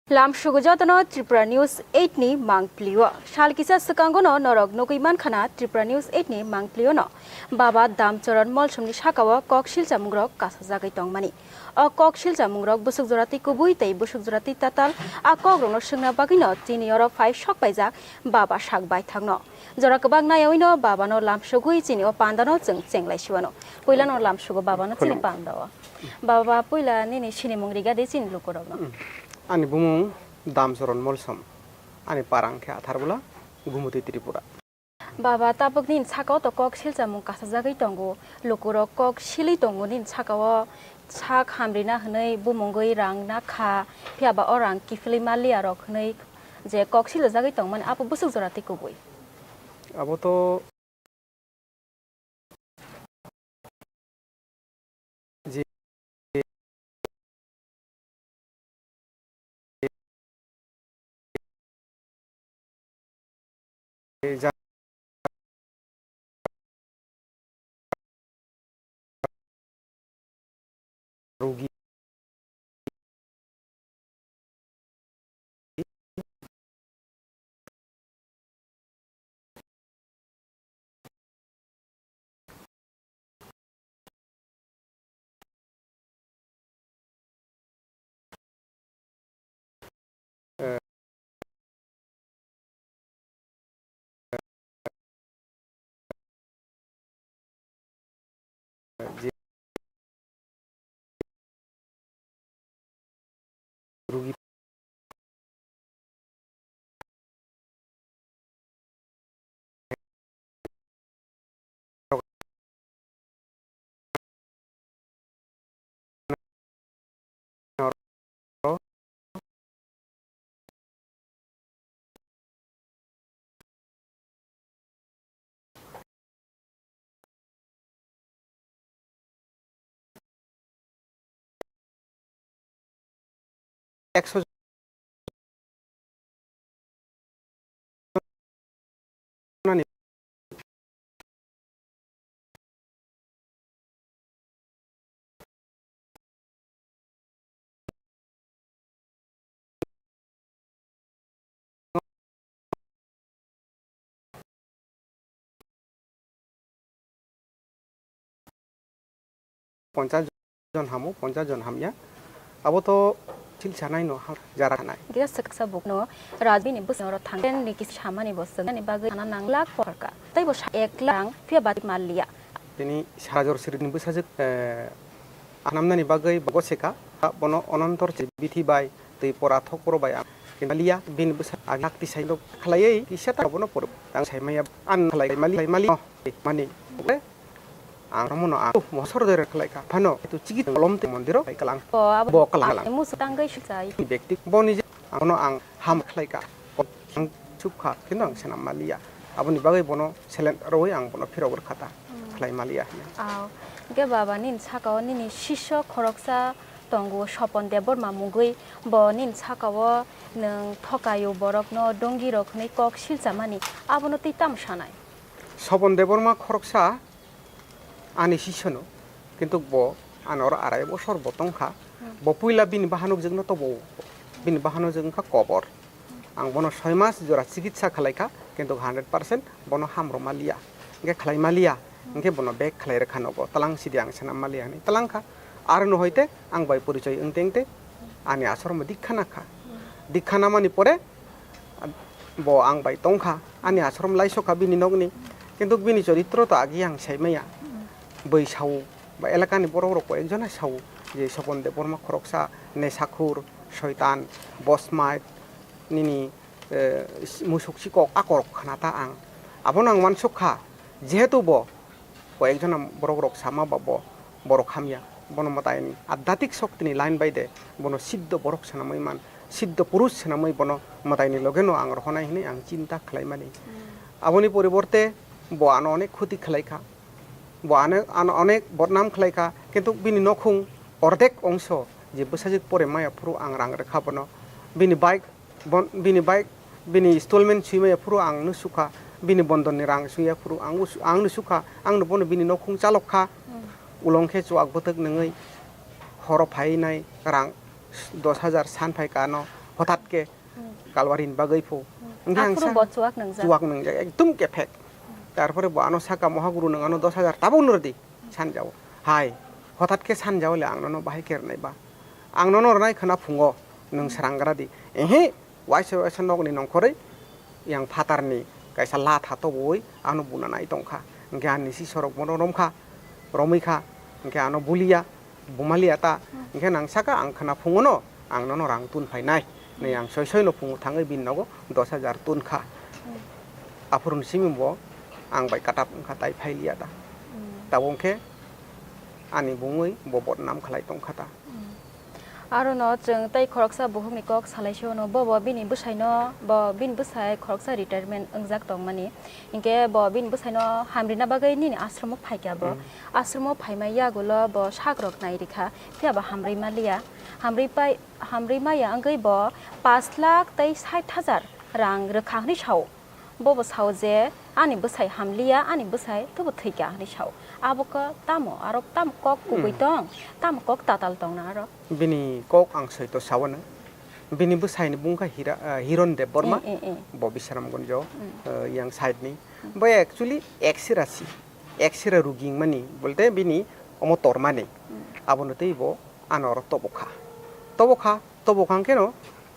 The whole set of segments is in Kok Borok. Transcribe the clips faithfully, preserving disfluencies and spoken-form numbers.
Lamsugo jotono Tripura News eight ni mangplio. Sal kisa swkangono norok nugwi mankha na Tripura News eight ni mangpliono Baba Damcharan Molsomni sakao kok silchamungrok kasajagwi tongmani. O kok silchamungrok bwswk jora twi kubui tei bwswk jora twi tatal, a kokrokno swngna bagwino chini oro phai sok paijak Baba sak baithangno. Jora kwbang nayawino Babano lamsugwi chini o pandano chwng chenglai siwano. Puilano lamsugo Babano chini Khulum. Pandao. Baba, puila nini sinimung riga de chini lukurokno. Mm. Ani bumung Damcharan Molsom. Ani parang khe Atharbola, Gumutwi Tripura. Baba, tabuk nini sakao to kok silchamung kasajagwi tongo. Lukurok kok silwi tongo nini sakao sak hamrina hwnwi bumungwi rang nakha, phiya ba o rang kiphilwi maliya rok hwnwi je kok siljagwi tongmani abo bwswk jora tei kubui. Abo to je ja- rugi. Ekso Ponchas jon hamo, ponchas jon hamya. Abo to sil sanai no ha-, jara sanai. Gira saksa bukno rajbini bwskango thang ni kis samani bo swngnani bagwi sana nang lak porka. Tai bo sa ek lak phiya bati mal liya. Tini Sajor Siri ni bwsajwk, eh, anamnani bagwi bo seka. Bono Onontor Siri bithi bai twi pora thok poro bai ang kini maliya. Bini bwsa ang lak tisai no khlaiwi kisa ta bono poro ang sai maya. An khlai mali, mali mani. Ang romono ang mosor doi khlai kha. Phano tu chigi kolom te mondiro khlai kalang. Bo abo bo kalang kalang. Musu tangwi sujai. Bekti boni je ang no ang ham khlai kha. Ang chuk kha, kintu ang senam maliya. Aboni bagwi bono selen rwi ang bono phirok rwkha ta. Hmm. Khlai maliya hwnwi. Aw. Hwnkhe baba nini sakao nini sisyo khoroksa tongo Sopon Debbarma mungwi. Bo nini sakao nwng thokayo borokno dongirok hwnwi kok silchamani. Abono twi tamo sanai? Sopon Debbarma khoroksa ani sisyono, kintu bo ani oro arai bosor bo tongkha. Hmm. Bo puila bini bahanok jwkno tobo, bini bahanok jwk wngkha kobor. Ang bono soi mas jora chikitsa khlai kha, kintu hundred percent bono hamrw maliya. Hwnkhe khlai maliya, hwnkhe bono bek khlai rwkha nogo, tlang sidi ang senam maliya hwnwi tlang kha. Aro no hoite ang bai porichoi wngte wngte ani asoromo dikha nakha. Dikha namani pore bo ang bai tongkha, ani asrom laisokha bini nokni, kintu bini choritro to agi ang saimaya. Bwsao ba elakani borok rok koi ekjona sao je Sopon Debbarma khoroksa nesakhur, soitan, bosmai, nini, eh, musuk sikok akorok khna ta ang. Abono ang wansuk kha, jehetu bo Koyekjona borok rok sama ba bo borok hamya. Bono mwtaini adhyatik shoktini line bai de bono siddho borok swnamwi man, siddho purush swnamwi bono mwtaini loge no ang rohonai hwnwi ang chinta khlaimani. Hmm. Aboni poriborte bo ano onek khoti khlai kha, bo ano, ano onek bodnam khlai kha, kintu bini nokhung ordek ongso je bwsajwk pore maya phuru ang rang rwkha bono, bini bike Bon-, bini bike, bini installment swimaya phuru ang no sukha, bini bondon ni rang swiya phuru ang no su-, ang no sukha, ang no bono bini nokhung chalok kha, hmm, ulong khe chuak bwtwk nungwi horo phai nai rang dos hajar san phai kha no, hothat khe Hmm. Kalwari ni bagwi phu. Hmm. Hwnkhe ang Aphuru sa bo chuwak nwngjak. Chuwak nwngjak, ekdum kephek. Hmm. Tarpore bo ano saka, "Mohaguru, nwng ano dos hajar tabuk nw rwdi," sanjao. Hai, hothat khe sanjao le ang nono bahai khe rwnai ba? Ang nono rwnai khwna phungo, nwng Hmm. srang gra di. Ehe, waisa waisa nokni nongkhorwi yang phatarni kaisa latha tobowi ano buna nai tongkha. Hwnkhe ani sisorok bono romkha, romwi kha, hwnkhe ano buliya. Bumaliya ta, Hmm. hwnkhe nang saka ang khwna phungono ang nono rang tun phainai. Nai Hmm. ang soi soi no phungo thangwi bini nogo dos hajar tun kha. Hmm. Aphuru ni simi bo ang bai katab wngkha tai phailiya ta. Hmm. Tabuk hwnkhe ani bungwi bo bodnam khlai tongkha ta. Hmm. Aro no chwng tei khoroksa buhuk ni kok salai se ono, bo bo bini bwsai no, bo bini bwsai khoroksa retirement wngjak tongmani. Hinkhe bo bini bwsaino hamrina bagwi nini ashromo phaikha bo. Mm. Ashromo phaima yagulo bo sakrok nai rikha, phiya bo hamrwi maliya. Hamrwi pai, hamrwi maya wngwi bo pash lakh tei sait hajar rang rwkha hwnwi sao. Bo bo sao je, "Ani bwsai hamliya, ani bwsai tobo thwikha," hwnwi sao. Abo khe tamo, aro tamo kok kubui Mm. tong, tamo kok tatal tongna aro. Bini kok ang soito saono. Bini bwsaini bungkha Hira, ah, Hiron Debbarma, Eh, eh, eh. bo Bisramganjo, Mm. ah, yang side ni. Mm. Bo actually X-ray si, X-ray rugi wngmani, bolte bini omo tormani. Mm. Abono tei bo ano oro tobokha. Tobokha, tobokha hwnkhe no,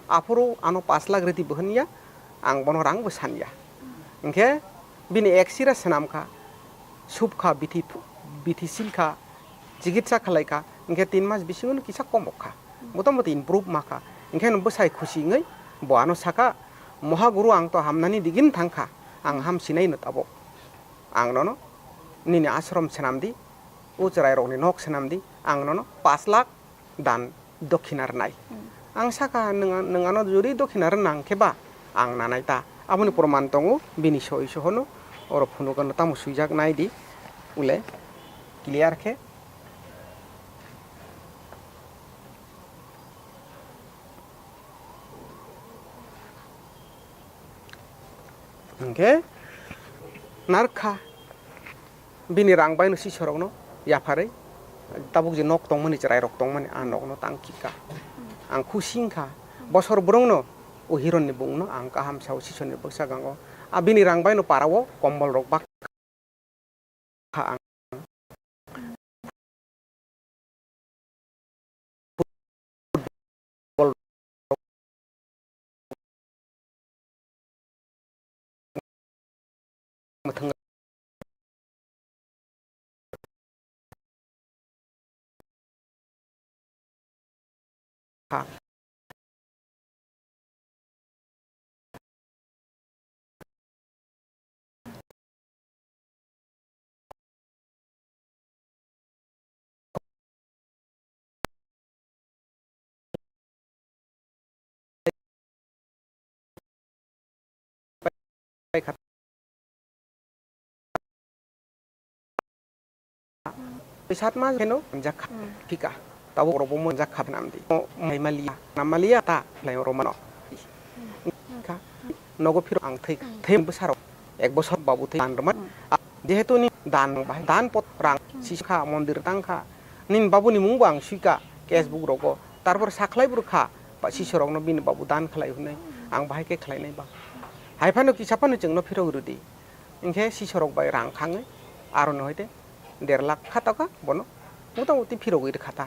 aphuru ano pash lakh rwdi bo hwnya, ang bono rang bo sanya. Hwnkhe bini X-ray swnamkha, supkha, bithi, bithi silkha, chikitsa khlaikha, hwnkhe tin mas bisingo no kisa komokha. Motamoti improve makha. Hwnkhe no bwsai khusi wngwi bo ano sakha, "Mohaguru, ang to hamnani digini thangkha, ang hamsinai no tabuk. Ang nono nini ashram swnamdi, o chwrairokni nok swnamdi, ang nono pash lakh dan dokhina rwnai." Hmm. Ang sakha, "Nwng, nwng ano jodi dokhina rwna hwnkhe ba ang nanai ta?" Aboni proman tongo, bini soi sohono oro phunukgano tamo swijak naidi, ule clear khe. Hwnkhe narwkha bini rang baino sisorokno yapharwi tabuk je nok tongmani chwrairok tongmani a nokno tang kikha. Ang khusi wngkha bosor bwrwngno o Hironni bungno ang kaham sao sisoni bwskango. A bini rang baino parao kombolrok bak kha ang. Mwthang kha. Sat mas heno manjak kha Hmm. phika. Tabuk oro bo manjak kha namdi. O mai maliya, na maliya ta lai oro mano. Kha nogo phiro ang thwi Hmm. thwi bwsaro ek bosor babu thwi dan rwma. Hmm. A, jehetu ni dan bahai dan pot rang Hmm. sisi kha mondir tang kha. Nini babu ni mung bo ang sui kha case book rogo. Tarpor sakhlai bwrwkha ba sisi rokno bini babu dan khlai hwnwi. Ang bahai khe khlai nai ba. Hai phano kisa phano chwngno phirok rwdi. Hinkhe sisorok bai rang khangwi aro no hoite der lakh kha taka bono mota moti phirogwi rwkha ta.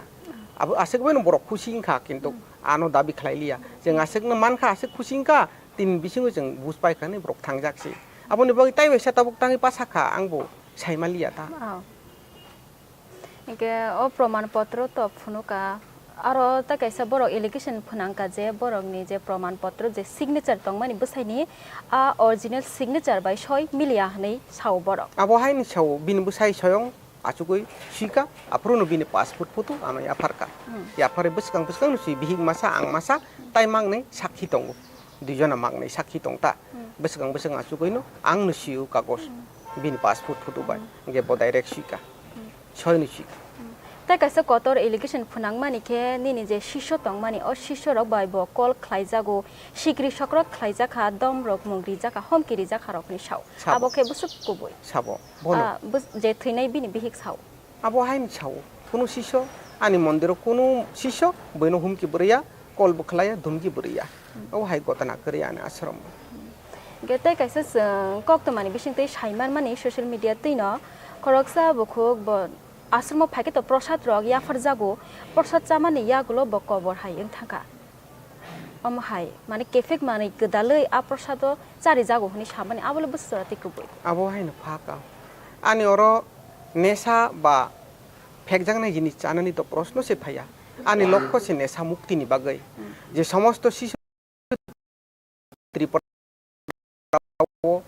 Abo aswk bai no borok khusi wngkha, kintu ano dabi khlai liya. Chwng aswk no mankha, aswk khusi wngkha, tini bisingo chwng buj pai kha hinwi borok thangjak si. Aboni bagwi tai bai sa tabuk tangwi pa sakha, ang bo sai ma liya ta. Oh. Hinkhe o proman potro to phunuka, aro ta kaisa borok allegation phwnangka je borokni je proman potro je signature tongmani bwsaini a original signature bai soi miliya hwnwi sao borok. Abo haini sao bini bwsai soyong achugwi swika, aphuru no bini passport photo ano yapharka. Hmm. Yapharwi bwskang bwskang no si bihik masa ang masa tai mangnai sakhi tongo. Duijona mangnai sakhi tongta. Hmm. Bwswkang bwswkang achugwino ang no sio kagos. Hmm. Bini passport photo bai. Hmm. Hwnkhe bo direct sika. Hmm. Soino sika. Hmm. Tei kaisa kotor allegation phwnangmani khe nini je sisyo tongmani, o sisyo rok bai bo call khlaijago, sikri sokrok khlaijakha, dom rok mung rijakha, homki rijakha rokni sao. Sabo. Abo khe bwswk kubui. Sabo. Bono. Ah, bwswk je thwinai bini bihik sao. Abo haini sao, kunu siso, ani mondiro kunu siso, boino humki bwrwiya, call bo khlaiya, dhumki bo rwya. Hmm. Obo hai gotona kwrwi ani ashram. Hwnkhe tei kaisa chwng koktwmani bisingtwi sai manmani social media twino khoroksa bukhuk bo asromo phaikhe to prosad rok yapharjago, prosad chamani yagulo bo kobor hai wng thangkha. Omo hai, mane, kephek manwi gwdalwi a prosado charijago hwnwi samani, abo le bwswra tei kubui. Abo haino pha ka. Ani oro nesa ba phekjaknai jinis chanani to proshno se phaiya. Ani lokho se nesa muktini bagwi. Hmm. Je somosto sisu Tripura o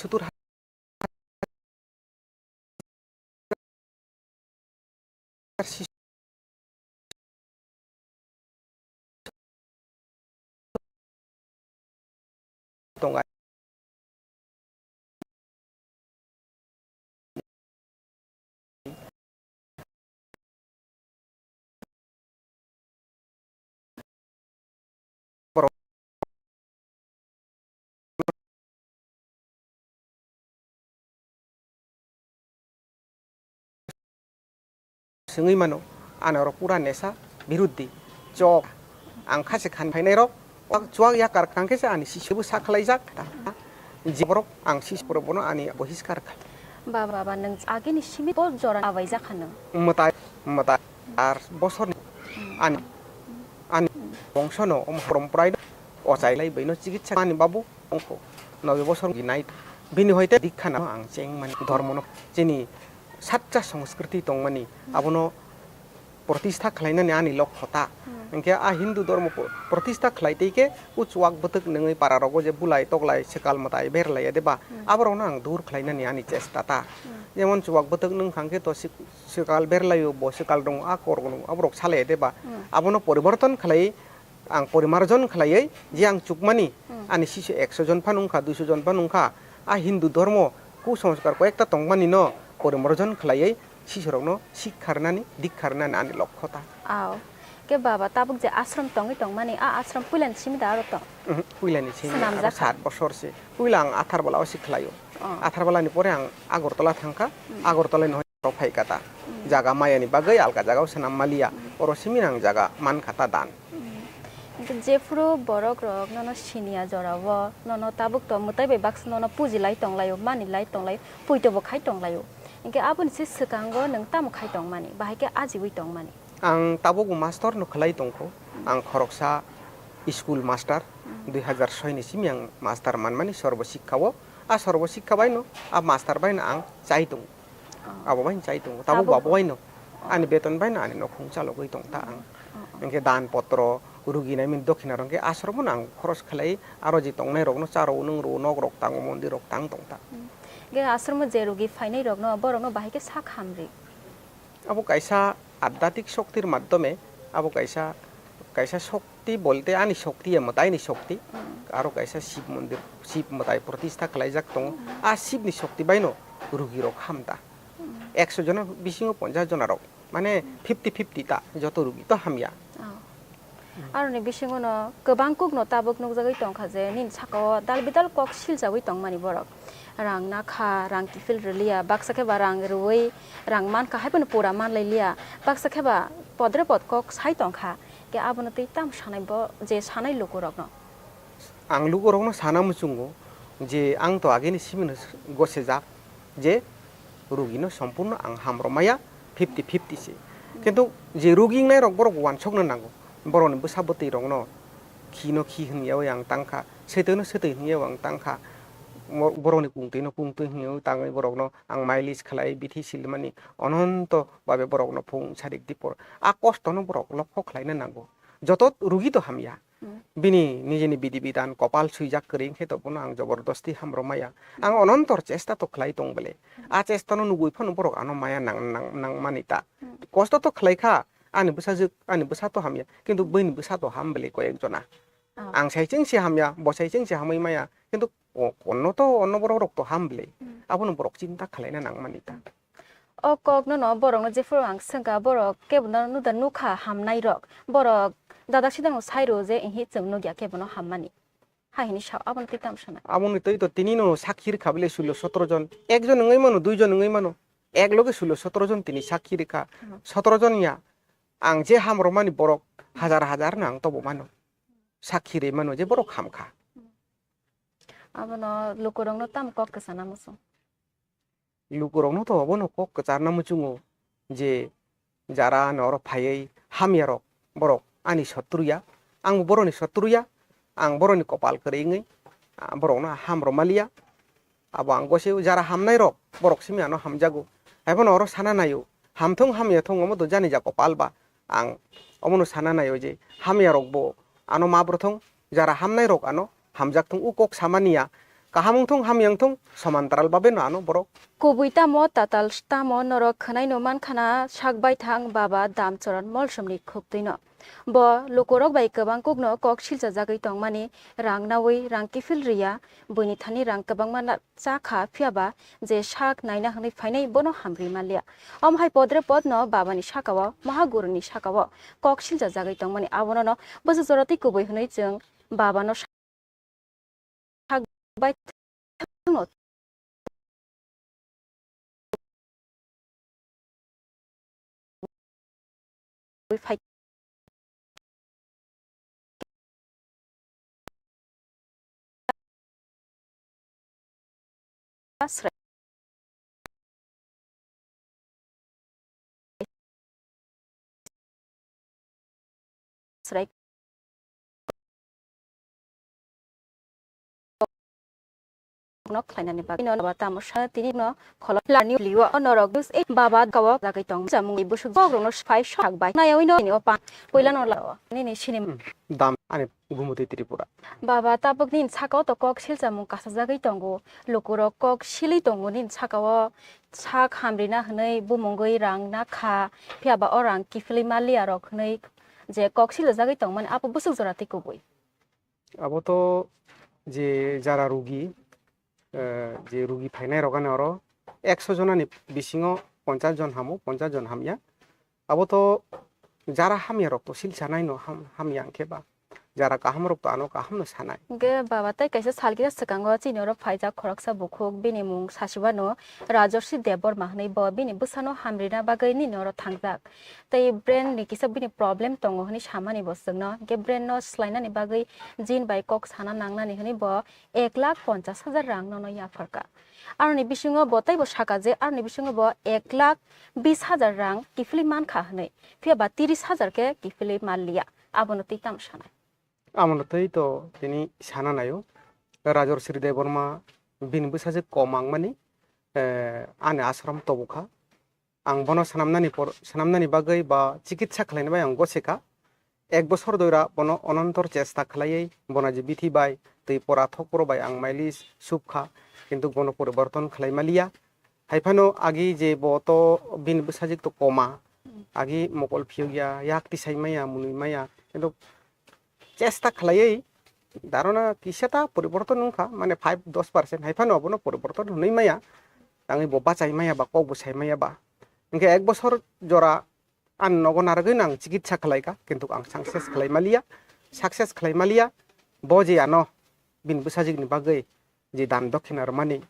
sutur tongo. Swngwi mano, ani oro pura nesa biruddhi, chok. Ang kha se khan phainai rok, chuak yakar kang khe se ani sisibo sak khlaijak. Je borok ang sisi borok bono ani bohiskar kha. Ba, ba, ba, nwng agini simi bo jora abaijak kha nwng. Mwtai, mwtai, ar bosorni ani, ani bongsono omo horom prai ochai lai baino chikitsa ani babu ongkho nobe bosor ginai. Bini hoite dikha no ang chengmani dhormono chini satcha sanskriti tongmani abono protistha khlainani ani lokho ta. Hmm. Hwnkhe a Hindu dhormo po-, protistha khlai tei khe o chuak bwtwk nungwi para rogo je bulai toklai swkal mwtai berlai ya de ba, hmm, aborokno ang dur khlainani ani chesta ta. Hmm. Jemon chuak bwtwk nung kha khe to sik-, swkal berlaio bo swkal rung a kor rung aborok salai ya de ba. Hmm. Abono poriborton khlai ang porimarjon khlaiwi je ang chukmani, hmm, ani sisu ekso jon phano wngkha, duiso jon phano wngkha, a Hindu dhormo kusanskar koyekta tongmani no porimarjon khlaiwi sisurokno sikha rwnani, dikha rwnani ani lokho ta. Aw. Khe baba, tabuk je ashram tongwi tongmani, a ashram puilani simi da aro tong? Mhm, puilani simi, swnamjak aro kha? Sat bosor se. Puila ang Athar Bala o se khlaio. Oh. Athar Bala ni pore ang Agartala thangkha. Hmm. Agartala ni hoi rok phai kha ta. Hmm. Jaga maya ni bagwi alka jaga o swnam maliya. Hmm. Oro simi ang jaga man kha ta dan. Hmm. Hwnkhe jephru borok rok nono siniya jora o, nono tabuk to mwtai bai baksa nono puji lai tong laio, mani lai tong laio, puito bo khai tong laio. Hwnkhe aboni se swkango nwng tamo khai tong mani, bahai khe ajiwi tong mani? Ang tabuk bo master no khlai tongkho. Ang khoroksa school master, dui hazar soi ni simi ang master manmani Sarva Shiksha o. A Sarva Shiksha bai no, a master bai no ang chai tongo. Oh. Abo bai no chai tongo. Tabuk bo abo bai no. Oh. Ani beton bai no ani nokhung chalogwi tong ta ang. Oh, oh. Hwnkhe dan potro, rugi nai mani dokhina rok hwnkhe asromo no ang khoros khlai, aro je tongnai rok no cha rw, nung rw, nok rok tango, mondir rok tang tong ta. Hmm. Hwnkhe asromo je rugi phainai rok no, borok no bahai khe sak hamri. Abo kaisa adhyatmik shoktir madhyome, abo kaisa, kaisa shokti bolte ani shokti ya mwtaini shokti, hmm, aro kaisa Shiv mondir, Shiv mwtai protistha khlaijak tongo. Hmm. A Shiv ni shokti baino rugi rok hamta. Hmm. Ekso jona bisingo ponchash jona rok, mane, hmm, fifty fifty ta, joto rugi to hamya. Oh. Aroni bisingo no kwbang kuk no tabuk nukjagwi tongkha je nini saka o dal bidal kok silchawi tongmani borok. Rang nakha, rang kiphil rwliya, baksa khe ba rang rwui rang mankha, hai phano pura manlailiya, baksa khe ba podre pod kok sai tongkha. Khe abono tei tamo sanai bo je sanai lukurokno? Ang lukurokno sana muchungo je ang to agini simino gosejak je rugino sompurno ang hamrwmaya fifty fifty se. Kintu je rugi wngnai rok borok wansokno nango, borokni bwsa bwtwi rokno khino khi hwnyawi ang tangkha, swtwino swtwi hwnyawi ang tangkha, mo-, borokni kungtwino kungtwi hwnyawi tangwi borokno ang mailis khlai bithi silmani ononto babe borokno phung sarik dipor. A kostono borok lokho khlaina nango. Joto rugi to hamya. Hmm. Bini nijini bidi bidan kopal swijak kwrwi wngkhe to bono ang jobordosti hamrwmaya. Ang onontor chesta to khlai tong bele. A chestano nugui phano borok ano maya nang, nang, nangmani ta. Hmm. Kosto to khlai kha, ani bwsajwk, ani bwsa to hamya, kintu buini bwsa to ham bele koyek jona. Oh. Ang sai chengse hamya, bo sai chengse hamwi maya, kintu o-, onno to, onno borok rok to ham bele. Hmm. Abono borok chinta khlaina nangmani ta. O kokno no borokno jephuru ang swngkha, borok kebono nuda nukha hamnai rok. Borok dadak sidak no sai rwo je, "Ihi, chwng nukya kebono hammani." Hai hini sao, aboni twi tamo sanai? Aboni twi to tini no sakhi rwkha bile sulo sotoro jon. Ekjon wngwi mano, duijon wngwi mano. Ek loge sulo sotoro jon tini sakhi rwkha. Hmm. Sotoro jon ya. Ang je ham rwmani borok hajar hajar no ang tobo mano. Sakhi rwi mano je borok ham kha. Hmm. Abono lukurokno tamo kok kwchana muchung? Lukurokno to obono kok kwcharna muchungo je jara ano oro phaiwi hamyarok borok ani sotru ya, ang boroni sotru ya, ang boroni kopal kwrwi wngwi, ah, borokno ham rwmaliya. Abo ang gosio jara hamnairok borok simi ano hamjago. Haiphano oro sana naio, hamthung hamya thung omo to jani ja kopal ba, ang omono sana naio je hamyarokbo ano ma bwrwthung, jara hamnairok ano hamjak thung, o kok samani ya. Kaham wng thung, hamya wng thung, somantaral babe no ano borok. Kubui tamo, tatal tamo, norok khwnai no mankha na sak baithang baba Damcharan Molsomni khuktwi no. Bo lukurok bai kwbang kuk no kok silchajagwi tongmani, rang naui rang kiphil riya, buini thani rang kwbangma na cha kha, phiya ba je sak naina hwnwi phainai bono hamri manliya. Omo hai podre podno babani saka-o, Mahaguruni saka-o kok siljajagwi tongmani, abono no bwswk jora tei kubui hwnwi chwng babano sak bai thangno phai Srai no khlainani bagwi no ba tamo sa tini no kholo larni liwo norok dus e baba gawo jagwi tong chamung ni busuk bok rokno sphai sok bai nayawi no ni opan puila no lao nini sinim. Hmm. Dam ani Gumutwi Tripura. Baba, tabuk nini saka-o to kok silchamung kasajagwi tongo. Lukurok kok silwi tongo nini saka-o. Sak hamrina hwnwi bumungwi rang nakha, phiya ba o rang kiphilwi manliya rok hwnwi je kok siljagwi tongmani, abo bwswk jora tei kubui. Abo to je jara rugi, eh, je rugi phainai rok ani oro ekso jonani bisingo ponchas jon hamo, ponchas jon hamya. Abo to jara hamya rok to silsa nai no ham-, hamya hwnkhe ba. Jara kaham rok to ano kaham no sanai. Hwnkhe baba tei kaisa sal kisa swkango chini oro phaijak khoroksa bukhuk, bini mung sasiba no Rajarsi Debbarma hwnwi, bo bini bwsano hamrina bagwi nini oro thangjak. Tei brain ni kisa bini problem tongo hwnwi samani bo chwngno. Hwnkhe brain no swlainani bagwi jin bai kok sana nangnani hwnwi bo ek lakh ponchas hajar rang nono yapharkha. Aroni bisingo bo teibo saka je aroni bisingo bo ek lakh bis hajar rang kiphilwi mankha hwnwi, phiya ba tiris hajar khe kiphilwi manliya, abono twi tamo sanai? Abono twi to tini sana naio, Rajarsi Debbarma bini bwsajwk kom wngmani, eh, ani ashram tobokha. Ang bono swnamnani por-, swnamnani bagwi ba chikitsa khlaina bai ang gosikha. Ek bosor doira bono onontor chesta khlaiwi, bona je bithi bai twi pora thokpro bai ang mailis subkha, kintu bono poriborton khlai maliya. Haiphano agi je bo to bini bwsajwk to koma, agi mokol phiyokya, yak tisai maya, mwnwi maya, kintu chesta khlaiwi darona kisa ta poriborton wngkha, mane five dos percent, haiphano abono poriborton hwnwi maya, tangwi bo bachai maya ba, kok bo sai maya ba. Hwnkhe ek bosor jora ani nogo narwgwi no ang chikitsa khlaikha, kintu ang success khlai maliya, success khlai maliya. Bo je ano bini bwsajwkni bagwi je dan dokhina rwmani,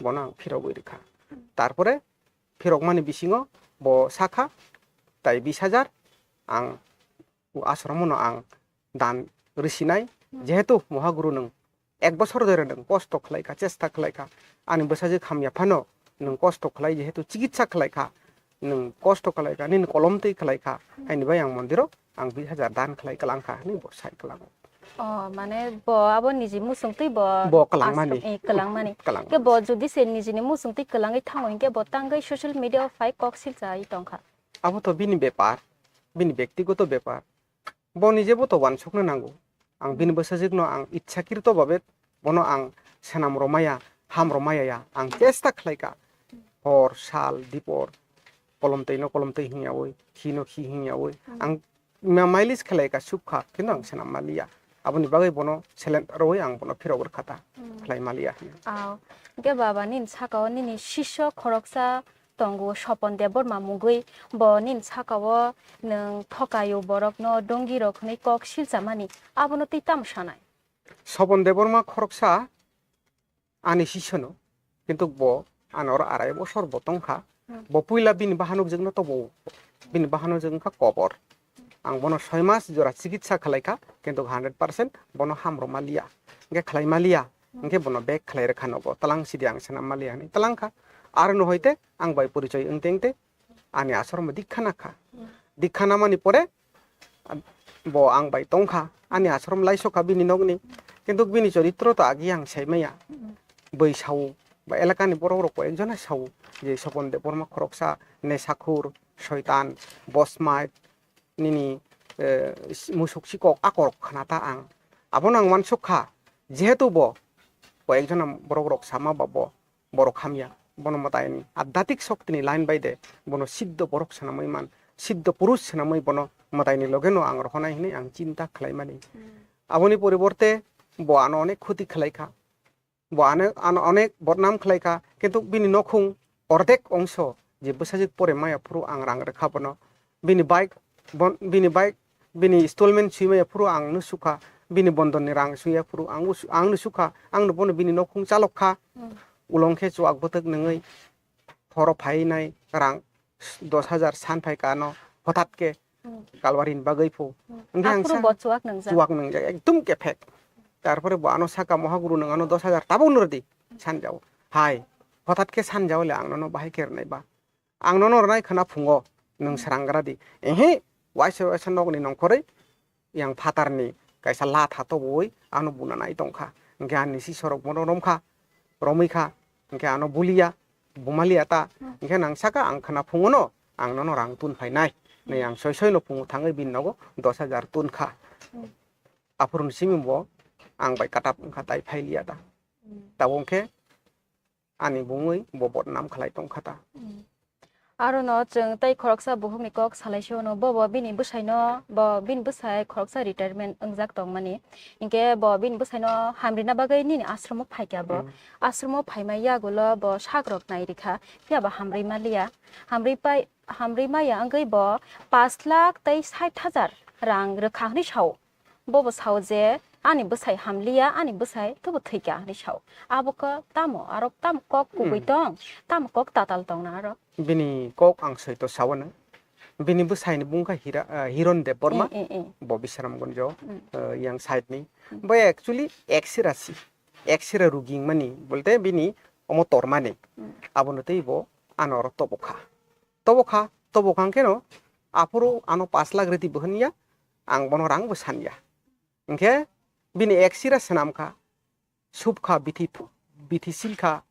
bono ang phirogwi rwkha. Tarpore phirokmani bisingo bo sakha, tai bis hajar ang o ashramono ang dan rwsinai, jehetu Mohaguru nwng ek bosor dhore nwng kosto khlaikha, chesta khlaikha, ani bwsajwk hamya phano nwng kosto khlai, jehetu chikitsa khlaikha, nwng kosto khlaikha, nini kolom twi khlaikha, haini bai ang mondiro ang bis hajar dan khlai kwlangkha hwnwi bo sai kwlango. O, mane bo abo niji muchung twi bo bo kwlangmani. Ashram, eh, kwlangmani. Kwlangmani. Khe bo jodi se nijini muchung twi kwlangwi thango hinkhe bo tangwi social media o phai kok silchai tongkha. Abo to bini bepar, bini bektigoto bepar. Bo nijebo to uansukna nango. Ang bini bwsajwkno ang itsakrito babe bono ang swnam rwmaya, ham rwmaya ya. Ang chesta khlaikha. Hor, sal, dipor, kolom twi no kolom twi hwnyaui, khi no khi hwnyaui. Ang ma-, mailis khlaikha, subkha, kintu ang swnam maliya. Aboni bagwi bono seleng rwui ang bono phirok rwkha ta, khlai maliya hwnwi. Aw, hwnkhe baba nini saka-o nini sisok khoroksa tongo Sopon Debbarma mungwi, bo nini saka-o nwng thokaio borokno dongirok hwnwi kok silchamani, abono twi tamo sanai? Sobon Debbarma khoroksa ani sisono, kintu bo ani oro arai bosor bo tongkha. Hmm. Bo puila bini bahanok jwkno tobo, bini bahanok jwk wngkha kobor. Ang bono soi mas jora chikitsa khlaikha, kintu hundred percent bono hamrwma liya, hwnkhe khlaima liya, hmm, hwnkhe bono bag khlai rwkha nogo, tlang sidi ang swnam maliya hwnwi tlangkha. Aroni hoite ang bai porichoi wngte wngte ani ashram dikha nakha. Hmm. Dikha namani pore, ah, bo ang bai tongkha, ani ashram laisokha bini nokni. Kintu bini choritro to agi ang saimaya. Hmm. Bwi sao, ba elakani borok rok koi ekjona sao je Sopon Debbarma khoroksa nesakhur, soitan, bosmai, nini, eh, musuk sikok akorok khna ta ang. Abono ang uansuk kha, jehetu bo koi ekjona borok rok sama ba bo borok hamya. Bono mwtaini adhyatik shoktini line bai de bono siddho borok swnamwi man, siddho purush swnamwi bono mwtaini logeno ang rohonai hwnwi ang chinta khlaimani. Hmm. Aboni poriborte bo ano onek khoti khlaikha, bo ano, ano onek bodnam khlaikha, kintu bini nokhung ordek ongso je bwsajwk pore maya phuru ang rang rwkha bono. Bini bike, bon-, bini bike, bini installment swi maya phuru ang no sukha, bini bondon ni rang swi ya phuru ang no su-, ang no sukha, ang no bono bini nokhung chalok kha. Hmm. Ulong khe chuak bwtwk nungwi horo phai nai rang dos hajar san phai ka no hothat khe. Hmm. Kalwari ni bagwi phu. Hmm. Hwnkhe ang aphuru sa bo chuak nungjak. Chuak nungjak, ekdum kephek. Tarpore bo ano saka, "Mohaguru, nwng ano dos hajar tabuk no rwdi," sanjao. Hai, hothat khe sanjao le ang nono bahai khe rwnai ba. Ang nono rwnai khwna phungo, nwng srangra di. Ehe, waisa waisa nokni nongkhorwi yang phatarni kaisa latha toboi ano buna nai tongkha. Hwnkhe ani sisorok bono romkha, romwi kha. Hwnkhe ano buliya, bumaliya ta. Hmm. Hwnkhe nang saka ang khwna phungono ang nono rang tun phainai. Nai ang soi soi no phungo thangwi bini nogo dos hajar tun kha. Hmm. Aphuru ni simi bo ang bai katab wngkha tai phailiya ta. Hmm. Tabuk hwnkhe ani bumui bo bodnam khlai tongkha ta. Hmm. Aro no chwng tei khoroksa bukhuk ni kok salai se ono, bo bo bini bwsai no, bo bini bwsai khoroksa retirement wngjak tongmani. Hinkhe bo bini bwsai no hamrina bagwi nini ashram o phaikha bo. Hmm. Ashram o phaima yagulo bo sak rok nai rikha, phiya bo hamrwi maliya. Hamrwi pai, hamrwi maya wngwi bo pash lakh tei sait hajar rang rwkha hwnwi sao. Bobo sao je, "Ani bwsai hamliya, ani bwsai tobo thwikha," hwnwi sao. Abo khe tamo, aro tamo kok kubui, hmm, tong, tamo kok tatal tong na aro. Bini kok ang soi to sao no. Bini bwsai ni bung kha Hira-, ah, Hiron Debbarma, eh, eh, eh, bo Bisramganjo, hmm, ah, yang side ni. Hmm. Bo actually X-ray si, X-ray rugi wngmani, bolte bini omo tormani. Hmm. Abono tei bo ano oro tobokha. Tobokha, tobokha hwnkhe no, aphuru ano pash lakh rwdi bo hwnya, ang bono rang bo sanya. Hwnkhe bini X-ray swnam kha, sup kha, bithi phu-, bithi sil kha,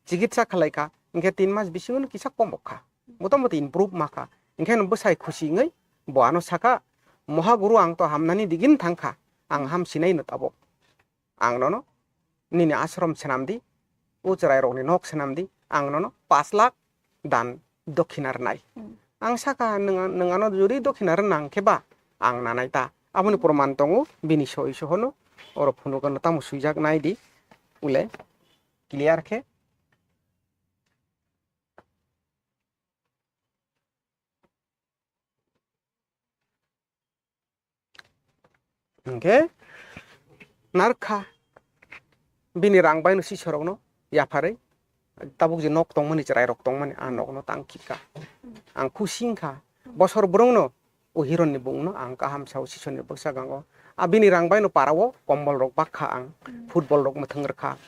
chikitsa khlai kha, hwnkhe tin mas bisingo no kisa komok kha, motamoti improve ma kha. Hwnkhe no bwsai khusi wngwi bo ano sakha, "Mohaguru, ang to hamnani digini thang kha, ang hamsinai no tabuk. Ang nono nini ashram swnam di, o chwrai rokni nok swnam di, ang nono pash lakh dan dokhina rwnai." Hmm. Ang sakha, "Nwng, nwng ano jodi dokhina rwna hwnkhe ba ang nanai ta." Aboni, hmm, proman tongo, bini soi sohono oro phunukano tamo swijak nai di, ule clear khe. Hwnkhe narwkha bini rang bai no sisorokno yapharwi tabuk je nok tongmani chwrairok tongmani a nokno tang khika. Ang khusi wngkha bosor bwrwngno o Hironni bungno ang kaham sao sisoni bwskango. A bini rang bai no parao kombolrok bakha ang, footballrok mwthwng rwkha,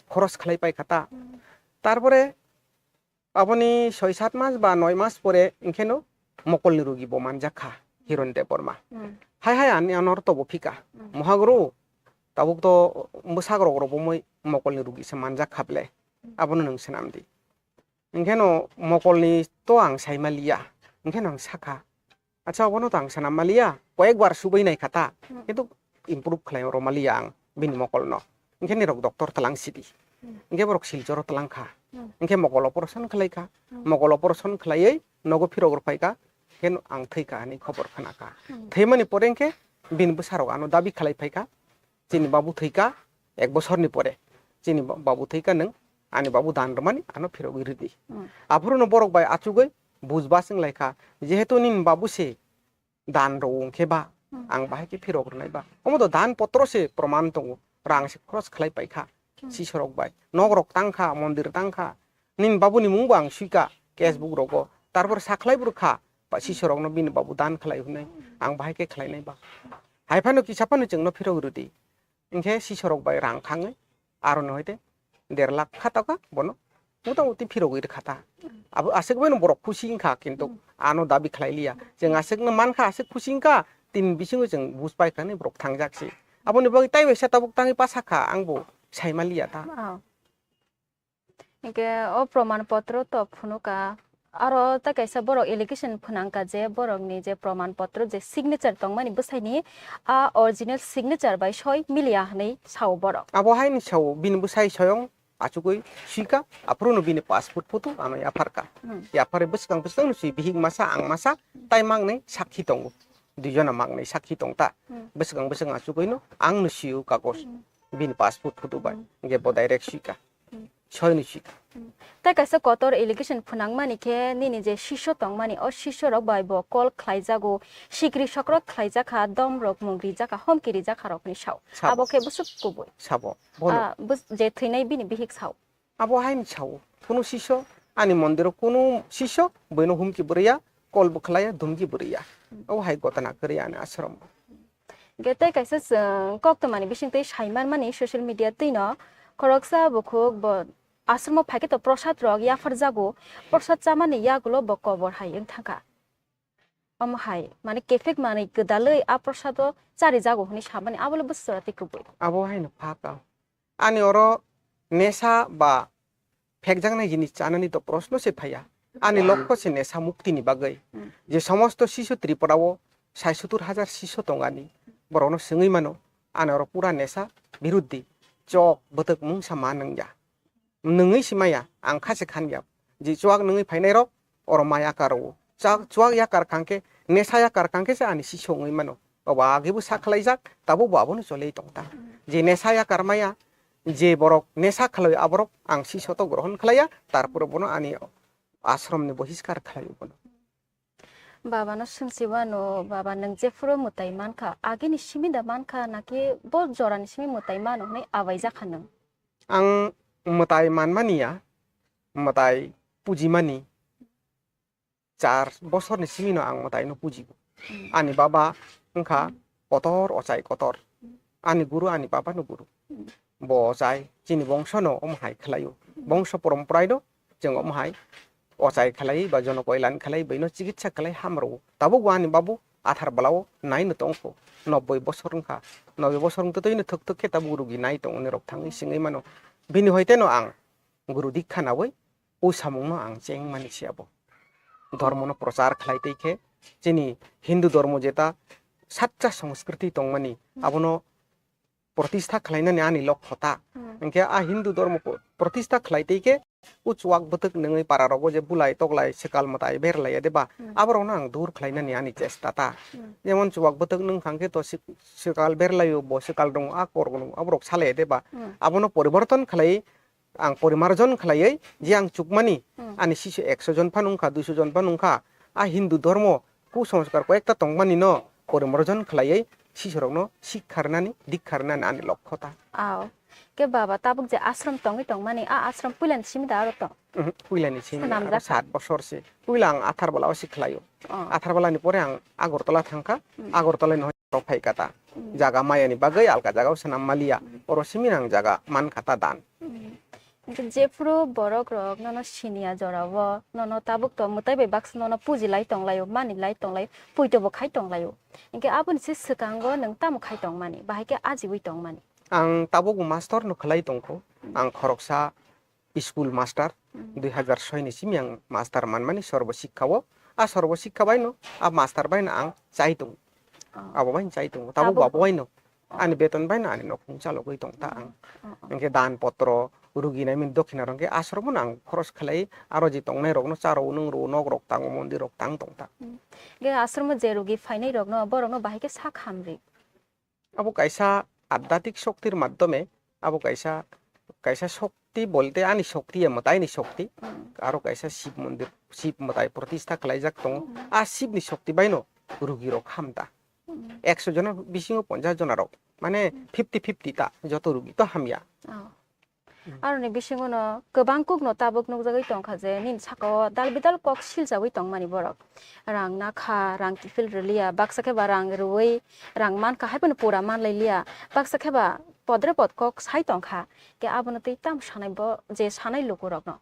khoros khlai paikha ta. Tarpore aboni soi sat mas ba noi mas pore hwnkhe no mokolni rugi bo manjak kha Hiron Debbarma. Hmm. Hai hai ani anor tobo phika. Hmm. Mohaguru, tabuk to bwsak rok rok bo moi mokolni rugi se manjak kha ble. Hmm. Abono nwng swnam di. Hwnkhe no mokolni to ang sai ma liya. Hwnkhe no ang sakha, "Acha, obono to ang swnam maliya, koyek bar subui nai kha ta, hmm, kintu improve khlai rw maliya ang bini mokol no." Hwnkhe nirok doctor tlang sidi. Hmm. Hwnkhe borok Silchoro tlang kha. Hmm. Hwnkhe mokol operation khlai kha. Hmm. Mokol operation khlaiwi nogo phirok rw phai kha. Hwnkhe ang thwi kha hwnwi khobor khna kha. Hmm. Thwimani pore hwnkhe bini bwsarok ano dabi khlai phai kha. Chini babu thwikha ek bosorni pore, chini ba-, babu thwikha, nwng ani babu dan rwmani ano phirogwi rwdi. Hmm. Aphuruno borok bai achugwi bujbas wnglaikha, jehetu nini babu se dan rw wngkhe ba, hmm, ang bahai khe phirok rwnai ba? Omo to dan potro se proman tongo, rang se khoroch khlai paikha. Hmm. Sisorok bai nokrok tangkha, mondir tangkha, nini babuni mungbo ang suikha, hmm, case book rogo, tarpor sakhlai bwrwkha, ba, hmm, sisorokno bini babu dan khlai hwnwi, hmm, ang bahai khe khlainai ba. Hai phano kisa phano chwngno phirok rwdi. Hinkhe sisorok bai rang khangwi aroni hoite der lakh kha taka bono motamoti phirogwi rwkha ta. Abo aswk bai no borok khusi wngkha, kintu, hmm, ano dabi khlai liya. Chwng aswk no mankha, aswk khusi wngkha, tin bisingo chwng buj pai kha hinwi borok thangjak si. Aboni bagwi tai waisa tabuk tangwi pa sakha, ang bo sai ma liya ta. Wow. Hinkhe o proman potro to phunukha. Aro ta kaisa borok allegation phwnangkha je borokni je proman potro je signature tongmani bwsaini a original signature bai soi miliya hinwi sao borok. Abo haini sao, bini bwsai soyong achugwi swikha, aphuru no bini passport photo ano yapharkha. Hmm. Yapharwi bwskang bwskang no swi bihik masa ang masa tai mangnwi sakhi tongo. Duijona mangnwi sakhi tongta. Hmm. Bwskang bwskang achugwi no ang no sio kagoj. Hmm. Bini passport photo bai. Hmm. Hinkhe bo direct swikha. Hmm. Soini swi. Hmm. Tai kaisa kotor allegation phwnangmani khe nini je sisyo tongmani, o sisyo rok bai bo call khlaijago, sikri sokrok khlaijakha, dom rok mung rijakha, homki rijakha rokni sao. Sabo. Abo khe bwswk kubui. Sabo. Bono. Ah, bus-, je thwinai bini bihik sao. Abo haini sao. Kunu sisyo, ani mondiro kunu sisyo, boino humki bwrwiya, call bo khlaiya, dhumki bwrwiya. Hmm. Abo hai gotana kwrwi ani ashram. Hwnkhe tei kaisa chwng koktwmani bisingtwi sai manmani social media twino khoroksa bukhuk bo asromo phaikhe to prosad rok yapharjago, prosad chamani yagulo bo kobor hai wng thangkha. Omo hai, mane, kephek manwi gwdalwi a prosado charijago hwnwi samani, abole bwswra tei kubui. Abo haino pha ka. Ani oro nesa ba phekjaknai jinis chanani to proshno se phaiya. Ani lokho se nesa muktini bagwi. Hmm. Je somosto sisu Tripura o sai sottur hajar sisu tongani, borokno swngwi mano, ani oro pura nesa biruddhi, chok, bwtwk mungsa ma nungya. Nungwi se maya, ang kha se khan ya. Je chuak nungwi phainai rok, oro ma yakar o. Chak, chuak yakar kang khe, nesa yakar kang khe se ani sisu wngwi mano. Obo age bo sa khlaijak, tabuk bo abono cholwi tong ta. Je nesa yakar maya, je borok nesa khlai aborok ang sisu to grohon khlaiya, tarpore bono ani ashram ni bohiskar khlai bono. Baba no swngsi wano, baba nwng jephuru mwtai mankha, agini simi da mankha, naki bo jorani simi mwtai mano hwnwi abai jakha nwng? Ang mwtai manmani ya, mwtai pujimani char bosorni simino ang mwtaino pujigo. Hmm. Ani baba wngkha kotor, ochai kotor. Hmm. Ani guru, ani babano guru. Hmm. Bo ochai, chini bongsono omo hai khlaio. Hmm. Bongso poromporaino chwng omo hai ochai khlai ba jono koilan khlai, boino chikitsa khlai hamrwo. Tabuk bo ani babu Athar bwlao naino tongkho, nobboi bosor wngkha. Nobboi bosor wngtwi twino thwk thwk khe tabuk rugi nai tongo, norok thangwi singwi mano. Bini hoiteno ang guru dikha naui o samungno ang chengmani se abo. Dhormono prochar khlai tei khe chini Hindu dhormo jeta saccha sanskriti tongmani, abono protistha khlainani ani lokho ta. Hmm. Hinkhe a Hindu dhormo po-, protistha khlai tei khe o chuak bwtwk nungwi para rogo je bulai toklai swkal mwtai berlai ya de ba, hmm, aborokno ang dur khlainani ani chesta ta. Hmm. Jemon chuak bwtwk nung thang khe to sik-, swkal berlaio, bo swkal rung a kor rung aborok salai ya de ba. Hmm. Abono poriborton khlai ang porimarjon khlaiwi je ang chukmani, hmm, ani sisu ekso jon phano wngkha, duiso jon phano wngkha, a Hindu dhormo kusongskar koyekta tongmani no porimarjon khlaiwi sisurokno sikha rwnani, dikha rwnani ani lokho ta. Aw. Khe baba tabuk je ashram tongwi tongmani, a ashram puilani simi da aro tong? Mhm, puilani simi, swnamjak aro sat bosor se. Puila ang Atharbala o si khlaio. Oh. Atharbala ni pore ang Agartala thangkha. Hmm. Agartala ni hoi phai kata. Hmm. Jaga mayani bagwi alka jaga o swnam maliya. Hmm. Oro simi ang jaga man kata dan. Hmm. Hinkhe jephuru borok rok nono siniya jora o, nono tabuk to mwtai bai baksa nono puji lai tong laio, mani lai tong laio, puito bo khai tong laio. Hinkhe aboni se swkango nwng tamo khai tong mani, bahai khe ajiwi tong mani? Ang tabuk master no khlai tongkho. Hmm. Ang khoroksa school master, hmm, dui hazar soi ni simi ang master manmani Sarva Shiksha o. A Sarva Shiksha bai no, a master bai no ang chai tongo. Oh. Abo bai no chai tongo. Tabuk tabuk bo abo bai no. Oh. Ani beton bai no ani nokhung chalogwi tong ta ang. Oh, oh. Hinkhe dan potro, rugi nai mani dokhina rok hinkhe ashram o no ang khoros khlai, aro je tongnai rok no cha rw, nung rw, nok rok tango, mondir rok tang tong ta. Hmm. Hinkhe ashram o je rugi phainai rok no, borok no bahai khe sak hamri. Abo kaisa adhyatmik shoktir madhyome, abo kaisa, kaisa shokti bolte ani shokti ya mwtaini shokti, hmm, aro kaisa Shiv mondir, Shiv mwtai protistha khlaijak tongo. Hmm. A Shivni shokti baino rugirok hamta. Hmm. Ekso jona bisingo ponchash jona rok Mane fifty fifty ta, joto rugi to hamya. Oh. Aroni bisingo no kwbang kuk no tabuk nukjagwi tongkha je nini saka o dal bidal kok silchagwi tongmani borok. Rang nakha, rang kiphil rwliya, baksa khe ba rang rwui rang mankha, haiphano pura manlailiya, baksa khe ba podre pod kok sai tongkha. Khe abono tei tam sanai bo, je sanai lukurokno?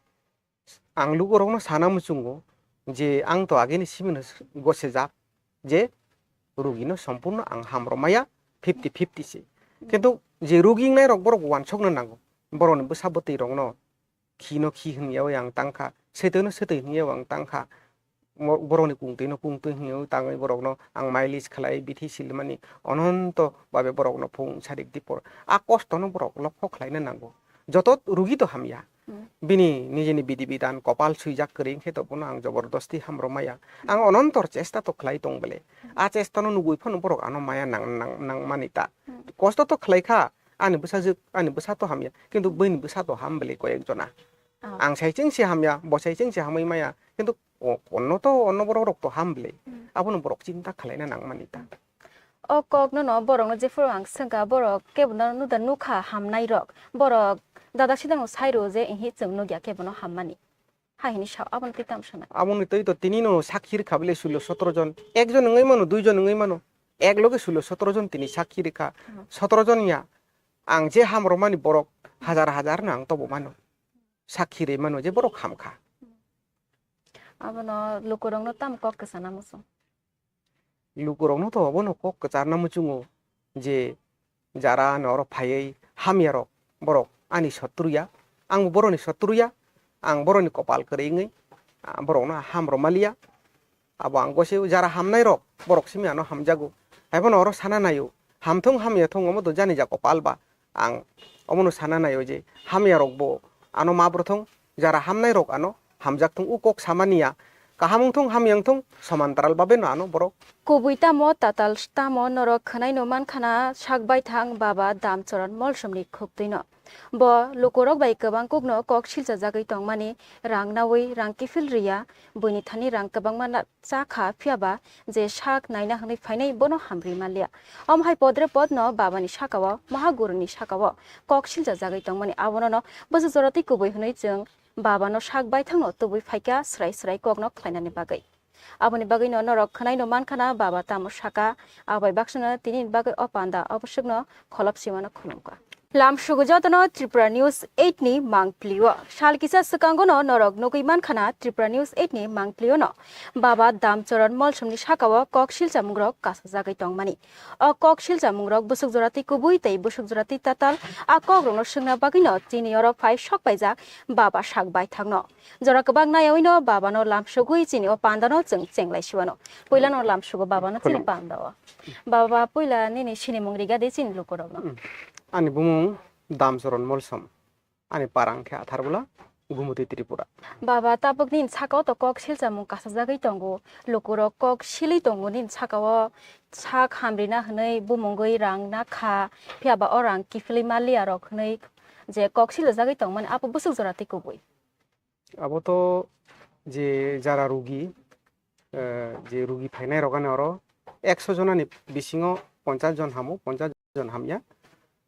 Ang lukurokno sana muchungo je ang to ageni simino gosejak je rugino sompurno ang hamrwmaya fifty fifty se. Kintu je rugi wngnairok borok uansukna nango. Borokni bwsa bwtwirokno khino khi hwnyaui ang tangkha, swtwino swtwi hwnyaui ang tangkha. Mo-, borokni kungtwino kungtwi hwnwi tangwi borokno ang mileage khlai bithi silmani ononto babe borokno phung sarik dipor. A kostono borok lokho khlaina nango. Joto rugi to hamya. Hmm. Bini nijini bidi bidan kopal swijak kwrwi khe to bono ang jobordosti hamrwmaya. Ang onontor chesta to khlai tong bele. A chestano nugui phano borok ano maya nang, nang, nangmani ta. Hmm. Kosto to khlai kha. Ani bwsajwk, ani bwsa to hamya. Kintu buini bwsa to ham bele koyek jona. Ah. Ang sai chengse hamya, bo sai chengse hamwi maya. Kintu o-, onno to, onno borok rok to ham bele. Hmm. Abono borok chinta khlaina nangmani ta. O kokno no borokno jephuru ang swngkha, borok kebono nuda nukha hamnairok. Borok dada sidang sai rwo je, ihi chwng nukya kebono hammani. Hai hini sao, abono tei tamo sanai? Aboni tei to tini no sakhi rwkha bele sulo sotoro jon. Ekjon wngwi mano, duijon wngwi mano. Ek loge sulo sotoro jon tini sakhi rwkha. Hmm. Sotoro jon ya. Ang je hamrwmani borok hajar hajar no ang tobo mano. Sakhi rwi mano je borok hamkha. Abono lukurokno tamo kok kwchana muchung? Lukurokno to obono kok kwcharna muchungo je jara ano oro phaiwi hamyarok borok ani sotru ya, angbo borokni sotru ya, ang borokni kopal kwrwi wngwi, ah, borokno hamrwmaliya. Abo ang gosio jara hamnairok borok simi ano hamjago. Haiphano oro sana naio, hamthung hamya thung omo to jani ja kopal ba. Ang omono sana naio je hamyarokbo ano ma bwrwthung, jara hamnairok ano hamjakthung, o kok samani ya. Kaham wngthung, hamya wngthung, somantaral babeno ano borok. Kubui tamo, tatal tamo, norok khwnaino mankhana sak baithang Baba Damchoron Molsomni khuktwino. Bo lukurok bai kwbang kukno kok silchajagwi tongmani, rang naui, rang kiphil riya, buini thani rang kwbangma na-, cha kha, phiya ba je sak naina hwnwi phainai bono hamri manliya. Omo hai podre podno babani sakao, Mahaguruni sakao kok siljajagwi tongmani abono no bwswk jora tei kubui hwnwi chwng babano sak baithangno tubui phaikha swrai swrai kokno khlainani bagwi. Aboni bagwino norok khwnaino mankhana baba tamo saka, abai baksano tini bagwi o panda oboswkno kholop simano khulumkha. Lamsugo jotono Tripura News eight ni mangplio. Sal kisa swkangono norok nugwi mankhana Tripura News eight ni mangpliono Baba Damchoron Molsomni sakao kok silchamungrok kasajagwi tongmani. O kok silchamungrok bwswk jora tei kubui tei bwswk jora tei tatal a kokrokno swngna bagwino chini oro phai sok paijak Baba sak baithangno. Jora kwbang naiyaui no baba no lamsogwi chini o panda no chwng chenglai siwano. Puila no lamsogo baba no chini Khulum. Panda o. Baba puila nini sinimung riga de chini lukurok no. Hmm. Ani bumung Damchoron Molsom. Ani parang khe Atharbola, Gumoti Tripura. Baba tabuk nini saka o to kok silchamung kasajagwi tongo. Lukurok kok silwi tongo nini saka o sak hamrina hwnwi bumungwi rang nakha. Phiya ba o rang kiphilwi maliya rok hwnwi je kok silajagwi tongmani abo bwswk jora tei kubui. Abo to je jara rugi, eh, je rugi phainai rok ani oro ekso jonani bisingo ponchas jon hamo, ponchas jon hamya.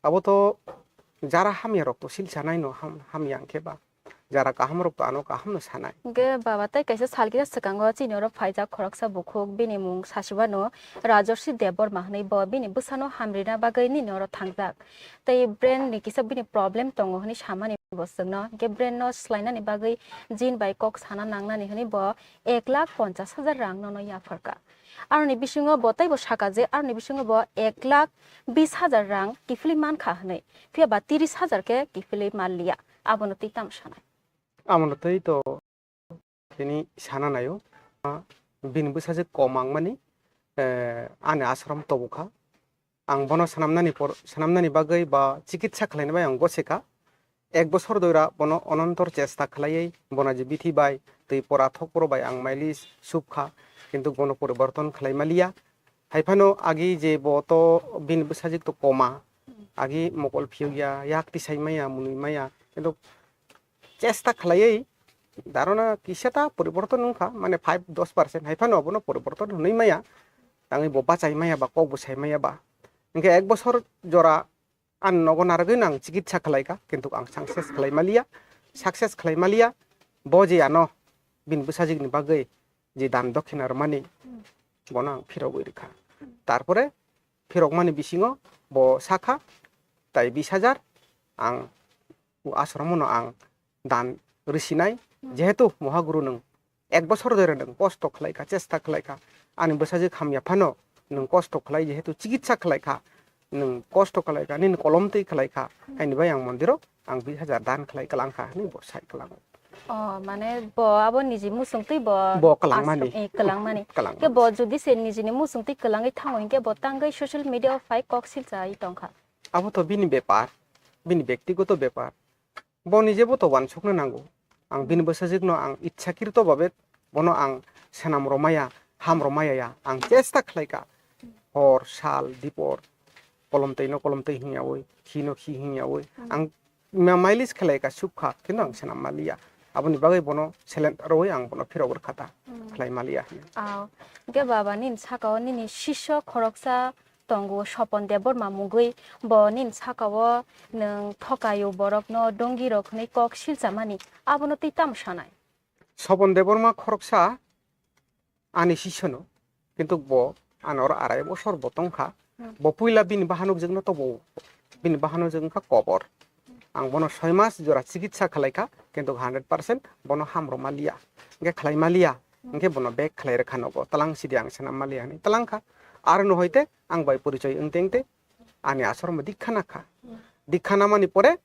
Abo to jara hamya rok to silsa nai no ham-, hamya hwnkhe ba. Jara kaham rok to ano kaham no sanai. Hwnkhe baba tei kaisa sal kisa swkango chini oro phaijak khoroksa bukhuk, bini mung sasiwano Rajoshi Debbarma hwnwi bo bini bwsano hamrina bagwi nini oro thangjak. Tei brain ni kisa bini problem tongo hwnwi samani bo chwngno. Hwnkhe brain no swlainani bagwi jin bai kok sana nangnani hwnwi bo ek lakh ponchas hajar rang nono yapharkha. Aroni bisingo bo teibo saka je aroni bisingo bo ek lakh bis hajar rang kiphilwi mankha hwnwi. Phiya ba tiris hajar khe kiphilwi manliya. Abono twi tamo sanai? Abono twi to tini sana naio, ah, bini bwsajwk kom wngmani, eh, ani ashram tobokha. Ang bono swnamnani por-, swnamnani bagwi ba chikitsa khlaina bai ang gosekha. Ek bosor doira bono onontor chesta khlaiwi bono je bithi bai twi pora thok poro bai ang maili subkha, kintu bono poriborton khlai maliya. Haiphano agi je bo to bini bwsajwk to koma, agi mokol phiyokya, yak tisai maya, mwnwi maya, kintu chesta khlaiwi darona kisa ta poriborton wngkha, mane five dos percent, haiphano abono poriborton hwnwi maya, tangwi bo bachai maya ba, kok bo sai maya ba. Hwnkhe ek bosor jora ani nogo narwgwino ang chikitsa khlaikha, kintu ang success khlai maliya, success khlai maliya. Bo je ano bini bwsajwkni bagwi je dan dokhina rwmani, bono ang phirogwi rwkha. Tarpore phirokmani bisingo bo sakha, tai bis hajar ang o ashramono ang dan rwsinai, jehetu mohaguru nwng ek bosor dhore nwng kosto khlaikha, chesta khlaikha, ani bwsajwk hamya phano nwng kosto khlai, jehetu chikitsa khlaikha, nwng kosto khlaikha, nini kolom twi khlaikha, haini bai ang mondiro ang bis hajar dan khlai kwlangkha, hwnwi bo sai kwlango. O, mane bo abo niji muchung twi bo Bo kwlangmani. Ashram, eh, kwlangmani. Kwlangmani. Ke bo jodi se nijini muchung twi kwlangwi thango hinkhe bo tangwi social media o phai kok silcha wi tongkha. Abo to bini bepar, bini bektigoto bepar. Bo nijebo to uansukna nango. Ang bini bwsajwkno ang itsakrito babe bono ang swnam romaya, ham romaya ya. Ang chesta khlaikha. Hor, sal, dipor, kolom twi no kolom twi hwnyawi, khi no khi hwnyawi. Ang ma-, mailis khlaikha, sukha, kintu ang swnam maliya. Aboni bagwi bono silent rwwi ang bono phirok rwkha ta. Khlai maliya hwnwi. Aw. Hwnkhe baba nini saka o nini sisyo khoroksa tongo Sopon Debbarma mungwi, bo nini saka o nwng thokayo borokno dongirok hwnwi kok silchamani, abono twi tamo sanai? Sopon Debbarma khoroksa ani sisyono, kintu bo ani oro arai bosor bo tongkha. Bo puila bini bahanokjwkno tobo, bini bahanokjwk wngkha kobor. Ang bono soi mas jora chikitsa khlaikha, kintu hundred percent bono hamrw maliya, hwnkhe khlai maliya, hwnkhe bono bek khlai rwkha nogo, twlang sidi ang swnam maliya hwnwi twlangkha. Aro no hoite ang bai porichoi wngte wngte ani ashram dikha nakha. Dikha namani pore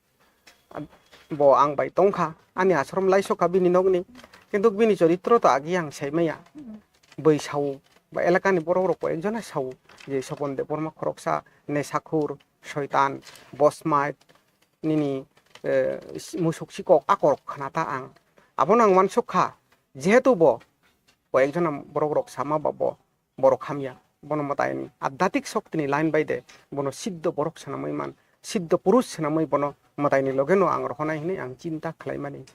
bo ang bai tongkha, ani ashram laisokha bini nokni, kintu bini choritro to agi ang saimaya. Boi sao, ba elakani borok rok koi ekjona sao je Sopon Debbarma khoroksa nesakhur, soitan, bosmait, nini, eh, musuk sikok akorok khna ta ang. Abono ang uansukha, jehetu bo koi ekjona borok rok sama ba bo borok hamya. Bono mwtaini adhyatik shoktini line bai de, bono siddho borok swnamwi man, siddho purush swnamwi bono mwtaini logeno ang rohonai hwnwi ang chinta khlaimani.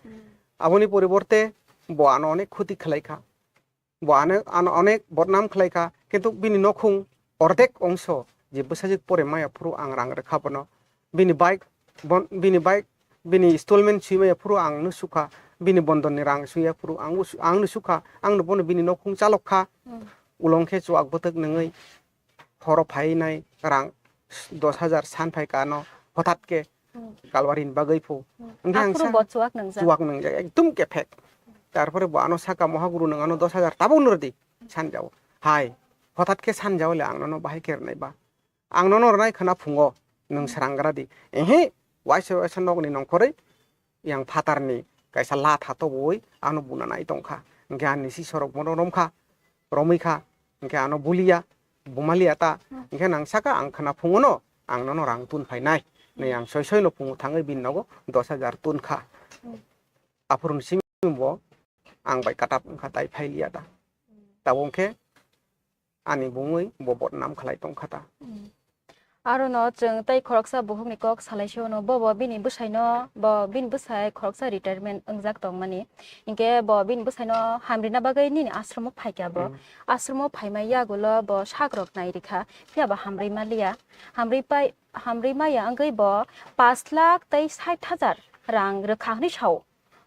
Aboni poriborte bo ano onek khoti khlaikha, bo ano, ano onek bodnam khlaikha, kintu bini nokhung ordek ongso je bwsajwk pore maya phuru ang rang rwkha bono. Bini bike, bon-, bini bike, bini installment swi maya phuru ang no sukha, bini bondon ni rang swi ya phuru ang no su-, ang no sukha, ang no bono bini nokhung chalok kha. Ulong khe chuak bwtwk nungwi horo phai nai rang dos hajar san phai kha ano hothat khe kalwari ni bagwi phu. Hwnkhe ang Aphuru sa bo chuak nungjak. Chuak nungjak, ekdum kephek. Tarpore bo ano saka, "Mohaguru, nwng ano dos hajar tabuk no rwdi," sanjao. Hai, hothat khe sanjao le ang nono bahai khe rwnai ba? Ang nono rwnai khwna phungo, nwng srangra di. Ehe, waisa waisa nokni nongkhorwi yang phatarni kaisa latha toboi ano buna nai tongkha. Hwnkhe ani sisorok bono romkha, romwi kha, hwnkhe ano buliya, bumaliya ta. Hwnkhe nang saka ang khwna phungono ang nono rang tun phainai. Nei ang soi soi no phungo thangwi bini nogo dos hajar tun kha. Aphuruni simi bo ang bai katap wngkha tai phailiya ta. Tabuk hwnkhe ani bungwi bo bodnam khlai tongkha ta. Arono chwng tei khoroksa bukhukni kok salai se ono, bo bo bini bwsaino, bo bini bwsai khoroksa retirement wngjak tongmani. Hinkhe bo bini bwsaino hamrina bagwi nini ashromo phaikha bo. Ashromo phaima yagulo bo sakrok nai rikha, phiya bo hamrwi maliya. Hamrwi pai, hamrwi maya wngwi bo pash lakh tei sait hajar rang rwkha hwnwi sao.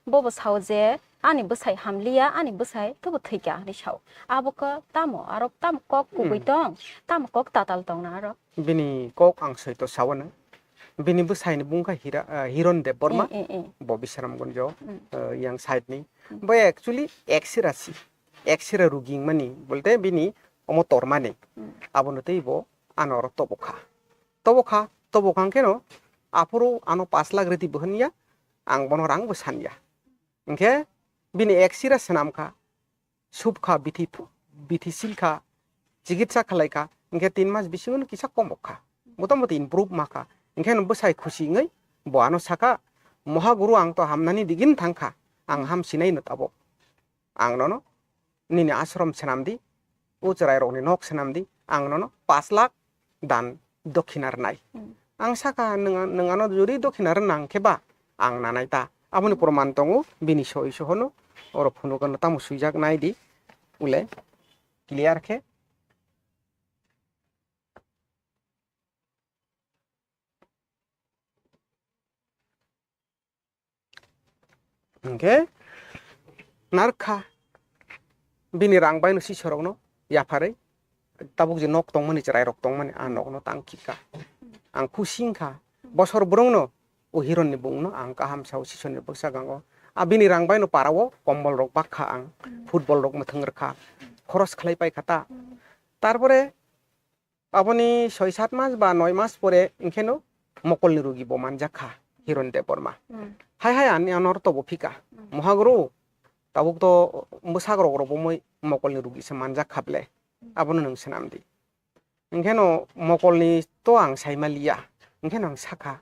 Bobo sao je, "Ani bwsai hamliya, ani bwsai tobo thwikha," hwnwi sao. Abo khe tamo, aro tamo kok kubui tong, tamo kok tatal tong na aro. Bini kok ang soi to sao no. Bini bwsai ni bung kha Hira, ah, Hiron Debbarma, Eh, eh, eh. Bo Bisramganj o, ah, yang side ni. Bo actually X-ray si, X-ray rugi wngmani, bolte bini omo tormani. Abono tei bo ano oro tobokha. Tobokha, tobokha hwnkhe no, aphuru ano pash lakh rwdi bo hwnya, ang bono rang bo sanya. Hwnkhe bini X-ray swnam kha, sub kha, bithi phu-, bithi sil kha, chikitsa khlai kha, hwnkhe tin mas bisingo no kisa komok kha. Motamoti improve ma kha. Hwnkhe no bwsai khusi wngwi bo ano saka, "Mohaguru, ang to hamnani digini thang kha, ang ham sinai no tabok. Ang nono nini ashram swnam di, o chwrai rokni nok swnam di, ang nono pash lakh dan dokhina rwnai." Ang saka, "Nwng, nwng ano jodi dokhina rwna hwnkhe ba ang nanai ta." Aboni proman tongo, bini soi sohono oro phunukgano tamo swijak nai di, ule clear khe. Hwnkhe narwkha bini rang baino sisorokno yapharwi tabuk je nok tongmani, chwrairok tongmani, a nokno tang khika. Ang khusi wngkha. Bosor bwrwngno o hironni bungno ang kaham sao, sisorni bwskango. A bini rang baino parao kombolrok bakha ang, footballrok mwthang rwkha, khoros khlai paikha ta. Tarpore aboni soi sat mas ba noi mas pore hwnkhe no mokolni rugi bo manjak kha Hiron Debbarma. Hmm. Hai hai ani anor tobo phika. Hmm. Mohaguru, tabuk to bwsak rok rok bomoi mokolni rugi se manjak kha ble. Hmm. Abono nwng swnam di. Hwnkhe no mokolni to ang sai maliya. Hwnkhe no ang sakha,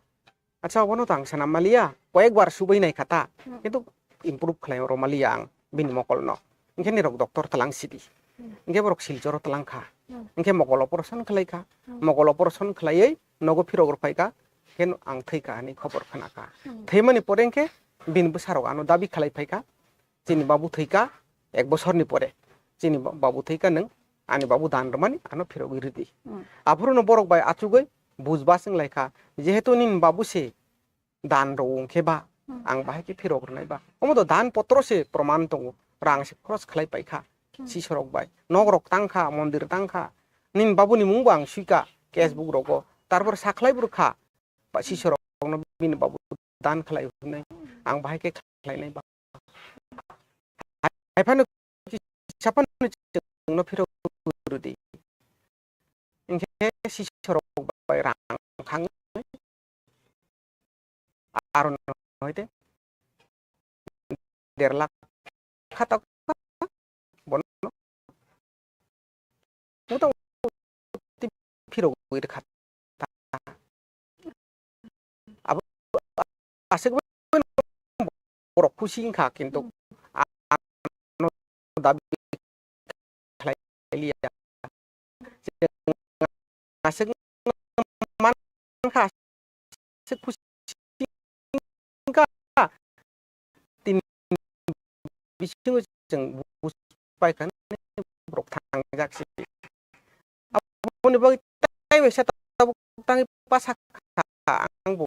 "Acha, obono to ang swnam maliya, koyekbar subui nai kha ta, hmm, kintu improve khlai rw maliya ang bini mokolno." Hwnkhe nirok doctor tlang sidi. Hmm. Hwnkhe borok Silchoro tlang kha. Hmm. Hwnkhe mokol operation khlai kha. Hmm. Mokol operation khlaiwi nogo phirok rw phai kha. Hwnkhe ang thwi kha hinwi khobor khna kha. Hmm. Thwimani pore hwnkhe bini bwsarok ano dabi khlai phai kha. Chini babu thwika ek bosorni pore, chini ba-, babu thwika nwng ani babu dan rwmani ano phirogwi rwdi. Hmm. Aphuru no borok bai achugwi bujba swng lai kha, jehetu nini babu se dan rw wng khe ba, hmm, ang bahai khe phirok rwnai ba? Omo to dan potro se proman tongo, rang se khoros khlai pai kha, hmm, sisorok bai, nok rok tang kha, mondir tang kha, nini babu ni mung bo ang sui kha, hmm, case book rogo, tarpor sakhlai bo rw kha. Ba sisorokno bini babu dan khlai hwnwi ang bahai khe khlainai ba. Hai phano kisa phano chwngno phirok rwdi. Hinkhe sisorok bai rang khangwi aro no hoite der lakh kha ta bono mota moti phirogwi rwkha ta. Abo aswk borok khusi wngkha, kintu ano dabi khlai liya. Aswk mankha, aswk khusi wngkha, tini bisingo chwng buj pai kha borok thangjak se. Aboni bagwi tei waisa tabuk tangwi bwsa kha ang bo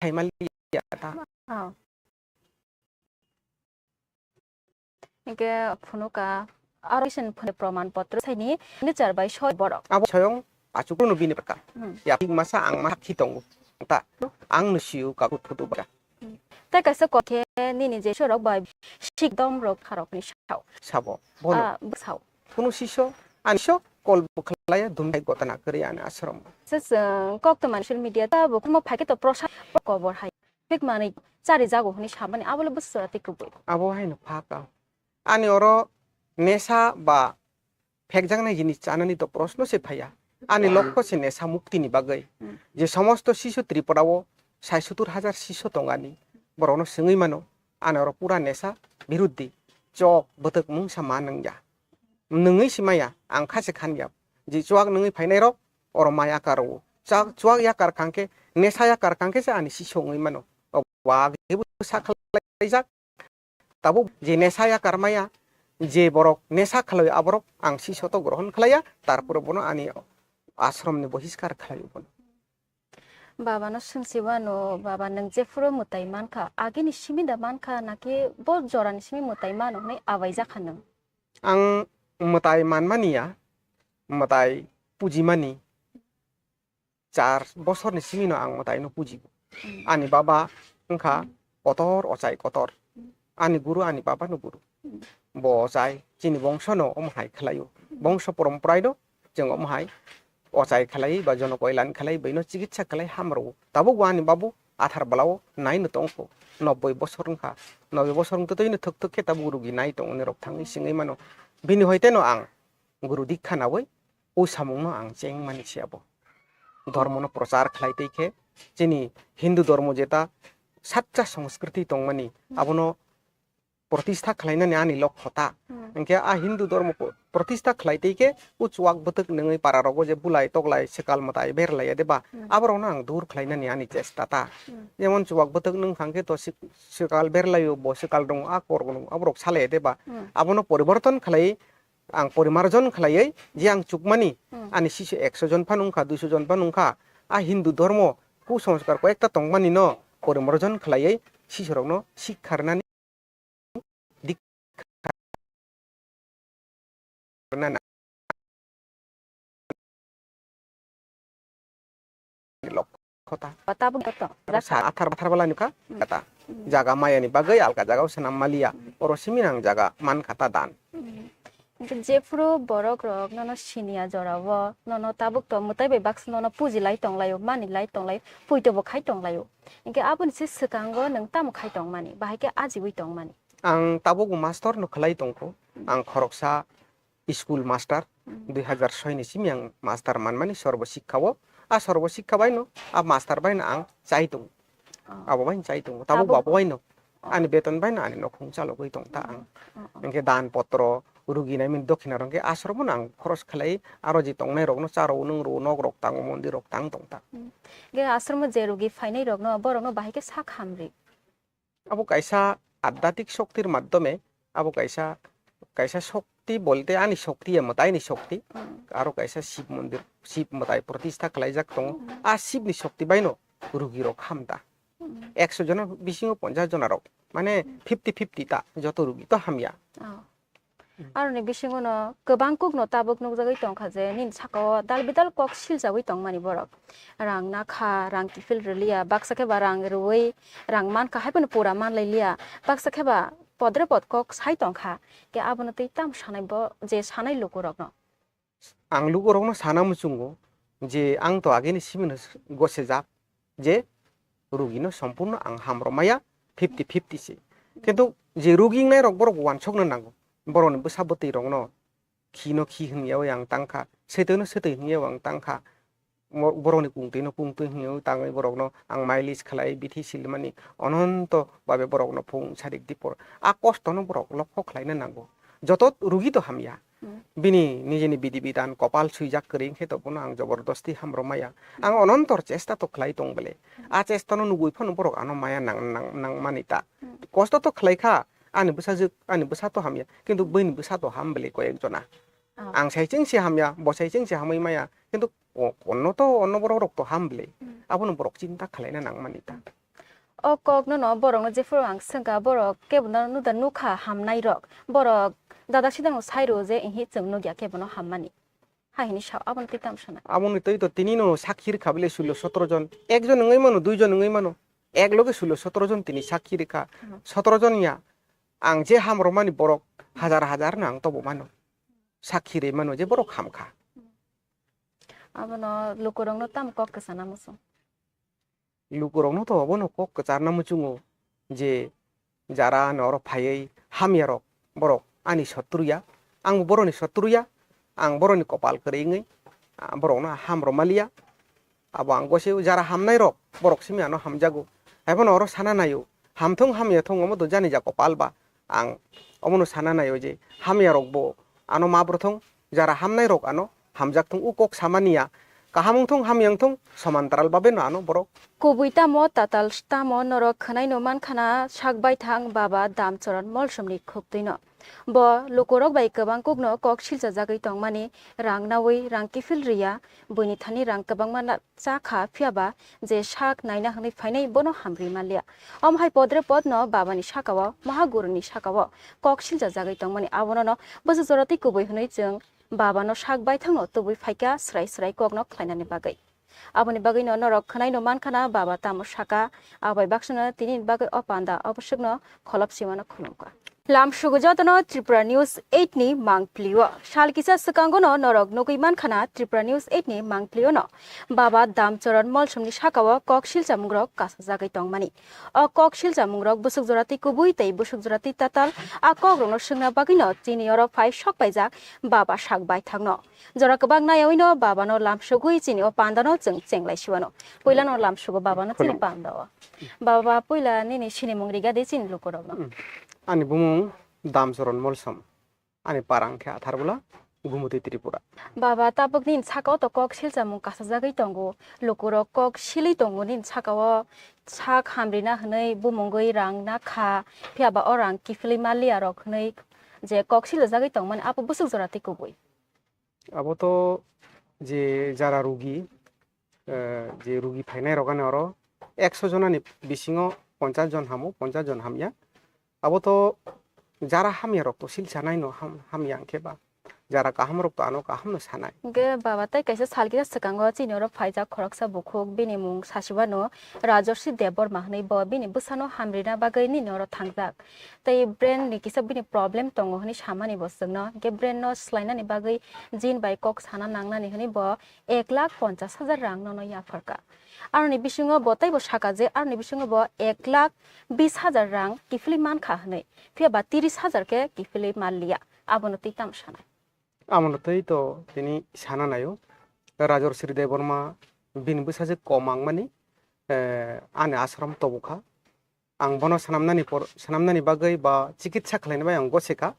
sai maliya ta. Oh. Hinkhe phunukha, aro isin phone proman potro saini signature bai soi borok. Abo soyong achukrono bini bwkha. Hmm. Yapik masa ang ma sakhi tongo. Ta ang no siu kaku photo bwkha. Hmm. Tei kaisa kok khe nini je sorok bai sikdom rok kharok ni sao. Sabo. Bono. Ah, bwsao. Kunu siso, ani so kol bwkhlaya dumthai gotana kwrwi ani ashram. Se chwng kok to mani social media ta bo kumo phaikhe to prosa kobor hai. Thik manwi chari jago hwnwi samani abo le bwswra tei kubui. Abo haino pha ka. Ani oro nesa ba phekjaknai jinis chanani to proshno se phaiya. Ani lokho se nesa muktini bagwi. Hmm. Je somosto sisu Tripura o sai sottur hajar sisu tongani. Borokno swngwi mano, ani oro pura nesa biruddhi. Chok, bwtwk mungsa ma nungya. Nungwi se maya, ang kha se khan ya. Je chuak nungwi phainai rok, oro ma yakar o. Chak, chuak yakar kang khe, nesa yakar kang khe se ani sisu wngwi mano. O wagwi bo sa khlaijak. Tabuk je nesa yakar maya, je borok nesa khlai aborok ang sisu to grohon khlaiya, tarpore bono ani ashram ni bohiskar khlai bono. Baba no swngsi wano, baba nwng jephuru mwtai mankha, agini simi da mankha, naki bo jorani simi mwtai mano hwnwi abai jakha nwng? Ang mwtai manmani ya, mwtai pujimani char bosorni simi no ang mwtai no puji. Hmm. Ani baba wngkha kotor, ochai kotor. Hmm. Ani guru, ani baba no guru. Hmm. Bo ochai, chini bongso no omo hai khlaio. Hmm. Bongso poromporai no chwng omo hai ochai khlai ba jono koilan khlai, bwino chikitsa khlai hamrwo. Tabuk bo ani babu athar bwlao nai no tongkho. Nobboi bosor wngkha. Nobboi bosor wngtwi no thwk thwk khe tabuk rugi nai tongo ni rok thangwi singwi mano. Bini hoite no ang guru dikha nawi o samung no ang cheng mani se abo. Dhormo no prochar khlai tei khe chini Hindu dhormo jeta sacha sanskriti tongmani abono protistha khlainani ani lokho ta. Hmm. Hinkhe a Hindu dhormo po-, protistha khlai tei khe o chuak bwtwk nungwi para rogo je bulai toklai swkal mwtai berlai ya de ba, hmm, aborokno ang dur khlainani ani chesta ta. Hmm. Jemon chuak bwtwk nung thang khe to sik-, swkal berlaio bo swkal rung a kor rung aborok salai ya de ba. Hmm. Abono poriborton khlai ang porimarjon khlaiwi je ang chukmani, hmm, ani sisu ekso jon phano wngkha, duiso jon phano wngkha, a Hindu dhormo kusonskar koi ekta tongmani no porimarjon khlaiwi sisurokno sikha rwnani dikha rwna na-, lokho ta. Tabuk joto. Aro sa athar bathar bwlai nukha, hmm, kata. Hmm. Jaga mayani bagwi alka jagao swnam maliya. Hmm. Oro simi nang jaga man kha ta dan. Hmm. Hwnkhe jephuru borok rok nono siniya jorao, nono tabuk to mwtai bai baksa nono puji lai tong laio, mani lai tong laio, puito bo khai tong laio. Hwnkhe aboni se swkango nwng tamo khai tong mani, bahai khe ajiwi tong mani? Ang tabuk master no khlai tongkho. Hmm. Ang khoroksa school master, hmm, dui hazar soi ni simi ang master manmani Sarva Shikkha o. A Sarva Shikkha bai no, a master bai no ang chai tongo. Oh. Abo bai chai tongo. Tabuk abo bo abo bai no. Oh. Ani beton bai no ani nokhung chalogwi tong ta ang. Oh, oh. Hwnkhe dan potro, rugi naimani dokhina rok hwnkhe ashram o no ang khoros khlai, aro je tongnai rok no cha rw nung rw nok rok tango, mondir rok tang tong ta. Hmm. Hwnkhe ashram o je rugi phainai rok no, borok no bahai khe sak hamri. Abo kaisa adhyatmik shoktir madhyome, abo kaisa, kaisa shokti bolte ani shokti ya mwtaini shokti, hmm, aro kaisa Shiv mondir, Shiv mwtai pratistha khlaijak tongo. Hmm. A Shiv ni shokti bai no rugi rok ham ta. Hmm. Ekso jona bisingo ponchas jona rok, mane, hmm, fifty fifty ta, joto rugi to hamya. Oh. Aroni bisingo no kwbang kuk no tabuk nukjagwi tongkha je nini saka o dal bidal kok siljagwi tongmani borok. Rang nakha, rang kiphil rwliya, baksa khe ba rang rwui rang mankha, hai phano pura manlailiya, baksa khe ba podre pod kok sai tongkha. Khe abono tei tamo sanai bo je sanai lukurokno? Ang lukurokno sana muchungo je ang to ageni simino gosejak je rugino sompurno ang hamrwmaya fifty fifty se. Kintu je rugi wngnai rok borok uansukna nango. Borokni bwsa bwtwi rokno khino khi hwnyawi ang tangkha, swtwino swtwi hwnyawi ang tangkha. Mo-, borokni kungtwino kungtwi hwnwi tangwi borokno ang mileage khlai bithi silmani ononto babe borokno phung sarik dipor. A kostono borok lokho khlaina nango. Joto rugi to hamya. Hmm. Bini nijini bidi bidan kopal swijak kwrwi wngkhe to bono ang jobordosti hamrwmaya. Ang onontor chesta to khlai tong bele. A chestano nugwi phano borok ano maya nang, nang, nangmani ta. Hmm. Kosto to khlai kha, ani bwsajwk, ani bwsa to hamya, kintu buini bwsa to ham bele koyek jona. Ah. Ang sai chengse hamya, bo sai chengse hamwi maya, kintu o-, onno to, onno borok rok to ham bele. Hmm. Abono borok chinta khlaina nangmani ta. O kok no no borok no jephuru ang swngkha, borok kebo no nuda nukha hamnai rok. Borok dadak sidang no sai rwo je, "Ihi, chwng nukya kebo no hammani." Hai hini sao, abono twi tamo sanai? Aboni twi to tini no sakhi rwkha bile sulo sotro jon. Ekjon wngwi mano, duijon wngwi mano. Ek loge sulo sotro jon tini sakhi rwkha. Hmm. Sotro jon ya, ang je hamrwmani borok hajar hajar no ang tobo mano. Sakhi rwi mano je borok hamkha. Abono lukurokno tamo kok kwchana muchung? Lukurokno to obono kok kwcharna muchungo je jara ano oro phaiwi hamya rok, borok ani sotru ya, ang bo borokni sotru ya, ang borokni kopal kwrwi wngwi, ah, borokno ham rwmaliya. Abo ang gosio jara hamnai rok, borok simi ano hamjago. Haiphano oro sana naio, hamthung hamya thung omo to jani ja kopal ba, ang omono sana naio je hamya rok bo ano ma bwrwthung, jara hamnai rok ano hamjak thung, u kok samani ya. Kaham wng thung, hamya wng thung, somantaral babe no ano borok. Kubui tamo, tatal tamo, norok khwnai no mankha na sak baithang baba Damcharan Molsomni khuktwi no. Bo lukurok bai kwbang kuk no kok siljajagwi tongmani, rang nawi rang kiphil rwya, buini thani rang kwbangma na-, cha kha, phiya ba je sak naina hwnwi phainai bono hamri manliya. Omo hai podre podno babani saka o, Mahaguruni saka o kok siljajagwi tongmani, abono no bwswk jora tei kubui hwnwi chwng babano sak baithangno tubui phaikha swrai swrai kokno khlainani bagwi. Aboni bagwino norok khwnaino mankha na baba tamo saka, abai baksano tini bagwi o panda o bwswkno kholop simano khulumkha. Lamsugo jotono Tripura News eight ni mangpli o. Sal kisa swkango no norok nugwi mankha na Tripura News eight ni mangpli o no baba Damcharan Molsomni saka o kok silchamungrok kasajagwi tongmani. O kok silchamungrok bwswk jora tei kubui tei bwswk jora tei tatal a kokrokno swngna bagwino chini oro phai sok paijak baba sak baithangno. Jora kwbang naiwi no baba no lamsugwi chini o panda no chwng chenglai siwano. Puila no lamsugo baba no chini panda o. Baba, puila nini sinimung riga di chini lukurok no. Hmm. Ani bumung Damcharan Molsom. Ani parang khe Atharbola, Gumutwi Tripura. Baba, tabuk nini saka o to kok silchamung kasajagwi tongo. Lukurok kok silwi tongo nini saka o, sak hamrina hwnwi bumungwi rang nakha, phiya ba o rang kiphilwi maliya rok hwnwi je kok siljagwi tongmani abo bwswk jora tei kubui. Abo to je jara rugi, eh, je rugi phainai rok ani oro ekso jonani bisingo ponchas jon hamo, ponchas jon hamya. Abo to jara hamya rok to silsa nai no ham-, hamya hwnkhe ba. Jara kaham rok to ano kaham no sanai. Hwnkhe baba tei kaisa sal kisa swkango chini oro phaijak khoroksa bukhuk, bini mung sasibano Rajarshi Debbarma hwnwi, bo bini bwsano hamrina bagwi nini oro thangjak. Tei brain ni kisa bini problem tongo hwnwi samani bo chwngno. Hwnkhe brain no swlainani bagwi jin bai kok sana nangnani hwnwi bo ek lakh ponchas hajar rang nono yapharkha. Aroni bisingo bo teibo saka je aroni bisingo bo ek lakh bis hajar rang kiphilwi mankha hwnwi, phiya ba tiris hajar khe kiphilwi manliya. Abono twi tamo sanai? Abono twi to tini sana naio. Rajarshi Debbarma bini bwsajwk kom wngmani, eh, ani ashram tobokha. Ang bono swnamnani por, swnamnani bagwi ba chikitsa khlaina bai ang goseka.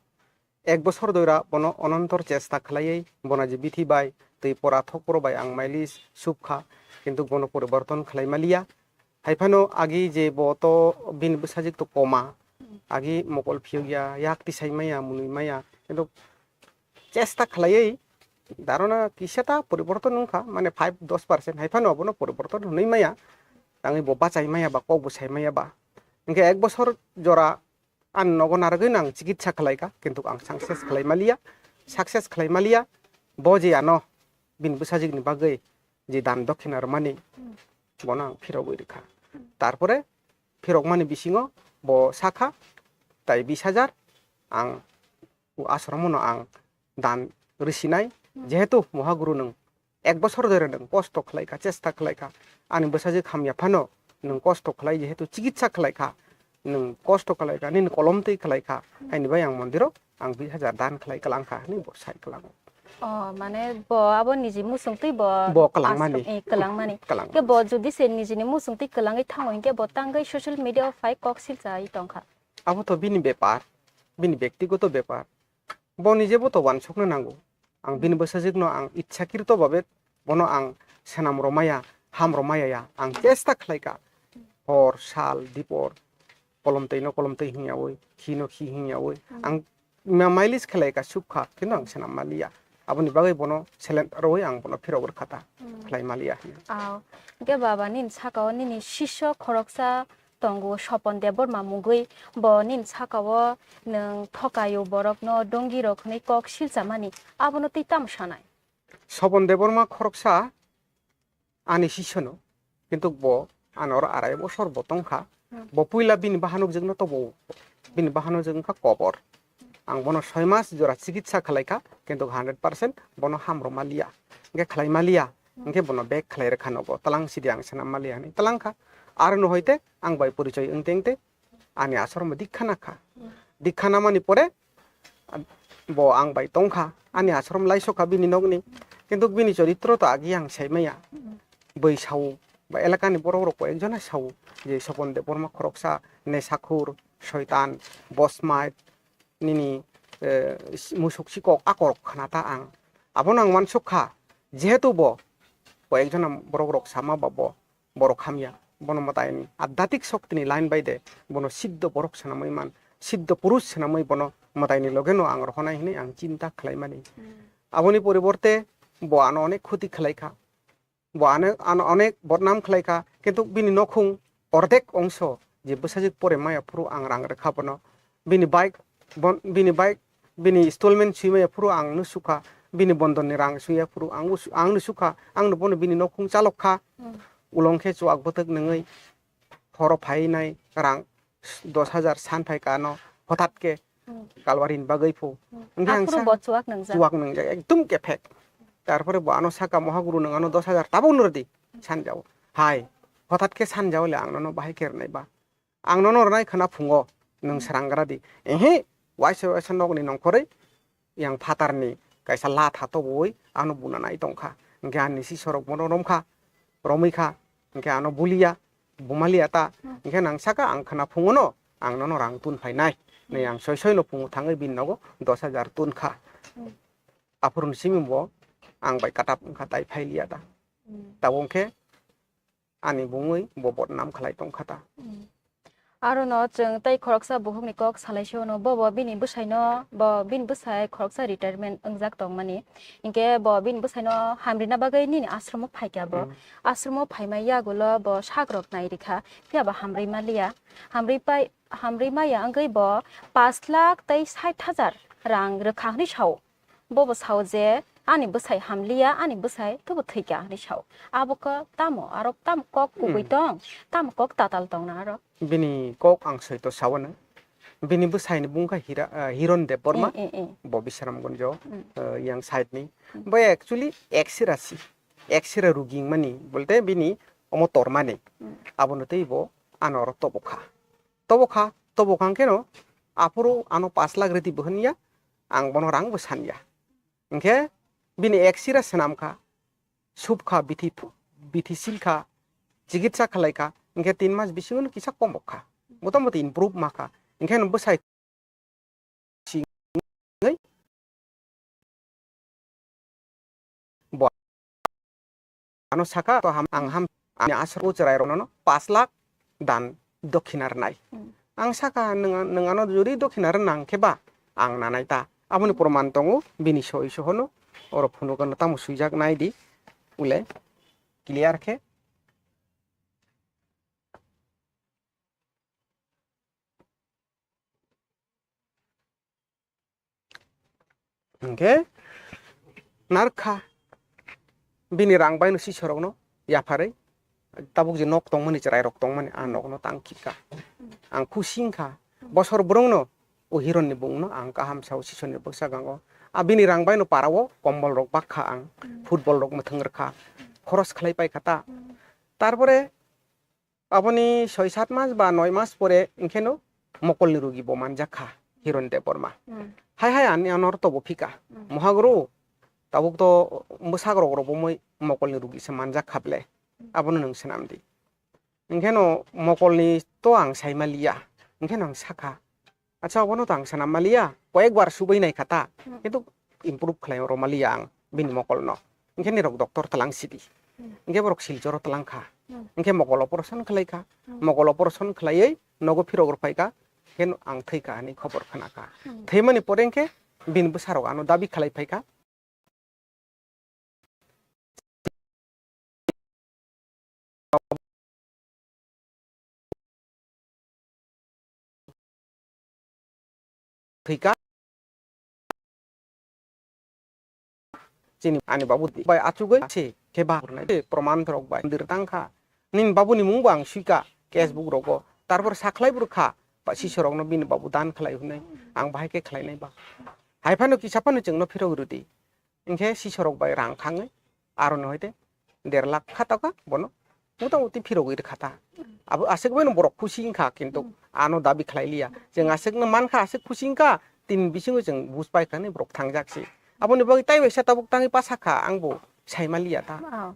Ek bosor doira bono onontor chesta khlaiwi bono je bithi bai twi pora thok poro bai ang mailis subkha, kintu bono poriborton khlai maliya. Haiphano agi je bo to bini bwsajwk to koma, agi mokol phiyokya, yak tisai maya, mwnwi maya, kintu chesta khlaiwi darona kisa ta poriborton wngkha, mane five dos percent, haiphano abono poriborton hwnwi maya, tangwi bo bachai maya ba kok bo sai maya ba. Hwnkhe ek bosor jora ani nogo narwgwi no ang chikitsa khlaikha, kintu ang success khlai maliya, success khlai maliya, bo je ano bini bwsajwkni bagwi je dan dokhina rwmani, bono ang phirogwi rwkha. Tarpore phirokmani bisingo bo sakha tai bis hajar ang o ashramono ang dan rwsinai, jehetu mohaguru nwng ek bosor dhore nwng kosto khlaikha, chesta khlaikha, ani bwsajwk hamya phano nwng kosto khlai, jehetu chikitsa khlaikha, nwng kosto khlaikha, nini kolom twi khlaikha, haini bai ang mondiro ang bis hajar dan khlai kwlangkha hwnwi bo sai kwlango. Oh, mane bo abo niji muchung twi bo Bo kwlangmani. Ashram, eh, kwlangmani. Kwlangmani. Ke bo jodi se nijini muchung twi kwlangwi thango hinkhe bo tangwi social media o phai kok silchai tongkha. Abo to bini bepar, bini bektigoto bepar. Bo nijebo to uansukna nango. Ang bini bwsajwkno ang ichchakirito babe bono ang swnam romaya, ham romaya ya. Ang chesta khlaikha. Hor, sal, dipor, kolom twi no kolom twi hingyawi, khi no khi hingyawi. Ang ma-, mailis khlaikha, subkha, kintu ang swnam maliya. Aboni bagwi bono seleng rwwi ang bono phirok rwkha ta, khlai maliya hwnwi. Aw, hwnkhe baba nini sakao nini sisyo khoroksa tongo Sopon Debbarma mungwi, bo nini sakao nwng thokayo borokno dongirok hwnwi kok silchamani, abono twi tamo sanai? Sopon Debbarma khoroksa ani sisyono, kintu bo ani oro arai bosor bo tongkha. Bo puila bini bahanokjwkno tobo, bini bahanokjwk wngkha kobor. Ang bono soi mas jora chikitsa khlaikha, kintu hundred percent bono hamrw maliya, hwnkhe khlai maliya, hwnkhe bono bek khlai rwkha nogo, twlang sidi ang swnam maliya hwnwi twlangkha. Aro no hoite ang bai porichoi wngte wngte ani ashram dikha nakha. Dikha namani pore bo ang bai tongkha, ani ashram laisokha bini nokni, kintu bini choritro to agi ang saimaya. Bwi sao ba elakani borok rok koi ekjona sao je Sopon Debbarma khoroksa nesakhur, soitan, bosmait, nini, eh, musuk sikok akorok khna ta ang. Abono ang uansuk kha, jehetu bo koi ekjona borok rok sama ba bo borok hamya. Bono mwtaini adhyatik shoktini line bai de bono siddho borok swnamwi man, siddho purush swnamwi bono mwtaini loge no ang rohonai hwnwi ang chinta khlaimani. Aboni poriborte bo ano onek khoti khlaikha. Bo ano, ano onek bodnam khlaikha, kintu bini nokhung ordek ongso je bwsajwk pore maya phuru ang rang rwkha bono. Bini bike, bon-, bini bike, bini installment swi maya phuru ang no sukha, bini bondon ni rang swi ya phuru ang no su-, ang no sukha, ang no bono bini nokhung chalok kha. Ulong khe chuak bwtwk nungwi horo phai nai rang dos hajar san phai kha ano hothat khe kalwari ni bagwi phu. Hwnkhe ang Aphuru sa bo chuak nungjak. Chuak nungjak, ekdum kephek. Tarpore bo ano saka, "Mohaguru, nwng ano dos hajar tabuk no rwdi," sanjao. Hai, hothat khe sanjao le ang nono bahai khe rwnai ba. Ang nono rwnai khwna phungo, nwng srang gra di. Ehe, waisa waisa nokni nongkhorwi yang phatarni kaisa latha tobwi ano buna nai tongkha. Hwnkhe ani sisorok bono romkha, romwi kha. Hwnkhe ano buliya, bumaliya ta. Hwnkhe nang saka ang khwna phungono ang nono rang tun phainai. Nei ang soi soi no phungo thangwi bini nogo dos hajar tun kha. Aphuru ni simi bo ang bai katap wngkha, tai phailiya ta. Tabuk hwnkhe ani bungwi bo bodnam khlai tongkha ta. Aro no chwng tei khoroksa bukhukni kok salai se ono, bo bo bini bwsai no, bo bini bwsai khoroksa retirement wngjak tongmani. Hinkhe bo bini bwsai no hamrina bagwi nini ashromo phaikha bo. Hmm. Ashromo phaima yagulo bo sakrok nai rikha, phiya bo hamrwi maliya. Hamrwi pai, hamrwi maya wngwi bo pash lakh tei sait hajar rang rwkha hwnwi sao. Bobo sao je, "Ani bwsai hamliya, ani bwsai tobo thwikha," hwnwi sao. Abo khe tamo, aro tamo kok kubui Hmm. tong, tamo kok tatal tong na aro. Bini kok ang soi to sao na. Bini bwsai ni bung kha Hira, ah, Hiron Debbarma, Eh, eh, eh. bo Bisramganjo, Hmm. ah, yang side ni. Hmm. Bo actually X-ray si, X-ray rugi mani, bolte bini omo tormani. Hmm. Abono tei bo ano oro tobokha. Tobokha, tobokha hwnkhe no, aphuru ano pash lakh rwdi bo hwnya, ang bono rang bo sanya. Hinkhe bini X-ray swnam kha, sup kha, bithi, bithi sil kha, chikitsa khlai kha, hinkhe tin mas bisingo no kisa komok kha. Motamoti improve ma kha. Hinkhe no bwsai singwi bo ano saka, "To ham, ang ham, ani aswk o chwrai rokno no pash lakh dan dokhina rwnai." Hmm. Ang saka, "Nwng, nwng ano jodi dokhina rwna hwnkhe ba ang nanai ta." Aboni Hmm. proman tongo, bini soi sohono oro phunuk ano tamo swijak nai di, ule clear khe. Hinkhe narwkha bini rang bai no sisorokno yapharwi tabuk je nok tongmani chwrairok tongmani a nokno tang khika. Ang khusi wngkha bosor bwrwngno o Hiron ni bungno ang kaham sao sisoni bwskango. A bini rang bai no para o kombol rok bakha ang, football rok mwthwng rwkha, khoros khlai paikha ta. Tarpore Aboni soi sat mas ba noi mas pore hinkhe no mokolni rugi bo manjak kha Hiron Debbarma. Hmm. Hai hai ani anor tobo phika. Hmm. Mohaguru tabuk to bwsak rok rok bo moi mokolni rugi se manjak kha ble. Hmm. Abono nwng swnam di. Hinkhe no mokolni to ang sai ma liya. Hinkhe no ang sakha. Acha, obono to ang sana maliya, koyek bar subui nai kha ta, Hmm. kintu improve khlai rw maliya ang bini mokol no. Hinkhe nirok doctor tlang sidi. Hmm. Hinkhe borok Silchor o tlang kha. Hmm. Hinkhe mokol operation khlai kha. Hmm. Mokol operation khlaiwi nogo phirok rw phai kha. Hinkhe ang thwi kha hinwi khobor khna kha. Hmm. Thwimani pore hinkhe bini bwsa rok ano dabi khlai phai kha. Thwika. Chini ani babu bai achugwi se khe ba hwnai de proman rok bai dir tang kha. Nini babu ni mung bo ang suika case book rogo. Tarpor sakhlai bwrwkha ba sisorokno bini babu dan khlai hwnwi ang bahai khe khlainai ba. Hai phano kisa phano chwngno phirok rwdi. Hinkhe sisorok bai rang khangwi aroni hoite der lakh kha taka bono mota moti phirogwi rwkha ta. Abo aswk baino borok khusi wngkha, kintu Hmm. ano dabi khlai liya. Chwng aswkno mankha, aswk khusi wngkha, tini bisingo chwng buj pai kha hinwi borok thangjak se. Aboni bagwi tai waisa tabuk tangwi pa sakha, ang bo sai ma liya ta. Oh.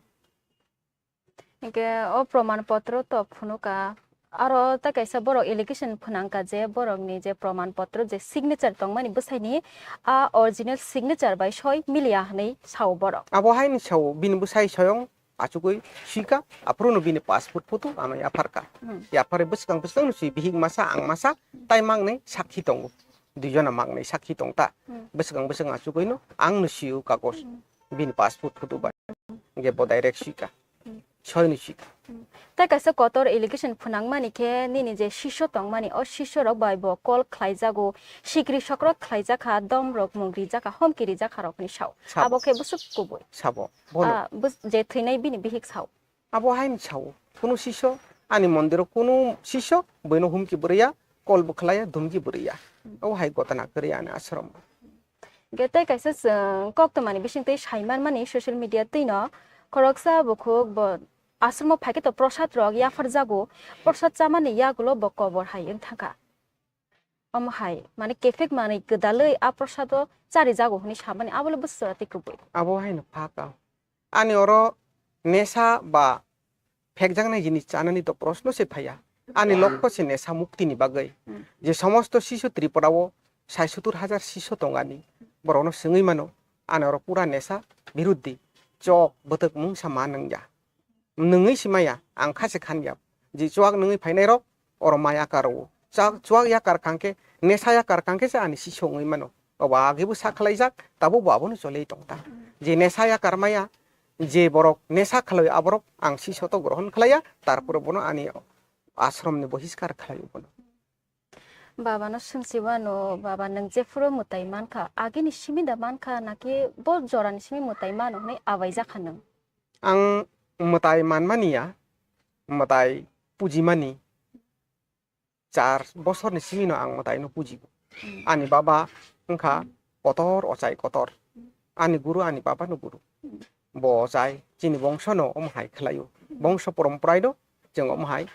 Hinkhe o proman potro to phunukha. Aro tei kaisa borok allegation phwnangkha je borokni je proman potro je signature tongmani bwsaini a original signature bai soi miliya hwnwi sao borok. Abo haino sao, bini bwsai soyong achugwi swika, aphuru no bini passport photo ano yapharkha. Hmm. Yapharwi bwskang bwskang no swi bihik masa ang masa tai mangnwi sakhi tongo. Duijona mangnwi sakhi tongta. Hmm. Bwskang bwskang achugwi no ang no sio kagoj. Hmm. Bini passport photo bai. Hinkhe bo direct swika. Hmm. Soino sika. Hmm. Tei kaisa kotor allegation phwnangmani khe nini je sisyo tongmani, o sisyo rok bai bo call khlaijago, sikri sokrok khlaijakha, dom rok mung rijakha, homki rijakha rokni sao. Sabo. Abo khe bwswk kubui. Sabo. Bono. Ah, bwswk je thwinai bini bihik sao. Abo haino sao. Kunu sisyo, ani mondiro kunu sisyo, boino humki bwrwiya, call bo khlaiya, dhumki bwrwiya. Hmm. Abo hai gotana kwrwi ani ashram. Hwnkhe tei kaisa chwng koktwmani bisingtwi sai manmani social media twino khoroksa bukhuk bo aswrwngmo phaikhe to prosad rok yapharjago, prosad chamani yagulo bo kobor hai wng thangkha. Omo hai, mane, kephek manwi gwdalwi a prosado charijago hwnwi samani, abole bwswra tei kubui. Abo haino pha ka. Ani oro nesa ba phekjaknai jinis chanani to proshno se phaiya. Ani lokho se nesa muktini bagwi. Hmm. Je somosto sisu Tripura o sai sottur hajar sisu tongani, borokno swngwi mano, ani oro pura nesa biruddhi, chok, bwtwk mungsa ma nungya. Nungwi si maya, ang kha se khan ya. Je chuak nungwi phainai rok, Oro mai yakar o. Chak, chuak yakar kang khe, nesa yakar kang khe se ani siso wngwi mano. Obo agebo sa khlaijak, tabuk bo abono choli tong ta. Je nesa yakar maya, je borok nesa khlai aborok ang siso to grohon khlaiya, tarpore bono ani ashram ni bohiskar khlai bono. Baba no swngsi wano, baba nwng jephuru mwtai mankha, agini simi da mankha, naki bo jorani simi mwtai mano hwnwi abai jakha nwng? Ang mwtai manmani ya, mwtai pujimani. Char bosorni simino ang mwtaino pujigo. Hmm. Ani baba wngkha kotor, ochai kotor. Ani guru, ani babano guru. Hmm. Bo ochai, chini bongsono omo hai khlaio. Bongso poromporaino chwng omo hai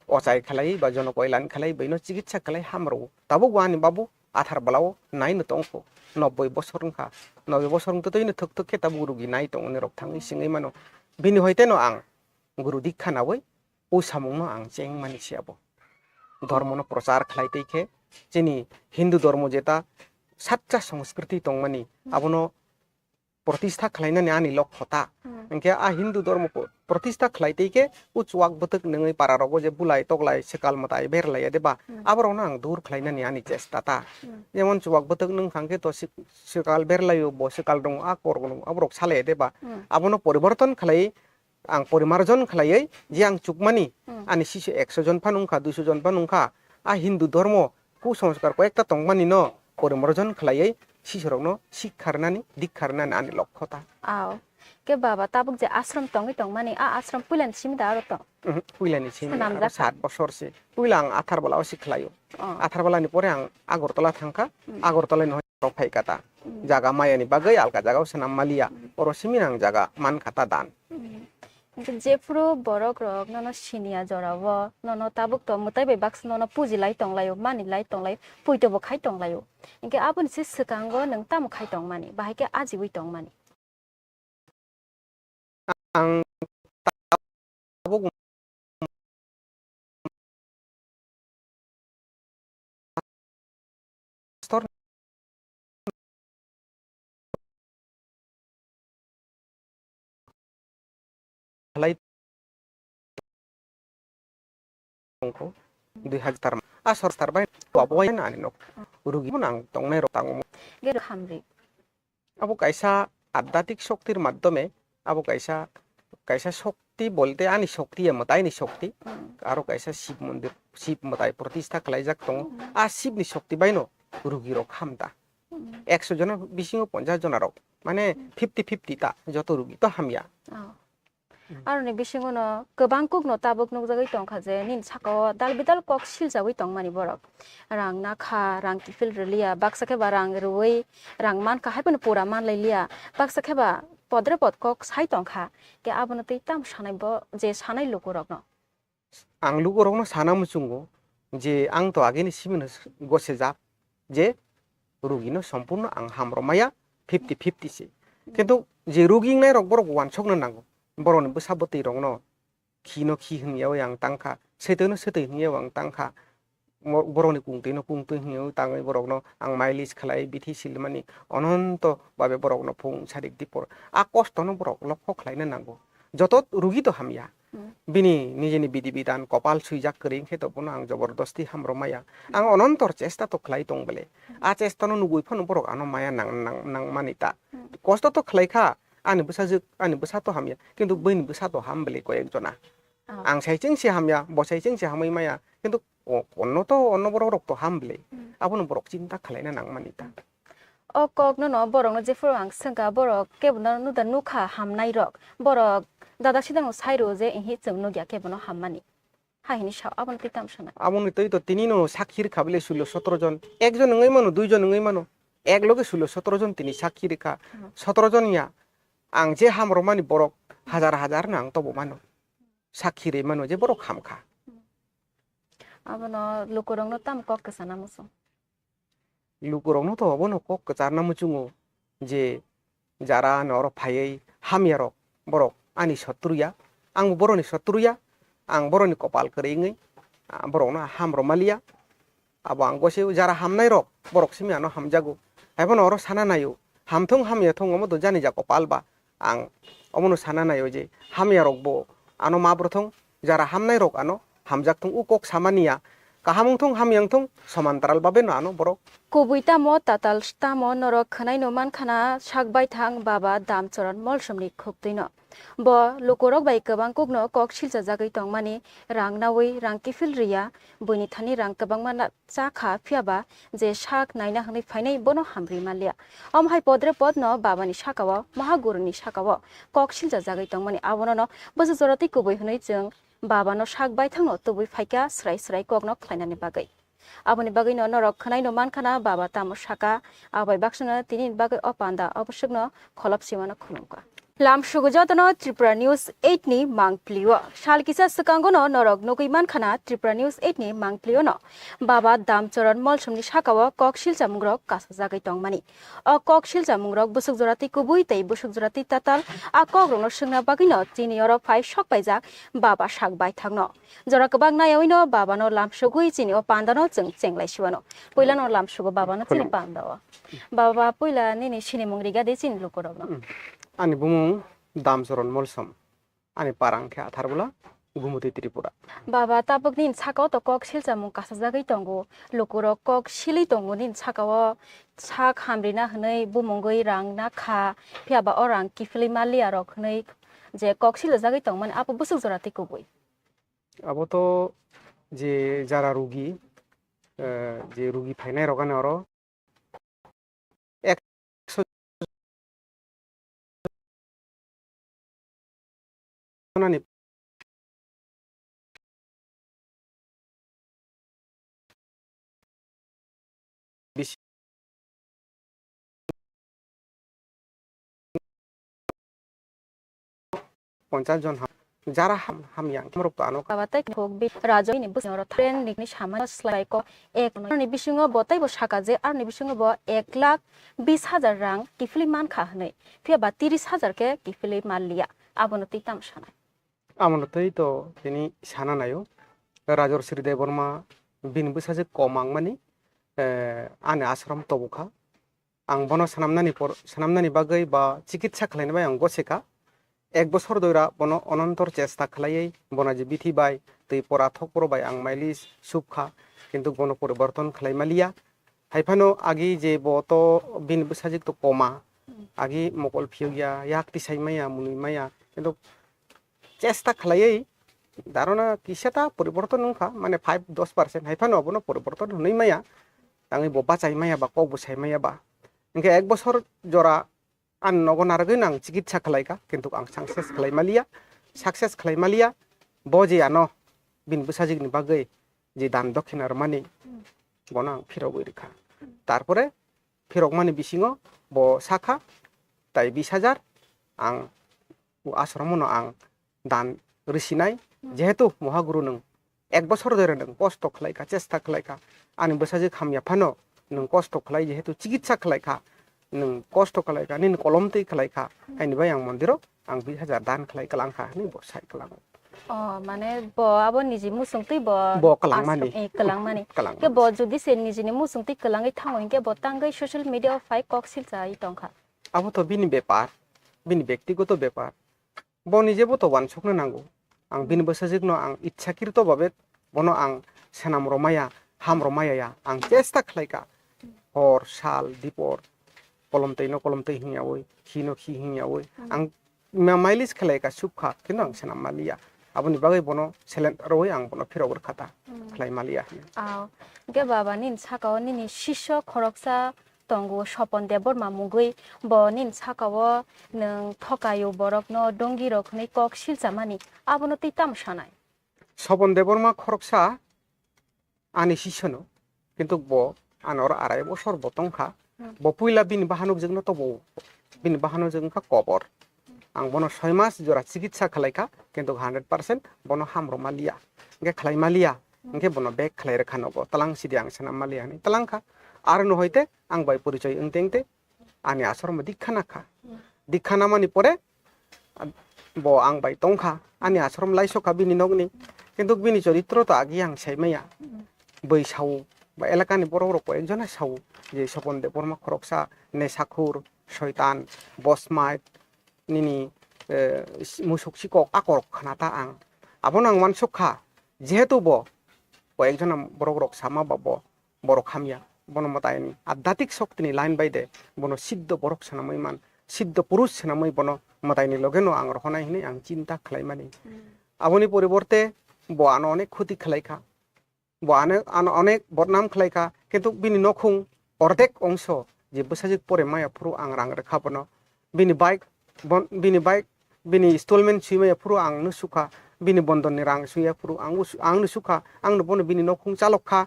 ochai khlai ba jono koilan khlai, baino chikitsa khlai hamrwo. Tabukbo ani babu Athar balao naino tongkho. Nobboi bosor wngkha. Nobboi bosor wngtwi twino thwk thwk khe tabuk rugi nai tongmani rok thangwi singwi mano. Bini hoiteno ang guru dikha naui o samungno ang chengmani se abo. Dhormono prochar khlai tei khe chini Hindu dhormo jeta satcha sanskriti tongmani abono protistha khlainani ani lokho ta. Hmm. Hinkhe a Hindu dhormo po-, protistha khlai tei khe o chuak bwtwk nungwi para rogo je bulai toklai swkal mwtai berlai ya de ba, hmm, aborokno ang dur khlainani ani chesta ta. Hmm. Jemon chuak bwtwk nung kha khe to sik-, swkal berlaio bo swkal rung a kor rung aborok salai ya de ba. Hmm. Abono poriborton khlai ang porimarjon khlaiwi je ang chukmani, hmm, ani sisu ekso jon phano wngkha, duiso jon phano wngkha, a Hindu dhormo kusanskar koyekta tongmani no porimarjon khlaiwi sisurokno sikha rwnani, dikha rwnani ani lokho ta. Aw. Ke baba, tabuk je ashram tongwi tongmani, a ashram puilani simi da aro tong? Mhm, puilani simi, swnamjak aro sat bosor se. Puila ang Atharbala o si khlaio. Oh. Atharbala ni pore ang Agartala thangkha. Hmm. Agartala ni rok phai kata. Hmm. Jaga maya ni bagwi alka jaga o swnam maliya. Hmm. Oro simi ang jaga man kata dan. Hmm. Hingke jephuru borok rok nono siniya jora o, nono tabuk to mwtai bai baksa nono puji lai tong laio, mani lai tong laio, puito bo khai tong laio. Hingke aboni se swkango nwng tamo khai tong mani, bahai khe ajiwi tong mani? Ang tabuk khlai tongkho, dui hazar a sorkar bai abo ani nok rugi bo nang tongnai rok tango. Ge hamri. Abo kaisa adhyatik shoktir madhyome, abo kaisa, kaisa shokti bolte ani shokti ya mwtaini shokti, hmm, aro kaisa Shiv mondir, Shiv mwtai protistha khlaijak tongo. Hmm. A Shivni shokti baino rugirok hamda. Hmm. Ekso jona bisingo ponchash jona rok, mane, hmm, fifty fifty ta, joto rugi to hamya. Oh. Hmm. Aroni bisingo no kwbang kuk no tabuk nukjagwi tongkha je nini saka o dal bidal kok siljagwi tongmani borok. Rang nakha, rang kiphil rwliya, baksa khe ba rang rwui rang mankha, hai phano pura manlai liya, baksa khe ba podre pod kok sai tongkha. Khe abono twi tamo sanai bo je sanai lukurokno? Ang lukurokno sana muchungo je ang to ageni simino gosejak je rugino sompurno ang hamrwmaya fifty fifty se. Kintu je rugi wngnairok borok uansukna nango, borokni bwsa bwtwirokno khino khi hwnyaui ang tangkha, swtwino swtwi hwnyaui ang tangkha, mo-, borokni kungtwino kungtwi hwnyaui tangwi borokno ang mailis khlai bithi silmani ononto babe borokno phung sarik dipor. A kostono borok lokho khlaina nango. Joto rugi to hamya. Hmm. Bini nijini bidi bidan kopal swijak kwrwi wngkhe to bono ang jobordosti hamrwmaya. Ang onontor chesta to khlai tong bele. A chestano nugui phano borok ano maya nang, nang, nangmani ta. Hmm. Kosto to khlai kha, ani bwsajwk, ani bwsa to hamya, kintu buini bwsa to ham bele koyek jona. Ah. Ang sai chengse hamya, bo sai chengse hamwi maya, kintu o-, onno to, onno borok rok to ham bele. Hmm. Abono borok chinta khlaina nangmani ta. O kok no no borok no jephuru ang swngkha, borok kebo no nuda nukha hamnai rok, borok dada sidang no sai rwo je, ihi chwng nukya kebo no hammani. Hai hini sao, abono twi tamo sanai? Aboni twi to tini no sakhi rwkha bile sulo sotro jon. Ekjon wngwi mano, duijon wngwi mano. Ek loge sulo sotro jon tini sakhi rwkha. Hmm. Sotro jon ya, ang je hamrwmani borok hajar hajar no ang tobo mano. Sakhi rwi mano je borok hamkha. Abono lukurokno tamo kok kwchana muchung? Lukurokno to obono kok kwcharna muchungo je jara ano oro phaiwi hamyarok, borok ani sotru ya, angbo boroni sotru ya, ang boroni kopal kwrwi wngwi, ah, borokno hamrwmaliya. Abo ang gosio jara hamnairok, borok simi ano hamjago. Haiphano oro sana naio, hamthung hamya thung omo to jani ja kopal ba. Ang omono sana naio je hamyarokbo ano ma bwrwthung, jara hamnairok ano hamjak thung, u kok samani ya. Kaham wng thung, hamya wng thung, somantaral babe no ano borok. Kubui tamo, tatal tamo, norok khwnai no mankha na sak baithang Baba Damcharan Molsomni khuktwi no. Bo lukurok bai kwbang kukno kok silchajagwi tongmani, rang naui rang kiphil riya, buini thani rang kwbangma na-, cha kha, phiya ba je sak naina hwnwi phainai bono hamri manliya. Omo hai podre podno Babani sakao, Mahaguruni sakao kok silchajagwi tongmani, abono no bwswk jora tei kubui hwnwi chwng Babano sak baithangno tubui phaikha, srai srai kokno khlainani bagwi. Aboni bagwino norok khwnaino mankha na, Baba tamo saka, abai baksano tini bagwi o panda o bwswkno kholop simano khulumkha. Lamsugo jotono Tripura News eight ni mangplio. Sal kisa swkangono norok nugwi mankha na Tripura News eight ni mangpliono Baba Damcharan Molsomni sakao kok silchamungrok kasajagwi tongmani. O kok silchamungrok bwswk jora tei kubui tei bwswk jora tei tatal, a kokrokno swngna bagwino chini oro phai sok paijak Baba sak baithangno. Jora kwbang naiyaui no Baba no lamsugui chini o panda no chwng chenglai siwano. Puila no lamsugo Baba no chini Khulum. Panda o. Baba, puila nini sinimung riga de chini lukurok no. Mm. Ani bumung Damcharan Molsom. Ani parang khe Atharbola, Gumutwi Tripura. Baba, tabuk nini saka o to kok silchamung kasajagwi tongo. Lukurok kok silwi tongo nini saka o, sak hamrina hwnwi bumungwi rang na kha, phiya ba o rang kiphilwi maliya rok hwnwi je kok silajagwi tongmani, abo bwswk jora tei kubui. Abo to je jara rugi, eh, je rugi phainai rok ani oro ekso nani bisi ponchas jon ham, jara ham, hamya hwnkhe borok to ano. Baba tei khok bi rajo ni bwskango oro train ni sama slai ko ek ni bisingo bo tei bo saka je aroni bisingo bo ek lakh bis hajar rang kiphilwi mankha hwnwi, phiya ba tiris hajar khe kiphilwi manliya, abono twi tamo sanai. Abono twi to tini sana naio. Rajor Sri Debbarma bini bwsajwk kom ang mani, eh, ani ashram tobokha. Ang bono swnamnani por, swnamnani bagwi ba chikitsa khlaina bai ang gosekha. Ek bosor doira bono onontor chesta khlaiwi bono je bithi bai twi pora thokphuru bai ang maili subkha, kintu bono poriborton khlai maliya. Haiphano agi je bo to bini bwsajwk to koma, agi mokol phiyokya, yak tisai maya, mwnwi maya, kintu chesta khlaiwi darona kisa ta poriborton wngkha, mane five dos percent, haiphano abono poriborton hwnwi maya, tangwi bo bachai maya ba kok bo sai maya ba. Hwnkhe ek bosor jora ani nogo narwgwi no ang chikitsa khlaikha, kintu ang success khlai maliya, success khlai maliya, bo je ano bini bwsajwkni bagwi je dan dokhina rwmani, bono ang phirogwi rwkha. Tarpore phirokmani bisingo bo sakha, tai bis hajar ang o ashramono ang dan rwsinai, jehetu Mohaguru nwng ek bosor dhore nwng kosto khlaikha, chesta khlaikha, ani bwsajwk hamya phano nwng kosto khlai, jehetu chikitsa khlaikha, nwng kosto khlaikha, nini kolom twi khlaikha, haini bai ang mondiro ang bis hajar dan khlai kwlangkha hwnwi bo sai kwlango. O, mane bo abo niji muchung twi bo Bo kwlangmani. Ashram, eh, kwlangmani. Kwlangmani. Ke bo jodi se nijini muchung twi kwlangwi thango hinkhe bo tangwi social media o phai kok silchai tongkha. Abo to bini bepar, bini bektigoto bepar. Bo nijebo to uansukna nango. Ang bini bwsajwkno ang itsakrito babe bono ang swnam romaya, ham romaya ya. Ang chesta khlaikha. Hor, sal, dipor, kolom twi no kolom twi hingyaui, khi no khi hingyaui. Ang ma-, mailis khlaikha, subkha, kintu ang swnam maliya. Aboni bagwi bono seleng rwui ang bono phirogwi rwkha ta. Khlai maliya. Aw, hwnkhe baba nini sakao nini sisyo khoroksa tongo Sopon Debbarma mungwi, bo nini sakao nwng thokaio borokno dongirok hwnwi kok silchamani, abono twi tamo sanai? Sopon Debbarma khoroksa ani sisyono, kintu bo ani oro arai bosor bo tongkha. Bo puila bini bahanokjwkno tobo, bini bahanokjwk wngkha kobor. Ang bono soi mas jora chikitsa khlaikha, kintu hundred percent bono hamrwma liya. Hwnkhe khlai maliya, hwnkhe bono bek khlai rwkha nogo, twlang sidi ang swnam maliya hwnwi twlangkha. Aro no hoite ang bai porichoi wngte wngte ani ashram dikha nakha. Dikha namani pore, ah, bo ang bai tongkha, ani ashram laisokha bini nokni. Kintu bini choritro to agi ang sai maya. Boi sao, ba elakani borok rok koi ekjona sao, je Sopon Debbarma khoroksa nesakhur, soitan, bosmait, nini, eh, musuk sikok akorok khna ta ang. Abono ang uansuk kha, Jehetu bo, bo ekjona borok rok sama ba bo borok hamya, bono mwtaini adhyatik shokti ni line bai de bono siddho borok swnamwi man, siddho purush swnamwi bono mwtaini loge no ang rohonai hinwi ang chinta khlaimani. Aboni poriborte bo ano onek khuti khlaikha, bo ano, ano onek bodnam khlaikha, kintu bini nokhung ordek ongso je bwsajwk pore maya phuru ang rang rwkha bono, bini bike, bon-, bini bike, bini installment swi maya phuru ang no sukha, bini bondon ni rang swi ya phuru ang, ang no sukha, ang no bono bini nokhung chalok kha.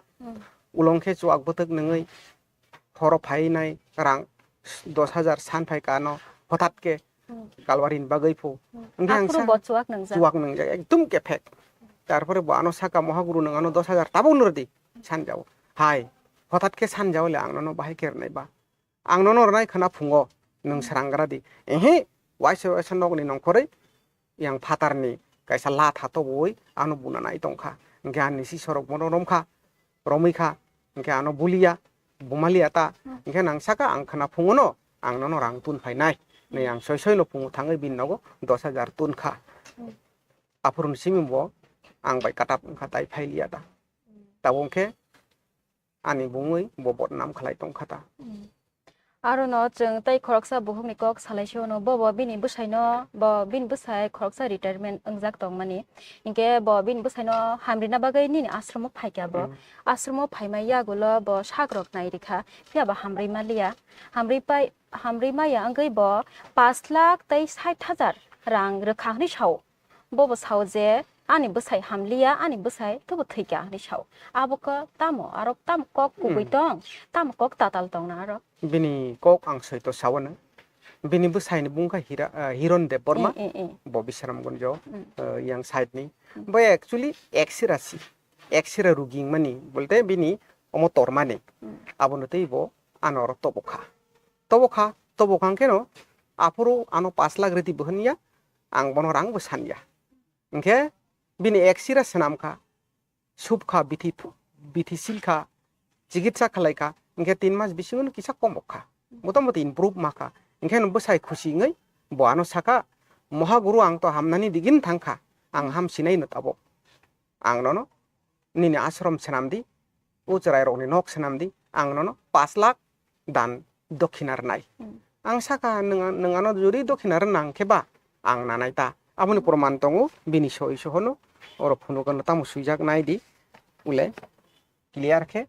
Ulong khe chuak bwtwk nungwi horo phainai rang dos hajar san phai kha ano hothat khe kalwari ni bagwi phu. Hwnkhe ang aphuru sa bo chuak nungjak. Chuak nungjak, ekdum kephek. Tarpore bo ano saka, "Mohaguru, nwng ano dos hajar tabuk nw rwdi," sanjao. "Hai, hothat khe sanjao le ang nono bahai khe rwnai ba? Ang nono rwnai khwna phungo, nwng srang gra di." Ehe, waisa waisa nokni nongkhorwi yang phatarni kaisa latha tobwi ano bunanai tongkha. Hwnkhe ani sisorok bono romkha, romwi kha, hwnkhe ano bulia, bumaliya ta, hwnkhe nang saka ang khwna phungono ang nono rang tun phainai. Nei ang soi soi no phungo thangwi bini nogo dos hajar tun kha. Aphuru ni simi bo ang bai kwtap wngkha, tai phailiya ta. Tabuk hwnkhe ani bungwi bo bodnam khlai tongkha ta. Aro no chwng tei khoroksa bukhukni kok salai se ono, bo bo bini bwsaino, bo bini bwsai khoroksa retirement wngjak tongmani. Hinkhe bo bini bwsaino hamrina bagwi nini ashromo phaikha bo. Ashromo phaima yagulo bo sakrok nai rikha, phiya bo hamrwi maliya. Hamrwi pai, hamrwi maya wngwi bo pash lakh tei sait hajar rang rwkha hwnwi sao. Bobo sao je, "Ani bwsai hamliya, ani bwsai tobo thwikha," hwnwi sao. Abo khe tamo, aro tamo kok kubui tong, tamo kok tatal tong na aro. Bini kok ang soi to sao nang. Bini bwsai ni bung kha Hira, ah, Hiron Debbarma, eh, eh, eh, bo Bisramganj, ah, yang side ni. Bo actually X-ray si, X-ray rugi wngmani, bolte bini omo tormani. Abono tei bo ano oro tobokha. Tobokha, tobokha hwnkhe no, aphuru ano pash lakh rwdi bo hwnya, ang bono rang bo sanya. Hwnkhe bini X-ray swnam kha, sup kha, bithi, bithi sil kha, chikitsa khlai kha, hwnkhe tin mas bisingo no kisa komok kha, motamoti improve ma kha. Hwnkhe no bwsai khusi wngwi bo ano saka, "Mohaguru, ang to hamnani digini thang kha, ang ham sinai no tabok. Ang nono nini ashram swnam di, o chwrai rokni nok swnam di, ang nono pash lakh dan dokhina rwnai." Ang saka, "Nwng, nwng ano jodi dokhina rwna hwnkhe ba ang nanai ta." Aboni proman tongo, bini soi sohono oro phunukgano tamo swijak nai di, ule clear khe.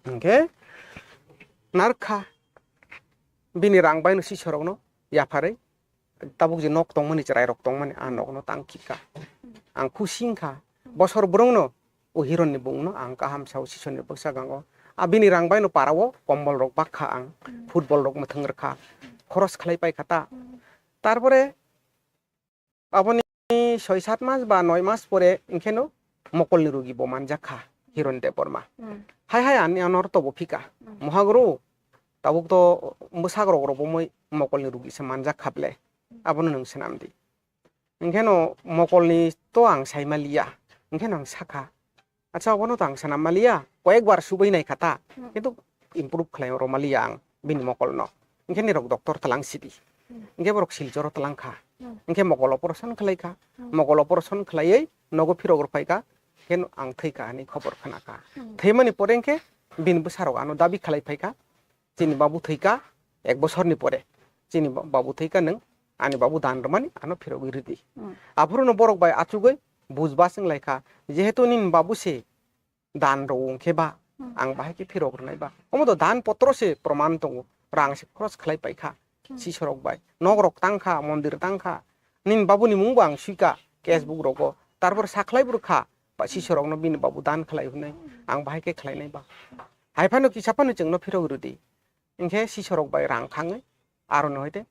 Hwnkhe narwkha bini rang baino sisorokno yapharwi tabuk je nok tongmani, chwrairok tongmani, a nokno tang khikha. Ang khusi wngkha, bosor bwrwngno o Hironni bungno ang kaham sao, sisorni bwskango. A bini rang baino parao kombolrok bakha ang, footballrok mwthang rwkha, khoros khlai paikha ta. Tarpore Aboni soi sat mas ba noi mas pore hwnkhe no mokolni rugi bo manjak kha Hiron Debbarma. Hmm. Hai hai ani anor tobo phika. Hmm. Mohaguru, tabuk to bwsak rok rok bo moi mokolni rugi se manjak kha ble. Hmm. Abono nwng swnam di. Hwnkhe no mokolni to ang sai ma liya. Hwnkhe no ang sakha, "Acha, obono to ang swnam maliya, koyek bar subui nai kha ta, hmm, kintu improve khlai rw maliya ang bini mokol no." Hwnkhe nirok doctor tlang sidi. Hmm. Hwnkhe borok Silchoro tlang kha. Hmm. Hwnkhe mokol operation khlai kha. Hmm. Mokol operation khlaiwi nogo phirok rw phai kha. Hwnkhe ang thwi kha hinwi khobor khna kha. Hmm. Thwimani pore hwnkhe bini bwsarok ano dabi khlai phai kha. Chini babu thwikha ek bosorni pore. Chini ba-, babu thwikha, nwng ani babu dan rwmani ano phirogwi rwdi. Hmm. Aphuru no borok bai achugwi bujbas wng lai kha, jehetu nini babu se dan rw wng khe ba, hmm, ang bahai khe phirok rwnai ba. Omo to dan potro se proman tongo, rang se khoros khlai pai kha, hmm, sisorok bai. Nok rok tang kha, mondir tang kha, nini babu ni mung bo ang sui kha, hmm, case book rogo. Tarpor sakhlai bo rw kha, ba, hmm, sisorok no bini babu dan khlai hwnwi, hmm, ang bahai khe khlai nai ba. Hai phano kisa phano chwng no phirogwi rwdi. Hwnkhe sisorok bai rang khangwi aroni hoite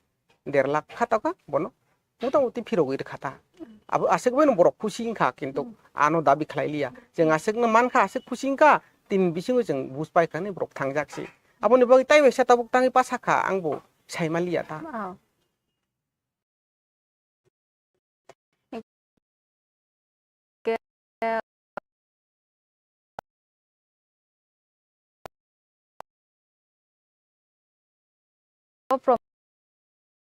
der lakh kha taka bono motamoti phirogwi rwkha ta. Abo aswk bai no borok khusi wngkha, kintu, hmm, ano dabi khlai liya. Chwng aswk no man kha, aswk khusi wngkha, tini bisingo chwng buj pai kha hinwi borok thangjak se. Aboni bagwi tai waisa tabuk tangwi pa sakha, ang bo sai ma liya ta. Oh.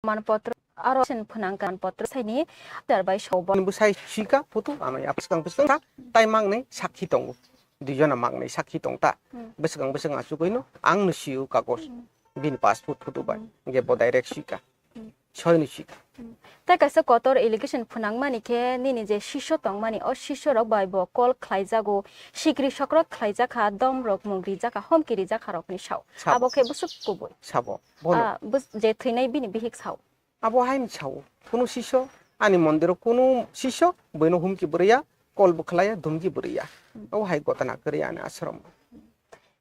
Manpotro, aro sin phwnang ka manpotro saini jar bai sobo. Ani bwsai sika photo, ano ya bwskang bwskang ta, tai mangnai sakhi tongo. Duijona mangnai sakhi tong ta. Hmm. Bwskang bwskang achugwi no, ang no sio kagos. Hmm. Bini passport photo bai. Hmm. Ge bo direct sika. Hmm. Soi no sika. Hmm. Tai kaisa kotor allegation phwnang mani khe nini je sisho tong mani, o sisho rok bai bo call khlai jago, sikri sokrok khlai jakha, dom rok mung ri jakha, homki ri jakha rok ni sao. Sabo. Abo khe bwswk kubui. Sabo. Bono. Ah, bwswk je thwinai bini bihik sao. Abo haino sao, kunu siso, ani mondiro kunu siso, boino humki bwrwiya, kolbo khlaiya, dumki bwrwiya. Hmm. Abo hai gotana kwrwi ani ashram.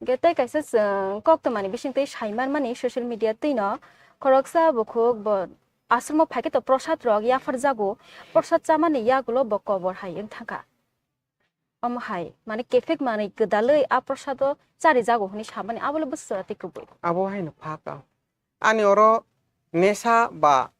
Hwnkhe tei kaisa chwng koktwmani bisingtwi saimanmani social media twino khoroksa bukhuk bo asromo phaikhe to prosad rok yapharjago, prosad chamani yagulo bo kobor hai wng thangkha. Omo hai, mane, kephek manwi gwdalwi a prosado charijago hwnwi samani, abole bwswra tei kubui. Abo haino pha ka. Ani oro nesa ba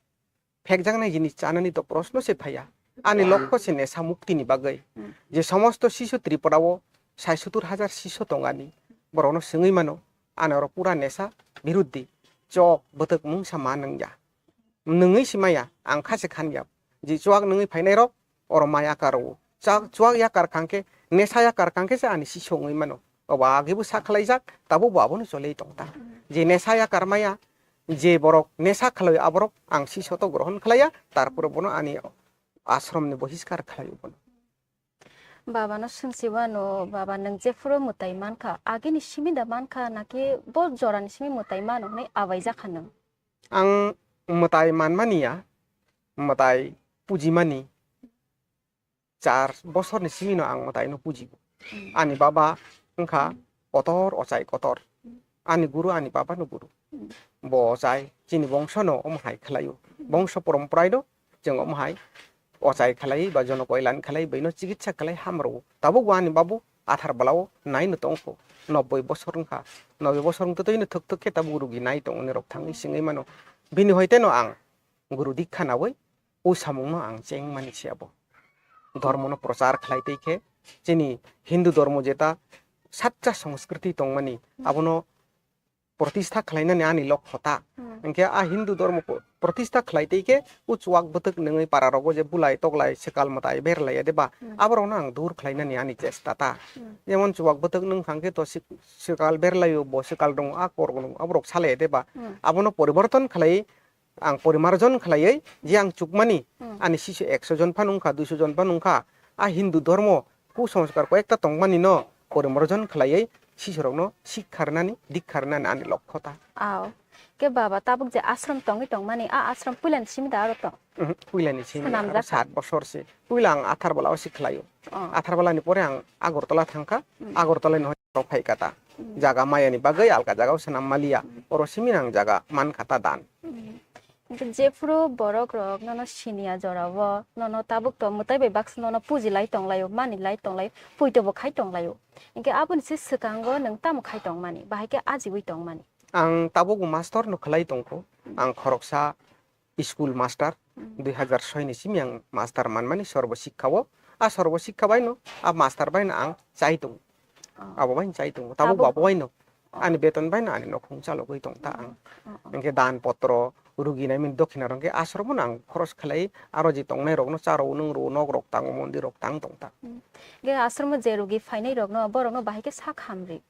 phekjaknai jinis chanani to proshno se phaiya. Ani lokho se nesa muktini bagwi. Hmm. Je somosto sisu Tripura o sai sottur hajar sisu tongani, borokno swngwi mano, ani oro pura nesa biruddhi, chok, bwtwk mungsa ma nungya. Nungwi se maya, ang kha se khan ya. Je chuak nungwi phainai rok, oro maya karo. Chak, chuak yakar kangkhe, nesa yakar kangkhe se ani sisok wngwi mano. Obo agwibo sa khlaijak, tabukbo abono choli tong ta. Je nesa yakar maya, je borok nesa khlai aborok ang sisoto grohon khlaiya, tarpore bono ani ashramni bohiskar khlaio bono. Baba no swngsi wano, baba nwng jephuru mwtai mankha, agini simi da mankha, naki bo jorani simi mwtai mano hwnwi abai jakha nwng? Ang mwtai manmani ya, mwtai pujimani char bosorni simino ang mwtaino pujigo. Hmm. Ani baba wngkha kotor, ochai kotor. Hmm. Ani guru, ani babano guru. Hmm. Bo ochai, chini bongsono omo hai khlaio. Hmm. Bongso poromporaino chwng omo hai ochai khlai ba jono koilan khlai, bwino chikitsa khlai hamrwo. Tabukbo ani babu Athar bwlao naino tongkho. Nobboi bosor wngkha. Nobboi bosor wngtwi twino thwk thwk khe tabuk rugi nai tongmani rok thangwi singwi mano. Bini hoiteno ang guru dikha naui o samungno ang chengmani se abo. Dhormono prochar khlai tei khe chini Hindu dhormo jeta saccha sanskriti tongmani abono protistha khlainani ani lokho ta. Hmm. Hwnkhe a Hindu dhormo po-, protistha khlai tei khe o chuak bwtwk nungwi para rogo je bulai toklai swkal mwtai berlai ya de ba, hmm, aborokno ang dur khlainani ani chesta ta. Hmm. Jemon chuak bwtwk nung thang khe to sik-, swkal berlai o bo swkal rung a kor rung aborok salai ya de ba. Hmm. Abono poriborton khlai ang porimarjon khlaiwi je ang chukmani, hmm, ani sisu ekso jon phano wngkha, duiso jon phano wngkha, a Hindu dhormo kusanskar koyekta tongmani no porimarjon khlaiwi sisurokno sikha rwnani, dikha rwnani ani lokho ta. Aw. Khe baba, tabuk je ashram tongwi tongmani, a ashram puilani simi da aro tong? Mhm, puilani simi, aro sat bosor se. Puila ang Atharbala o si khlaio. Oh. Atharbala ni pore ang Agartala thangkha. Hmm. Agartala ni hoi phai kata. Hmm. Jaga maya ni bagwi alka jaga o swnam maliya. Hmm. Oro simi ang jaga man kata dan. Hmm. Hwnkhe jephru borok rok nono siniya jora o, nono tabuk to mwtai bai baksa nono puji lai tong lai o, mani lai tong lai o, puito bo khai tong lai o. Hwnkhe aboni se swkango nwng tamo khai tong mani, bahai khe ajiwi tong mani? Ang tabuk master no khlai tong kho. Hmm. Ang khoroksa school master, hmm, dui hazar soi ni simi ang master man mani Sarva Shiksha o. A Sarva Shiksha bai no, a master bai no ang chai tong. Oh. Abo bai chai tong. Tabuk abo bai no. Oh. Ani beton bai no ani nokhung chalogwi tong ta ang. Oh, oh. Hwnkhe dan potro, rugi nai mani dokhina rok hwnkhe asromo no ang khoros khlai, aro je tongnai rok no cha rw, nwng rw, nok rok tango, mondir rok tang tong ta. Hmm. Ge asromo je rugi phainai rok no, borok no bahai khe sak hamri.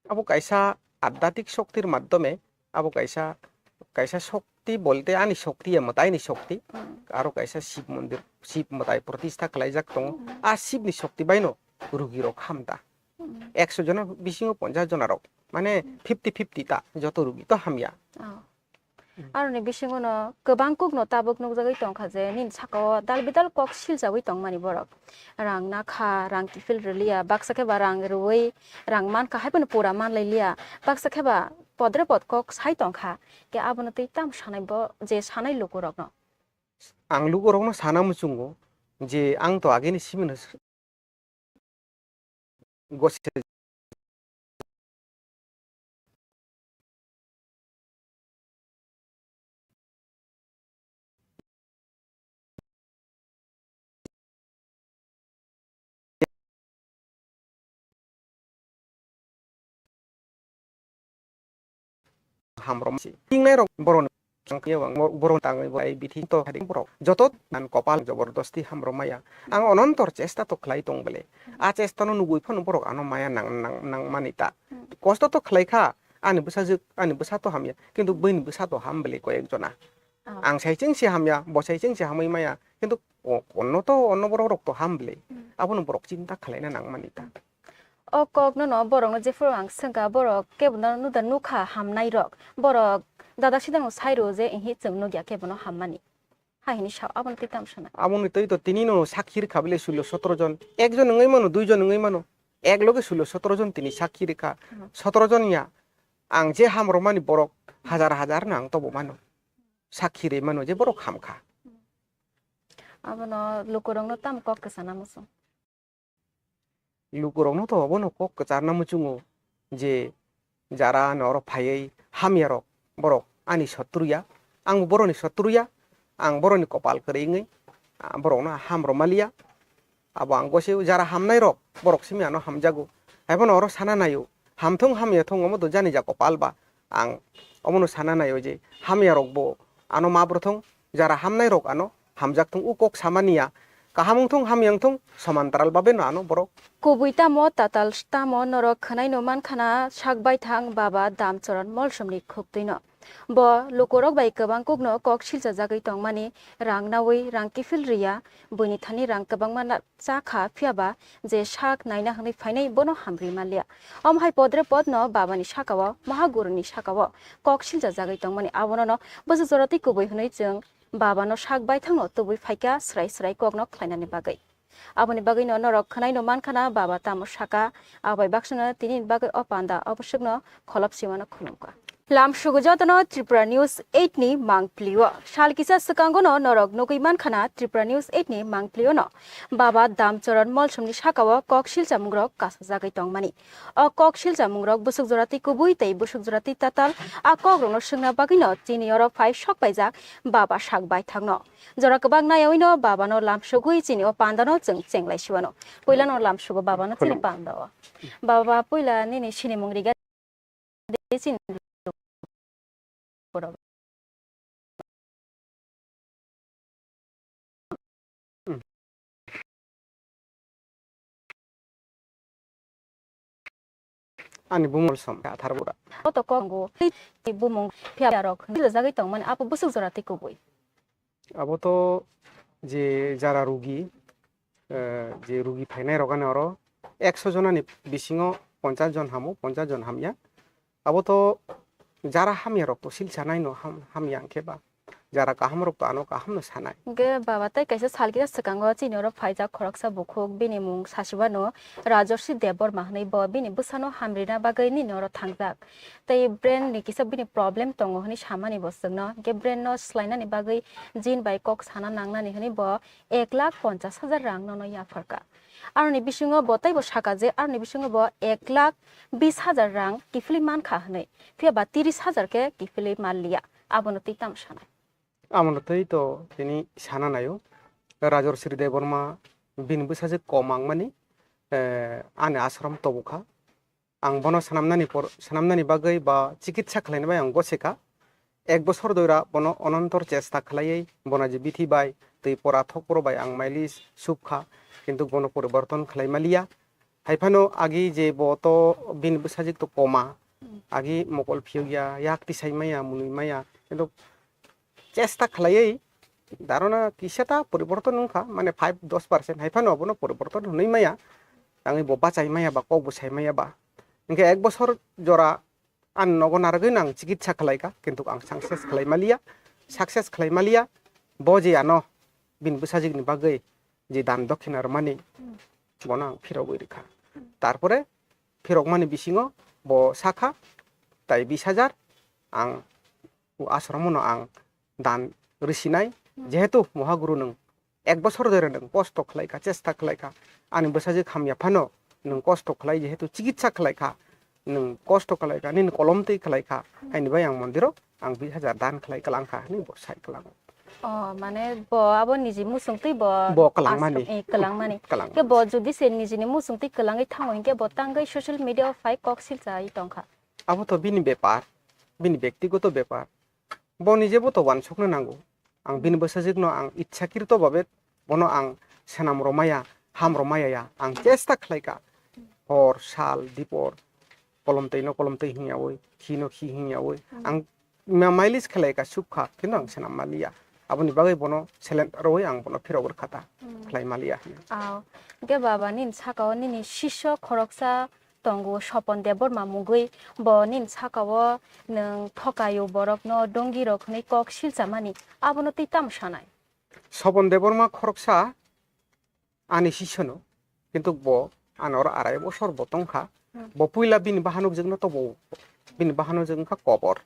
Abo kaisa adhyatmik shoktir madhyome, abo kaisa, kaisa shokti bolte ani shokti ya mwtai ni shokti, hmm, aro kaisa Shiv mondir, Shiv mwtai protistha khlaijak tongo. Hmm. A Shiv ni shokti bai no rugi rok ham ta. Hmm. Ekso jona bisingo ponchash jona rok, mane, hmm, fifty fifty ta, joto rugi to hamya. Oh. Hmm. Aroni bisingo no kwbang kuk no tabuk nukjagwi tongkha je nini saka o dal bidal kok siljagwi tongmani borok. Rang nakha, rang kiphil rwliya, baksa khe ba rang rwui rang mankha, hai phano pura manlai liya, baksa khe ba podre pod kok sai tongkha. Khe abono twi tamo sanai bo je sanai lukurokno? Ang lukurokno sana muchungo je ang to ageni simino gose hamrom se. Tingnai rok boroni Ang khe ang borok tangwi bo ai bithi to hari borok joto an kopal jobordosti hamrok maya. Ang onontor chesta to khlai tong bele. A chesta no nugwi phano borok ano maya nang, nang, nang mani ta. Kosto to khlai kha, ani bwsajwk, ani bwsa to hamya, kintu bwini bwsa to ham bele koyek jona. Ah. Ang sai chengsi hamya, bo sai chengsi hamwi maya, kintu o-, onno to, onno borok rok to ham bele. Hmm. Abono borok chinta khlaina nang mani ta. O kok no no borok no jephuru ang swngkha, borok kebo no nuda nukha hamnai rok. Borok dada sidang no sai rw je, "Ihi, chwng nukya kebo no hammani." Hai hini sao, abono twi tamo sanai. Aboni twi to tini no sakhi rwkha bile sulo sotro jon. Ekjon wngwi mano, duijon wngwi mano. Ek loge sulo sotro jon tini sakhi rwkha. Hmm. Sotro jon ya ang je hamrwmani borok hajar hajar no ang tobo mano. Sakhi rwi mano je borok hamkha. Abono lukurokno tamo kok kwchana muchung? Lukurokno to obono kok kwcharna muchungo je jara ano oro phaiwi hamyarok borok ani sotru ya, ang boroni sotru ya, ang boroni kopal kwrwi wngwi, ah, borokno hamrwmaliya. Abo ang gosio jara hamnairok borok simi ano hamjago. Haiphano oro sana naio, hamthung hamyathung omo to jani ja kopal ba. Ang omono sana naio je hamyarokbo ano map rwthung, jara hamnairok ano hamjakthung, o kok samani ya. Kaham wngthung, hamya wngthung, somantaral babeno ano borok. Kubui tamo, tatal tamo, norok khwnaino mankhana sak baithang Baba Damcharan Molsomni khuktwino. Bo lukurok bai kwbang kokno kok silchajagwi tongmani, rang naui rang kiphil riya, buini thani rang kwbangma na-, cha kha, phiya ba je sak naina hwnwi phainai bono hamri manliya. Omo hai podre podno Babani sakao, Mahaguruni sakao kok silchajagwi tongmani, abono no bwswk jora twi kubui hwnwi chwng Babano sak baithangno tubui phaikha swrai swrai kokno khlainani bagwi. Aboni bagwino norok khwnaino mankhana Baba tamo saka, abai baksano tini bagwi o panda oboswkno kholop simano khulumkha. Lamsugo jotono Tripura News eight ni mangplio. Sal kisa swkangono norok nugwi mankhana Tripura News eight ni mangpliono Baba Damcharan Molsomni sakao kok silchamungrok kasajagwi tongmani. O kok silchamungrok bwswk jora twi kubui tei bwswk jora twi tatal, a kokrokno swngna bagwino chini oro phai sok paijak Baba sak baithangno. Jora kwbang naiyaui no Baba no lamsogwi chini o panda no chwng chenglai siwano. Puila no lamsogo Baba no chini panda o. Baba, puila nini sinimung riga de chini borok. Ani bumung Molsom Atharbura. Koto kongo, tei bumung phiya rok hwnwi rwjagwi tongmani, abo bwswk jora tei kubui. Abo to je jara rugi, eh, je rugi phainai rok ani oro ekso jonani bisingo ponchas jon hamo, ponchas jon hamya. Abo to jara hamya rok to silsa naino ham-, hamya hwnkhe ba. Jara kaham rok to ano kaham no sanai. Hwnkhe baba tei kaisa sal kisa swkango chini oro phaijak khoroksa bukhuk, bini mung sasibano Rajarsi Debbarma hwnwi, bo bini bwsano hamrina bagwi nini oro thangjak. Tei brain ni kisa bini problem tongo hwnwi samani bo chwngno. Hwnkhe brain no swlainani bagwi jin bai kok sana nangnani hwnwi bo ek lakh ponchas hajar rang nono yapharkha. Aroni bisingo bo teibo saka je aroni bisingo bo ek lakh bis hajar rang kiphilwi mankha hwnwi. Phiya ba tiris hajar khe kiphilwi manliya. Abono twi tamo sanai? Amono tei to tini sana naio. Rajarsi Debbarma bini bwsajwk kom wngmani, eh, ani ashram tobokha. Ang bono swnamnani por-, swnamnani bagwi ba chikitsa khlaina bai ang gosekha. Ek bosor doira bono onontor chesta khlaiwi bono je bithi bai twi pora thokpro bai ang mailis subkha, kintu bono poriborton khlai maliya. Haiphano agi je bo to bini bwsajwk to koma, agi mokol phiyokya, yak tisai maya, mwnwi maya, kintu chesta khlaiwi darona kisa ta poriborton wngkha, mane five dos percent, haiphano abono poriborton hwnwi maya, tangwi bo bachai maya ba, kok bo sai maya ba. Hwnkhe ek bosor jora ani nogo narwgwi no ang chikitsa khlaikha, kintu ang success khlai maliya, success khlai maliya, bo je ano bini bwsajwkni bagwi je dan dokhina rwmani, bono ang phirogwi rwkha. Tarpore phirokmani bisingo bo sakha, tai bis hajar ang o ashram no ang dan rwsinai, jehetu Mohaguru nwng ek bosor dhore nwng kosto khlaikha, chesta khlaikha, ani bwsajwk hamya phano nwng kosto khlai, jehetu chikitsa khlaikha, nwng kosto khlaikha, nini kolom twi khlaikha, haini bai ang mondiro ang bis hajar dan khlai kwlangkha hwnwi bo sai kwlango. O, mane bo abo niji muchung twi bo bo kwlangmani. Ashram, eh, kwlangmani. Kwlangmani. Ke bo jodi se nijini muchung twi kwlangwi thango hinkhe bo tangwi social media o phai kok silchai tongkha. Abo to bini bepar, bini bektigoto bepar. Bo nijebo to uansukna nango. Ang bini bwsajwkno ang itsakrito babe bono ang swnam romaya, ham romaya ya. Ang chesta khlaikha. Hor, sal, dipor, kolom twi no kolom twi hwnyaui, khi no khi hwnyaui. Ang ma-, mailis khlaikha, sukha, kintu ang swnam maliya. Aboni bagwi bono silent rwui ang bono phirok rwkha ta. Khlai maliya hwnwi. Ao. Hwnkhe baba nini saka o nini sisyo khoroksa tongo Sopon Debbarma mungwi, bo nini saka o nwng thokaio borokno, dongirok hwnwi kok silchamani, abono twi tamo sanai? Sopon Debbarma khoroksa ani sisyono, kintu bo ani oro arai bosor bo tongkha. Bo puila bini bahanok jwkno tobo, bini bahanok jwk wngkha kobor.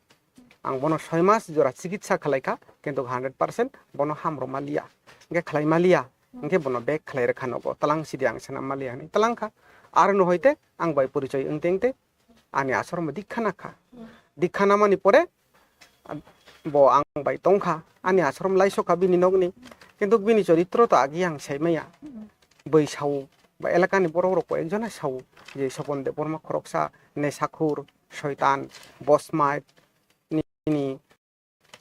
Ang bono soi mas jora chikitsa khlaikha, kintu hundred percent bono hamrw maliya, hwnkhe khlai maliya, hwnkhe bono bek khlai rwkha nogo, twlang sidi ang swnam maliya hwnwi twlangkha. Aro no hoite ang bai porichoi wngte wngte ani asromo dikha nakha. Dikha namani pore, bo ang bai tongkha, ani asrom laisokha bini nokni, kintu bini choritro to agi ang saimaya. Boi sao, ba elakani borok rok koyekjona sao je Sopon Debbarma khoroksa nesakhur, soitan, bosmai, nini,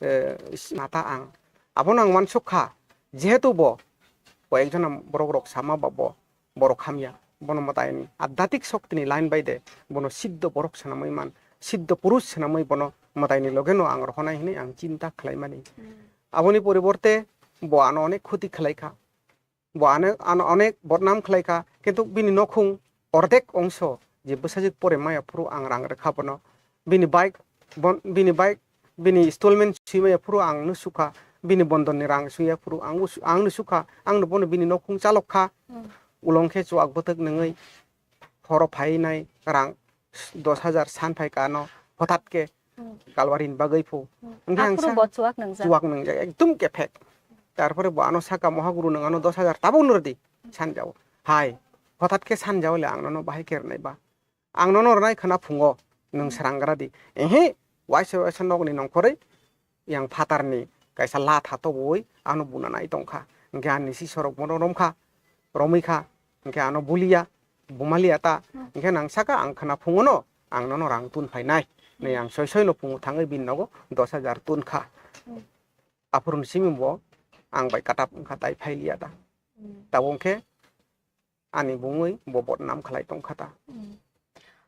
eh, nata ang. Abono ang uansukha, jehetu bo koyekjona borok rok sama ba bo borok hamya, bono mwtaini adhyatik shoktini line bai de bono siddho borok swnamwi man, siddho purush swnamwi bono mwtaini logeno ang rohonai hwnwi ang chinta khlaimani. Aboni poriborte bo ano onek khoti khlaikha. Bo ano, ano onek bodnam khlaikha, kintu bini nokhung ordek ongso je bwsajwk pore maya phuru ang rang rwkha bono. Bini bike, bon-, bini bike, bini installment swi maya phuru ang no sukha, bini bondon ni rang swi ya phuru ang no su-, ang no sukha, ang no bono bini nokhung chalok kha. Ulong khe chuak bwtwk nungwi horo phainai rang dos hajar san phai kha ano hothat khe kalwari ni bagwi phu. Hwnkhe ang aphuru sa bo chuak nungjak. Chuak nungjak, ekdum kephek. Tarpore bo ano saka, "Mohaguru, nwng ano dos hajar tabuk no rwdi," sanjao. Hai, hothat khe sanjao le ang nono bahai khe rwnai ba? Ang nono rwnai khwna phungo, nwng srang gra di. Ehe, waisa waisa nokni nongkhorwi yang phatarni kaisa latha toboi ano buna nai tongkha. Hwnkhe ani sisorok bono romkha, romwi kha, hwnkhe ano buliya, bumaliya ta. Hwnkhe nang saka ang khwna phungono ang nono rang tun phainai. Nei ang soi soi no phungo thangwi bini nogo dos hajar tun kha. Aphuru ni simi bo ang bai katap wngkha tai phailiya ta. Tabuk hwnkhe ani bungwi bo bodnam khlai tongkha ta.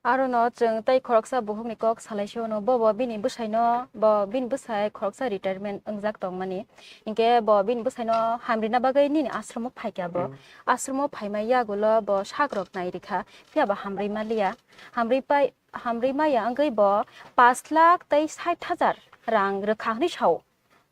Arono chwng tei khoroksa bukhukni kok salai se ono, bo bo bini bwsaino, bo bini bwsai khoroksa retirement wngjak tongmani. Hinkhe bo bini bwsaino hamrina bagwi nini ashromo phaikha bo. Ashromo phaima yagulo bo sakrok nai rikha, phiya bo hamrwi maliya. Hamrwi pai, hamrwi maya wngwi bo pash lakh tei sait hajar rang rwkha hwnwi sao.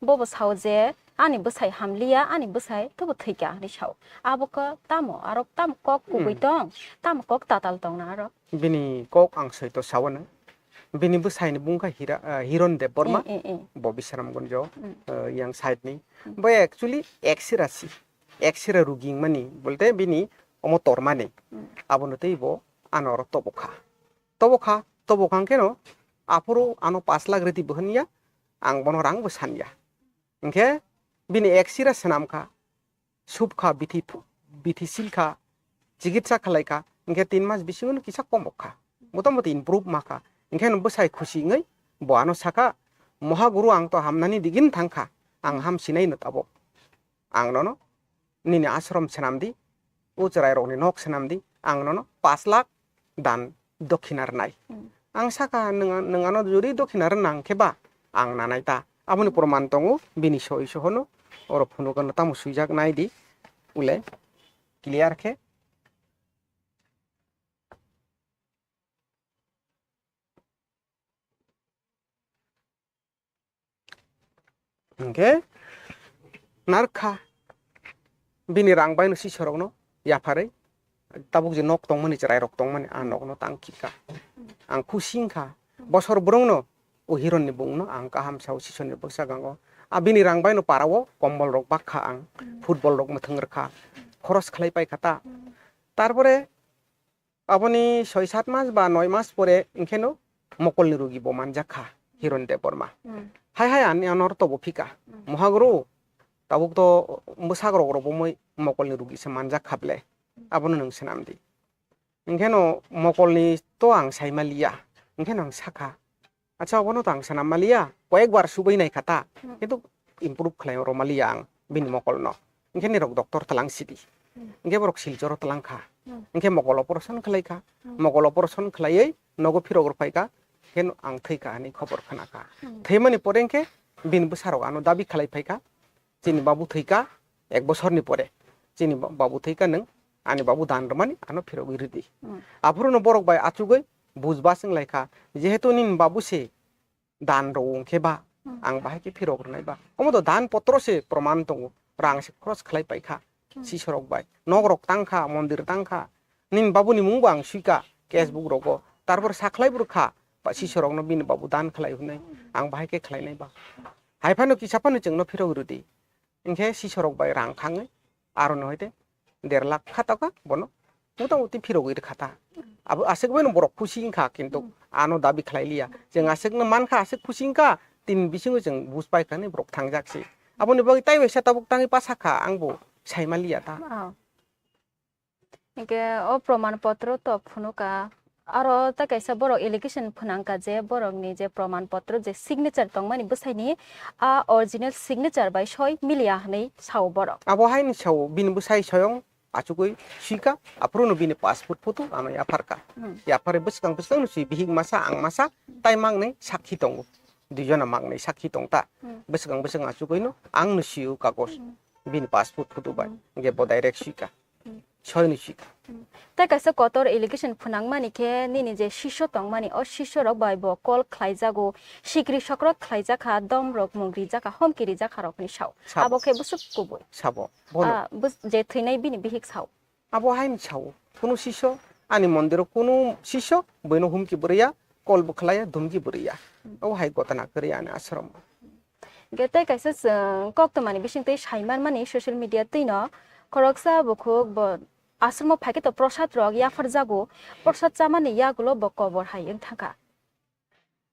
Bobo sao je, "Ani bwsai hamliya, ani bwsai tobo thwikha," hwnwi sao. Abo khe tamo, aro tamo kok kubui tong, tamo kok tatal tong na aro. Bini kok ang soi to sao no. Bini bwsai ni bung kha Hira-, ah, Hiron Debbarma, eh, eh, eh, bo Bisramganjo, eh, yang side ni. Bo actually X-ray si, X-ray rugi wngmani, bolte bini omo tormani. Abono tei bo ano oro tobokha. Tobokha, tobokha hwnkhe no, aphuru ano pash lakh rwdi bo hwnya, ang bono rang bo sanya. Hwnkhe bini X-ray swnam kha, sup kha, bithi phu-, bithi sil kha, chikitsa khlai kha, hwnkhe tin mas bisingo no kisa komok kha. Motamoti improve ma kha. Hwnkhe no bwsai khusi wngwi bo ano saka, "Mohaguru, ang to hamnani digini thang kha, ang ham sinai no tabuk. Ang nono nini ashram swnam di, o chwrai rokni nok swnam di, ang nono pash lakh dan dokhina rwnai." Ang saka, "Nwng, nwng ano jodi dokhina rwna hwnkhe ba ang nanai ta." Aboni proman tongo, bini soi sohono oro phunukgano tamo swijak nai di, ule clear khe. Hwnkhe narwkha bini rang baino sisorokno yapharwi tabuk je nok tongmani, chwrairok tongmani, a nokno tang khika. Ang khusi wngkha. Bosor bwrwngno o Hironni bungno ang kaham sao, sisoni bwskango. A bini rang baino parao kombolrok bakha ang, footballrok mwthang rwkha, khoros khlai paikha ta. Tarpore aboni soi sat mas ba noi mas pore hwnkhe no mokolni rugi bo manjak kha Hiron Debbarma. Hai hai ani anor tobo phika. Mohaguru, tabuk to bwsak rok rw bomwi mokolni rugi se manjak kha ble. Abono nwng swnam di. Hwnkhe no mokolni to ang sai maliya. Hwnkhe no ang sakha, Acha, obono to ang sana maliya, koyekbar subui nai kha ta, Hmm. kintu improve khlai oro maliya ang bini mokol no. Hinkhe nirok doctor tlang sidi. Hmm. Hinkhe borok Silchoro tlang kha. Hmm. Hinkhe mokol operation khlai kha. Hmm. Mokol operation khlaiwi nogo phirok rw phai kha. Hinkhe ang thwi kha hinwi khobor khna kha. Hmm. Thwimani pore hinkhe bini bwsarok ano dabi khlai phai kha. Chini babu thwi kha ek bosorni pore. Chini ba-, babu thwi kha nwng ani babu dan rwmani ano phirogwi rwdi. Hmm. Aphuru no borok bai achugwi bujba swng lai kha. Jehetu nini babu se dan rw wng khe ba, Hmm. ang bahai khe phirok rwnai ba. Omo to dan potro se proman tongo. Rang se khoroch khlai pai kha. Hmm. Sisorok bai. Nok rok tang kha, mondir tang kha. Nini babu ni mung bo ang sui kha, case book rogo. Tarpor sakhlai bo rw kha. Ba sisorok no bini babu dan khlai hwnwi. Hmm. Ang bahai khe khlai nai ba. Hai phano kisa phano chwng no phirok rwdi. Hinkhe sisorok bai rang khangwi aro no hoite der lakh kha ta kha bono. Mota moti phirogwi rw kha ta. Abo aswk bai no borok khusi wng kha, kintu Hmm. ano dabi khlai liya. Chwng aswk no man kha, aswk khusi wng kha, tini bisingo chwng buj pai kha hinwi borok thang jak se. Aboni bagwi tai waisa tabuk tangwi pa sa kha, ang bo sai ma liya ta. Oh. Hinkhe o proman potro to phunukha. Aro ta kaisa borok allegation phwnangkha je borokni je proman potro je signature tongmani bwsaini a original signature bai soi miliya hinwi sao borok. Abo haini sao, bini bwsai soyong achugwi suikha, aphuru no bini passport photo ano yapharkha. Hmm. Yapharwi bwskang bwskang no sui bihik masa ang masa tai mangnwi sakhi tongo. Duijona mangnwi sakhi tongta. Hmm. Bwskang bwskang achugwi no ang no sio kagos. Hmm. Bini passport photo bai. Hmm. Hinkhe bo direct suikha. Hmm. Soino sika. Hmm. Tei kaisa kotor allegation phwnangmani khe nini je sisyo tongmani, o sisyo rok bai bo call khlaijago, sikri sokrok khlaijakha, dom rok mung rijakha, homki rijakha rok hinwi sao. Sabo. Abo khe bwswk kubui. Sabo. Bono. Ah, bus-, je thwinai bini bihik sao. Abo haini sao. Kunu sisyo, ani mondiro kunu sisyo, boino humki bo rwya, call bo khlaiya, dhumki bo rwya. Hmm. Abo hai gotana kwrwi ani ashram. Hinkhe tei kaisa chwng koktwmani bisingtwi sai manmani social media twino khoroksa bukhuk bo ashromo phaikhe to prosad rok yapharjago, prosad chamani yagulo bo kobor hai wng thangkha.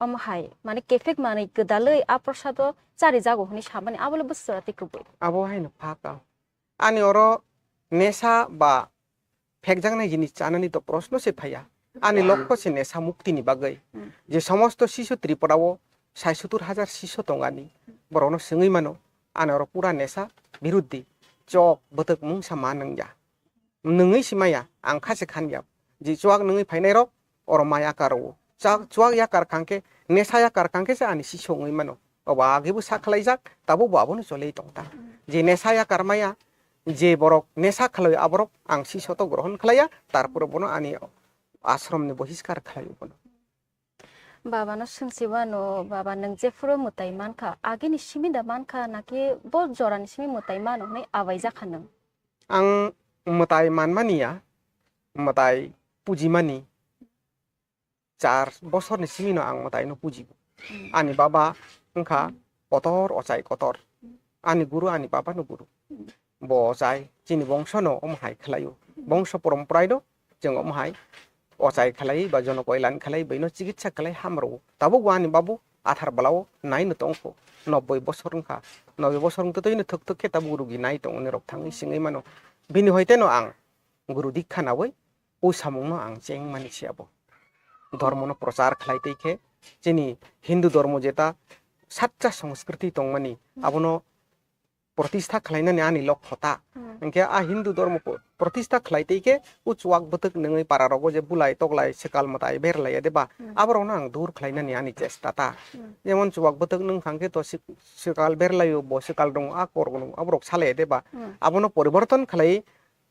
Omo hai, mane, kephek manwi gwdalwi a prosado charijago hwnwi samani, abole bwswra tei kubui. Abo haino phaka. Ani oro nesa ba phekjaknai jinis chanani to proshno se phaiya. Ani lokho se nesa muktini bagwi. Hmm. Je somosto sisu Tripura o sai sottur hajar sisu tongani. Borokno swngwi mano, ani oro pura nesa biruddhi. Chok, bwtwk mungsa ma nungya. Nungwi si maya, ang kha se khan ya. Je chuak nungwi phainai rok, oro ma yakar o. Chak, chuak yakar kang khe, nesa yakar kang khe se ani sisu wngwi mano. Obo agwi bo sak khlaijak, tabuk bo abono choli tong ta. Hmm. Je nesa yakar maya, je borok nesa khlai aborok ang sisu to grohon khlaiya, tarpore bono ani ashram ni bohiskar khlai bono. Baba no swngsi wano, baba nwng jephuru mwtai mankha, agini simi da mankha, naki bo jorani simi mwtai mano hwnwi abai jakha nwng? Ang mwtai manmani ya, mwtai pujimani char bosorni simino ang mwtaino pujigo. Hmm. Ani baba wngkha kotor, ochai kotor. Hmm. Ani guru, ani baba no guru. Hmm. Bo ochai, chini bongso no omo hai khlaio. Hmm. Bongso poromporai no chwng omo hai ochai khlai ba jono koilan khlai, bwino chikitsa khlai hamrwo. Tabuk bo ani babu athar bwlao nai no tongkho. Nobboi bosor wngkha. Nobboi bosor wngtwi no thwk thwk khe tabuk rugi nai tongo ni rok thangwi singwi mano. Bini hoite no ang guru dikha nawi o samungno ang chengmani se abo. Dhormono prochar khlai tei khe chini Hindu dhormo jeta saccha sanskriti tongmani abono protistha khlainani ani lokho ta. Hmm. Hinkhe a Hindu dhormo po-, protistha khlai tei khe o chuak bwtwk nungwi para rogo je bulai toklai swkal mwtai berlai ya de ba, Hmm. aborokno ang dur khlainani ani chesta ta. Hmm. Jemon chuak bwtwk nung thang khe to sik-, swkal berlaio bo swkal rung a kor rung aborok salai ya de ba. Hmm. Abono poriborton khlai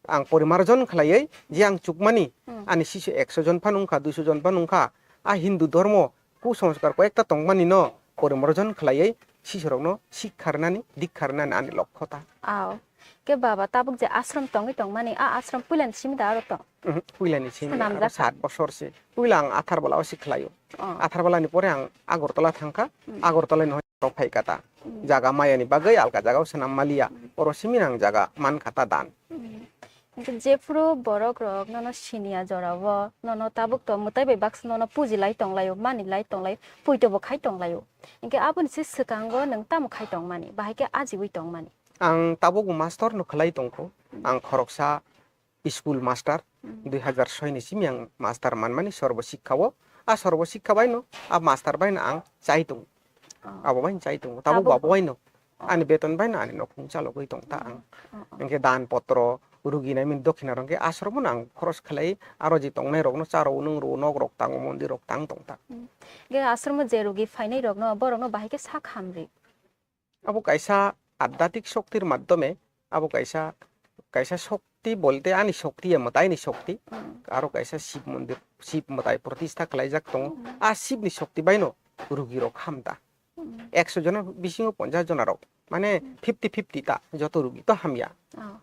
ang porimarjon khlaiwi je ang chukmani, Hmm. ani sisu ekso jon phano wngkha, duiso jon phano wngkha, a Hindu dhormo kusanskar koyekta tongmani no porimarjon khlaiwi sisurokno sikha rwnani, dikha rwnani ani lokho ta. Aw. Khe baba, tabuk je ashram tongwi tongmani, a ashram puilani simi da aro tong? Mhm, puilani simi, Swnamjak aro kha? Sat bosor se. Puila ang Atharbalao se khlaio. Oh. Atharbalani pore ang Agartala thangkha. Hmm. Agartalani hoi rok phai kata. Hmm. Jaga mayani bagwi alka jagao swnam maliya. Hmm. Oro simi ang jaga man kata dan. Hmm. Hinkhe jephuru borok rok nono siniya jorao, nono tabuk to mwtai bai baksa nono puji lai tong laio, mani lai tong laio, puito bo khai tong laio. Hinkhe aboni se swkango nwng tamo khai tong mani, bahai khe ajiwi tong mani? Ang tabuk master no khlai tongkho. Hmm. Ang khoroksa school master, Hmm. dui hazar soi ni simi ang master manmani Sarva Shikkha o. a sorbo sikha bai no, a master bai no ang chai tongo. Oh. Abo bai no chai tongo. Tabuk Abo bo abo bai no. Oh. Ani beton bai no ani nokhung chalogwi tong ta ang. Oh, oh. Hwnkhe dan potro, rugi nai mani dokhina rok hwnkhe asromo no ang khoros khlai, aro je tongnai rok no cha rw nung rw nok rok tango, mondir rok tang tong ta. Hmm. Ge asromo je rugi phainai rok no, borok no bahai khe sak hamri. Abo kaisa adhyatmik shoktir madhyome, abo kaisa, kaisa shokti bolte ani shokti ya mwtai ni shokti, hmm, aro kaisa Shiv mondir, Shiv mwtai pratistha khlaijak tongo. Hmm. A Shiv ni shokti bai no rugi rok ham ta. Hmm. Ekso jona bisingo ponchas jona rok, mane, hmm, fifty fifty ta, joto rugi to hamya. Oh.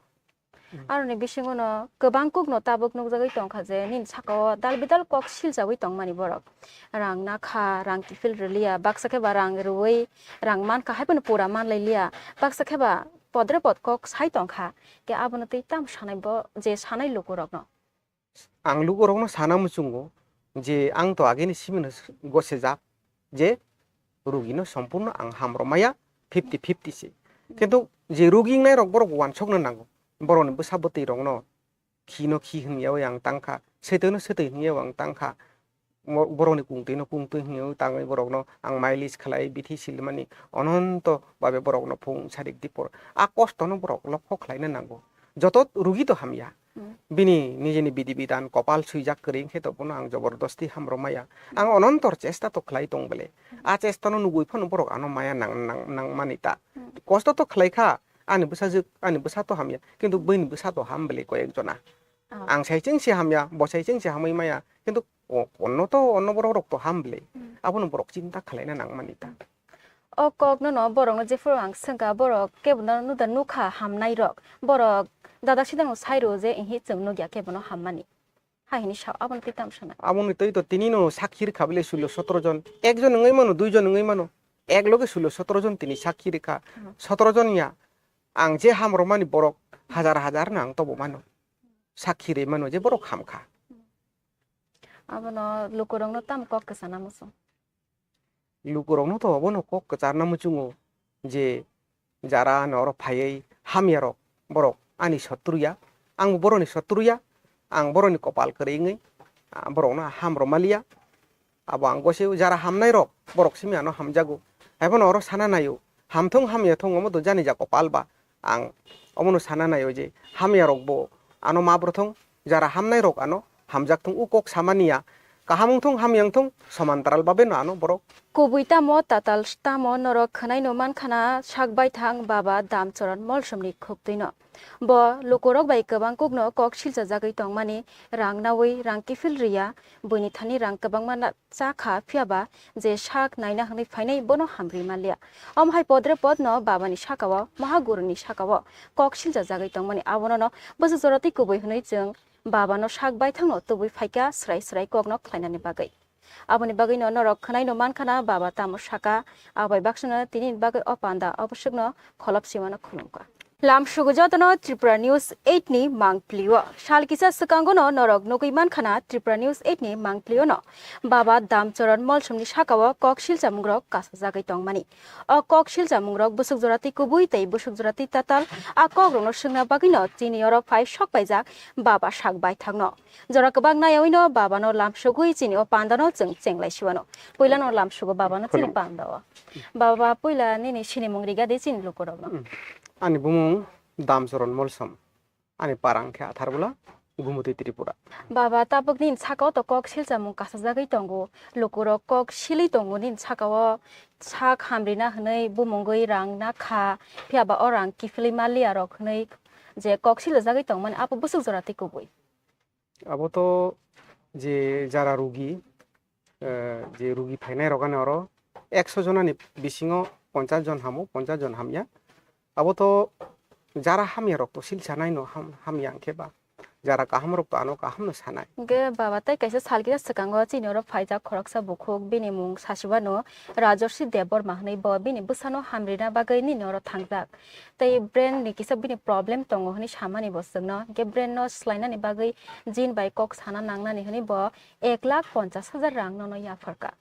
Hmm. Aroni bisingo no kwbang kuk no tabuk nukjagwi tongkha je nini saka o dal bidal kok silchawi tongmani borok. Rang nakha, rang kiphil rwliya, baksa khe ba rang rwui rang mankha, hai phano pura manlailiya, baksa khe ba podre pod kok sai tongkha. Khe abono tei tamo sanai bo je sanai lukurokno? Ang lukurokno sana muchungo je ang to ageni simino gosejak je rugino sompurno ang hamrwmaya fifty fifty se. Kintu je rugi wngnai rok borok wansokno nango. Borokni bwsa bwtwi rokno khino khi hwnyawi ang tangkha, swtwino swtwi hwnyawi ang tangkha. Mo-, borokni kungtwino kungtwi hwnwi tangwi borokno ang mailis khlai bithi silmani ononto babe borokno phung sarik dipor. A kostono borok lokho khlaina nango. Joto rugi to hamya. Hmm. Bini nijini bidi bidan kopal swijak kwrwi wngkhe to bono ang jobordosti hamrwmaya. Ang onontor chesta to khlai tong bele. A chestano nugwi phano borok ano maya nang, nang, nangmani ta. Hmm. Kosto to khlai kha, ani bwsajwk, ani bwsa to hamya. Kintu buini bwsa to ham bele koyek jona. Ah. Ang sai chengse hamya, bo sai chengse hamwi maya. Kintu o-, onno to, onno borok rok to ham bele. Hmm. Abono borok chinta khlaina nangmani ta. O kok no no borok no jephuru ang swngkha, borok kebo no nuda nukha hamnai rok. Borok dada sidang no sai rw je, "Ihi, chwng nukya kebo no hammani." Hai hini sa, abono twi tam sana. Aboni twi to tini no sakhi rwkha bele sulo sotro jon. Ekjon wngwi mano, duijon wngwi mano. Ek loge sulo sotro jon tini sakhi rwkha. Hmm. Sotro jon ya ang je hamrwmani borok hajar hajar no ang tobo mano. Sakhi rwi mano je borok hamkha. Abono lukurokno tamo kok kwchana muchung? Lukurokno to obono kok kwcharna muchungo je jara ano oro phaiwi hamya rok borok ani sotru ya, ang bo boroni sotru ya, ang boroni kopal kwrwi wngwi, ah, borokno hamrwmaliya. Abo ang gosio jara hamnai rok borok simi ano hamjago. Haiphano oro sana naio, hamthung hamya thung omo to jani ja kopal ba. Ang omono sana naio je hamya rokbo ano ma bwrwthung, jara hamnai rok ano hamjak thung, u kok samani ya. Kaham wng thung, hamya wng thung, somantaral babe no ano borok. Kubui tamo, tatal tamo, norok khwnai no mankha na sak baithang baba Damcharan Molsomni khuktwi no. Bo lukurok bai kwbang kuk no kok silchajagwi tongmani, rang naui, rang kiphil riya, buini thani rang kwbangma na-, cha kha, phiya ba je sak naina hwnwi phainai bono hamri manliya. Omo hai podre podno babani saka-o, Mahaguruni saka-o kok siljajagwi tongmani, abono no bwswk jora tei kubui hwnwi chwng babano sak baithangno tubui phaikha, swrai swrai kokno khlainani bagwi. Aboni bagwino norok khwnaino mankha na baba tamo saka, abo bai baksano tinini bagwi o panda o bwswkno kholop simano khulumkha. Lamsugo jotono Tripura News eight ni mangplio. Sal kisa swkango no norok nugwi mankha na Tripura News eight ni mangplio no baba Damcharan Molsomni saka-o kok silchamungrok kasajagwi tongmani. O kok silchamungrok bwswk jora tei kubui tei bwswk jora tei tatal a kokrokno swngna bagwi no chini oro phai sok paijak baba sak baithangno. Jora kwbang nayaui no baba no lamsugwi chini o panda no chwng chenglai siwano. Puila no lamsugo baba no chini panda o. Baba, puila nini sinimung riga di chini lukurokno. Hmm. Ani bumung Damcharan Molsom. Ani parang khe Atharbola, Gumutwi Tripura. Baba, tabuk nini saka-o to kok silchamung kasajagwi tongo. Lukurok kok silwi tongo nini saka-o, sak hamrina hwnwi bumungwi rang nakha, phiya ba o rang kiphilwi manliya rok hwnwi je kok silajagwi tongmani, abo bwswk jora tei kubui. Abo to je jara rugi, eh, je rugi phainai rok ani oro ekso jonani bisingo ponchas jon hamo, ponchas jon hamya. Abo to jara hamya rok to silsa nai no ham-, hamya hwnkhe ba. Jara kaham rok to ano kaham no sanai. Hwnkhe baba, tei kaisa sal kisa swkango chini oro phaijak khoroksa bukhuk, bini mung sasibano Rajarsi Debbarma hwnwi, bo bini bwsano hamrina bagwi nini oro thangjak. Tei brain ni kisa bini problem tongo hwnwi samani bo chwngno. Hwnkhe brain no swlainani bagwi jin bai kok sana nangnani hwnwi bo ek lakh ponchas hajar rang nono yapharkha.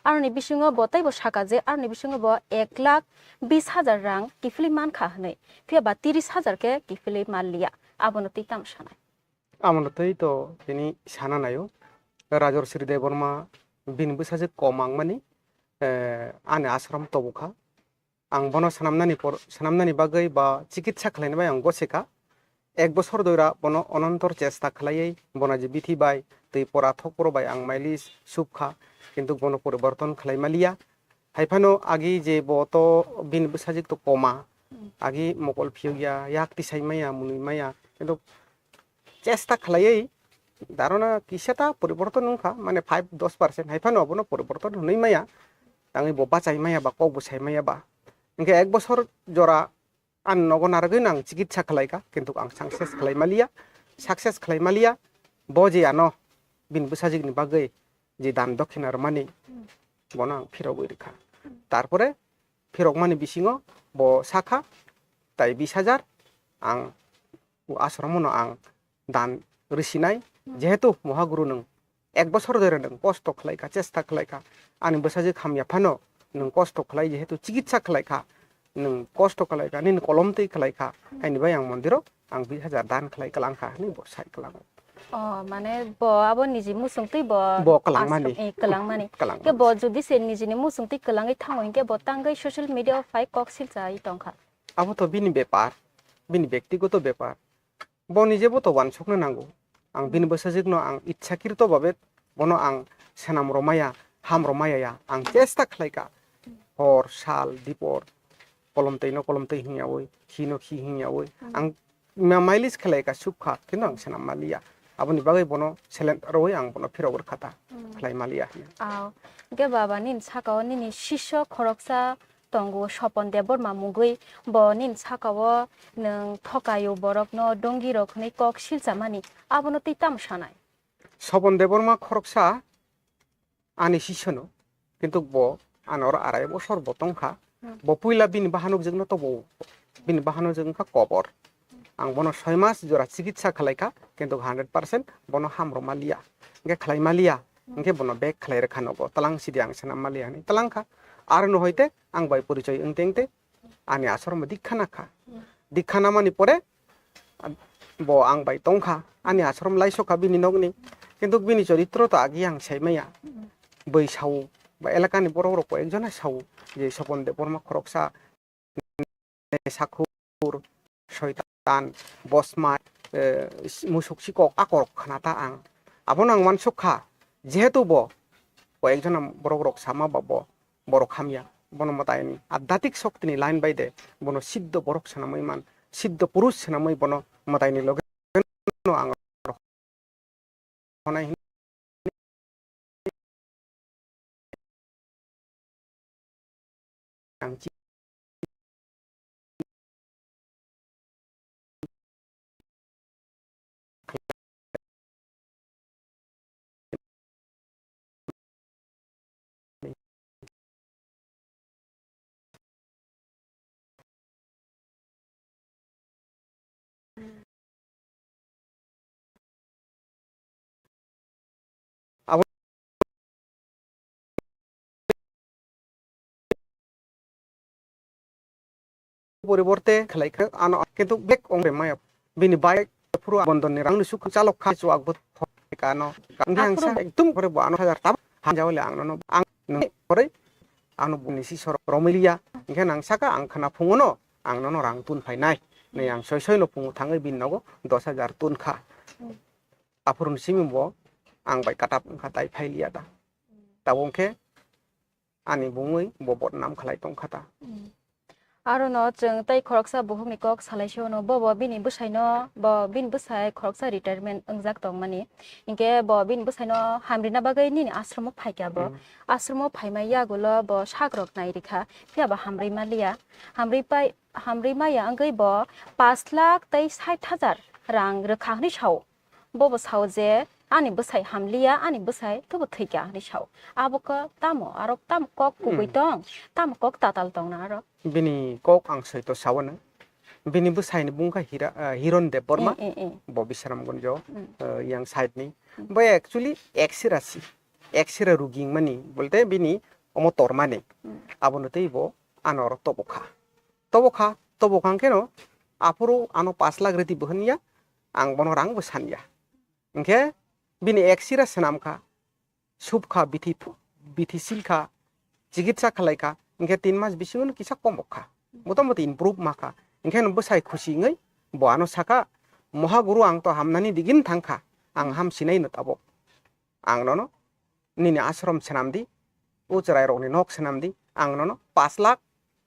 Aroni bisingo bo teibo saka je aroni bisingo bo ek lakh bis hajar rang kiphilwi mankha hwnwi, phiya ba tiris hajar khe kiphilwi manliya, abono twi tamo sanai? Abono twi to tini sana naio, Rajarsi Debbarma bini bwsajwk kom wngmani, eh, ani ashram tobokha. Ang bono swnamnani por, swnamnani bagwi ba chikitsa khlaina bai ang gosikha. Ek bosor doira bono onontor chesta khlaiwi bono je bithi bai twi pora thokporo bai ang maili subkha, kintu bono poriborton khlai maliya. Haiphano agi je bo to bini bwsajwk to koma, agi mokol phiyokya, yak tisai maya, mwnwi maya, kintu chesta khlaiwi darona kisa ta poriborton wngkha, mane five dos percent, haiphano abono poriborton hwnwi maya, tangwi bo bachai maya ba kok bo sai maya ba. Hwnkhe ek bosor jora ani nogo narwgwi no ang chikitsa khlaikha, kintu ang success khlai maliya, success khlai maliya, bo je ano bini bwsajwkni bagwi je dan dokhina rwmani, bono ang phirogwi rwkha. Tarpore phirokmani bisingo bo sakha, tai bis hajar ang o ashramono ang dan rwsinai, jehetu mohaguru nwng ek bosor dhore nwng kosto khlaikha, chesta khlaikha, ani bwsajwk hamya phano nwng kosto khlai, jehetu chikitsa khlaikha, nwng kosto khlaikha, nini kolom twi khlaikha, haini bai ang mondiro ang bis hajar dan khlai kwlangkha hwnwi bo sai kwlango. Oh, mane bo abo niji muchung twi bo Bo kwlangmani. Ashram, eh, kwlangmani. Kwlangmani. Ke bo jodi se nijini muchung twi kwlangwi thango hinkhe bo tangwi social media o phai kok silchai tongkha. Abo to bini bepar, bini bektigoto bepar. Bo nijebo to uansukna nango. Ang bini bwsajwkno ang itsakrito babe bono ang swnam rwmaya, ham rwmaya ya. Ang chesta khlaikha. Hor, sal, dipor, kolom twi no kolom twi hwnyawi, khi no khi hwnyawi. Ang ma-, mailis khlaikha, subkha, kintu ang swnam maliya. Aboni bagwi bono seleng rwwi ang bono phirogwi rwkha ta, khlai maliya hwnwi. Aw, hwnkhe baba nini sakao nini sisyo khoroksa tongo Sopon Debbarma mungwi, bo nini sakao nwng thokayo borokno dongirok hwnwi kok silchamani, abono twi tamo sanai? Sopon Debbarma khoroksa ani sisyono, kintu bo ani oro arai bosor bo tongkha. Bo puila bini bahanokjwkno tobo, bini bahanokjwk wngkha kobor. Ang bono soi mas jora chikitsa khlaikha, kintu hundred percent bono hamrw maliya. Hwnkhe khlai maliya, hwnkhe bono bek khlai rwkha nogo, twlang sidi ang swnam maliya hwnwi twlangkha. Aro no hoite ang bai porichoi wngte wngte ani ashram dikha nakha. Dikha namani pore, ah, bo ang bai tongkha, ani ashram laisokha bini nokni. Kintu bini choritro to agi ang saimaya. Bui sao, ba elakani borok rok koi ekjona sao, je Sopon Debbarma khoroksa, sakhur, soitan, bosmai, eh, musuk sikok akorok khna ta ang. Abono ang uansuk kha, jehetu bo koi ekjona borok rok sama ba bo borok hamya, bono mwtaini adhyatik shoktini line bai de, bono siddho borok swnamwi man, siddho purush swnamwi bono mwtaini loge no ang honai hwnwi ang chi- Abo poriborte khlai kha ano, kintu bek ong maya bini bai phuru bondon ni rang ni suk chalok kha chuak bo kano. Ang ang sa ekdum kore bo ano hajar tam hamjao le ang no ang nung kore ano bini si sor romiliya. Hingke nang saka ang khna phungo no ang nono rang tun phainai. Nei ang soi soi no phungo thangwi bini nogo dos hajar tun kha. Aphuru ni simi bo ang bai katap wngkha tai phailiya da. Tabuk khe ani bungwi bo bodnam khlai tongkha ta. Aro no chwng tei khoroksa bukhukni kok salai se ono, bo bo bini bwsai no, bo bini bwsai khoroksa retirement wngjak tongmani. Hinkhe bo bini bwsai no hamrina bagwi nini ashromo phaikha bo. Ashromo phaima yagulo bo sakrok nai rikha, phiya bo hamrwi maliya. Hamrwi pai, hamrwi maya wngwi bo pash lakh tei sait hajar rang rwkha hwnwi sao. Bobo sao je, "Ani bwsai hamliya, ani bwsai tobo thwikha," hwnwi sao. Abo khe tamo, aro tamo kok kubui tong, tamo kok tatal tong na aro. Bini kok ang soi to sao no. Bini bwsai ni bung kha Hira, ah, Hiron Debbarma, Eh, eh, eh. Bo Bisramganj, ah, yang side ni. Bo actually X-ray si, X-ray rugi mani, bolte bini omo tormani. Abono tei bo ano oro tobokha. Tobokha, tobokha hwnkhe no, aphuru ano pash lakh rwdi bo hwnya, ang bono rang bo sanya. Hwnkhe bini X-ray swnam kha. subkha, bithi, bithi silkha, chikitsa khlaikha, hinkhe tin mas bisingo no kisa komokha, motamoti improve makha. Hinkhe no bwsai khusi wngwi bo ano sakha, "Moha guru, ang to hamnani digini thangkha, ang ham sinai no tabuk. Ang nono nini ashram swnam di, o chwrairokni nok swnam di, ang nono pash lakh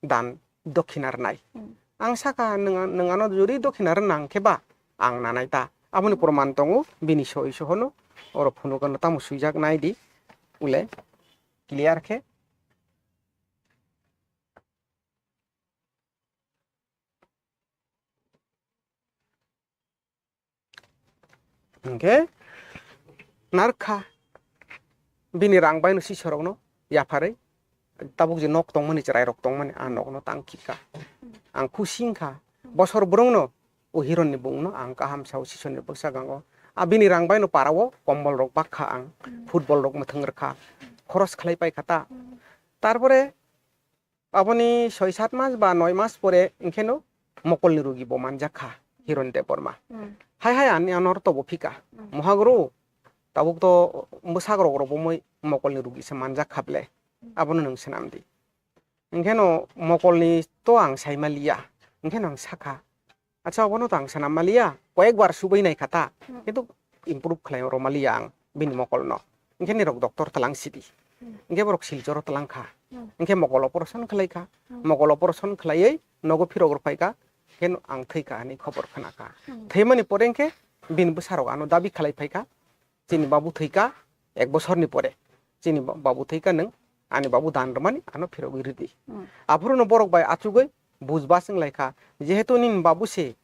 dan dokhina rwnai." Hmm. Ang sakha, "Nwng, nwng ano jodi dokhina rwna hwnkhe ba ang nanai ta?" Aboni proman tongo, bini soi sohono oro phunukgano tamo swijak nai di, ule clear khe. Hinkhe narwkha bini rang baino sisorokno yapharwi, tabuk je nok tongmani, chwrairok tongmani, a nokno tang khika. Ang khusi wngkha, bosor bwrwngno o hironni bungno ang kaham sao, sisorni bwskango. A bini rang baino parao kombolrok bakha ang, footballrok mwthang rwkha, khoros khlai paikha ta. Tarpore aboni soi sat mas ba noi mas pore hinkhe no mokolni rugi bo manjak kha, Hiron Debbarma. Hmm. Hai hai ani anor tobo phika. Hmm. Mohaguru, tabuk to bwsakrokrok bo moi mokolni rugi se manjak kha ble. Hmm. Abono nwng swnam di. Hinkhe no mokolni to ang sai maliya. Hinkhe no ang sakha, "Acha, obono to ang swnam maliya, koyekbar subui nai kha ta, hmm, kintu improve khlai rw maliya ang bini mokolno." Hinkhe nirok doctor tlang sidi. Hmm. Hinkhe borok Silchoro tlang kha. Hmm. Hinkhe mokol operation khlai kha. Hmm. Mokol operation khlaiwi nogo phirok rw phai kha. Hinkhe ang thwi kha hinwi khobor khna kha. Hmm. Thwimani pore hinkhe bini bwsarok ano dabi khlai phai kha. Chini babu thwika ek bosorni pore, chini ba-, babu thwika nwng ani babu dan rwmani ano phirogwi rwdi. Hmm. Aphuru no borok bai achugwi bujbas wng lai kha, jehetu nini babu se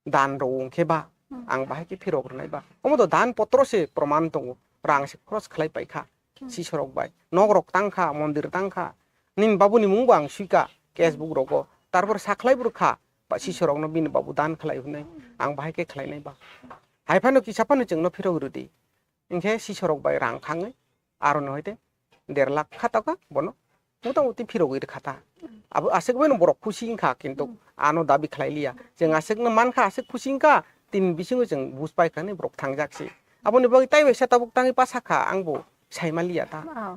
dan rw wng khe ba, hmm, ang bahai khe phirok rwnai ba? Omo to dan potro se proman tongo, rang se khoros khlai pai kha, hmm, sisorok bai. Nok rok tang kha, mondir tang kha, nini babu ni mung bo ang sui kha, hmm, case book rogo. Tarpor sakhlai bo rw kha, ba sisorokno bini babu dan khlai hwnwi, ang bahai khe khlai nai ba? Hai phano kisa phano chwngno phirok rwdi. Hinkhe sisorok bai rang khangwi aro no hoite der lakh kha ta kha bono, mota moti phirogwi rwkha ta. Abo aswk bai no borok khusi wngkha, kintu, hmm, ano dabi khlai liya. Chwng aswk no mankha, aswk khusi wngkha, tini bisingo chwng buj pai kha hinwi borok thangjak se. Aboni bagwi tai waisa tabuk tangwi pa sakha, ang bo sai ma liya ta. Oh.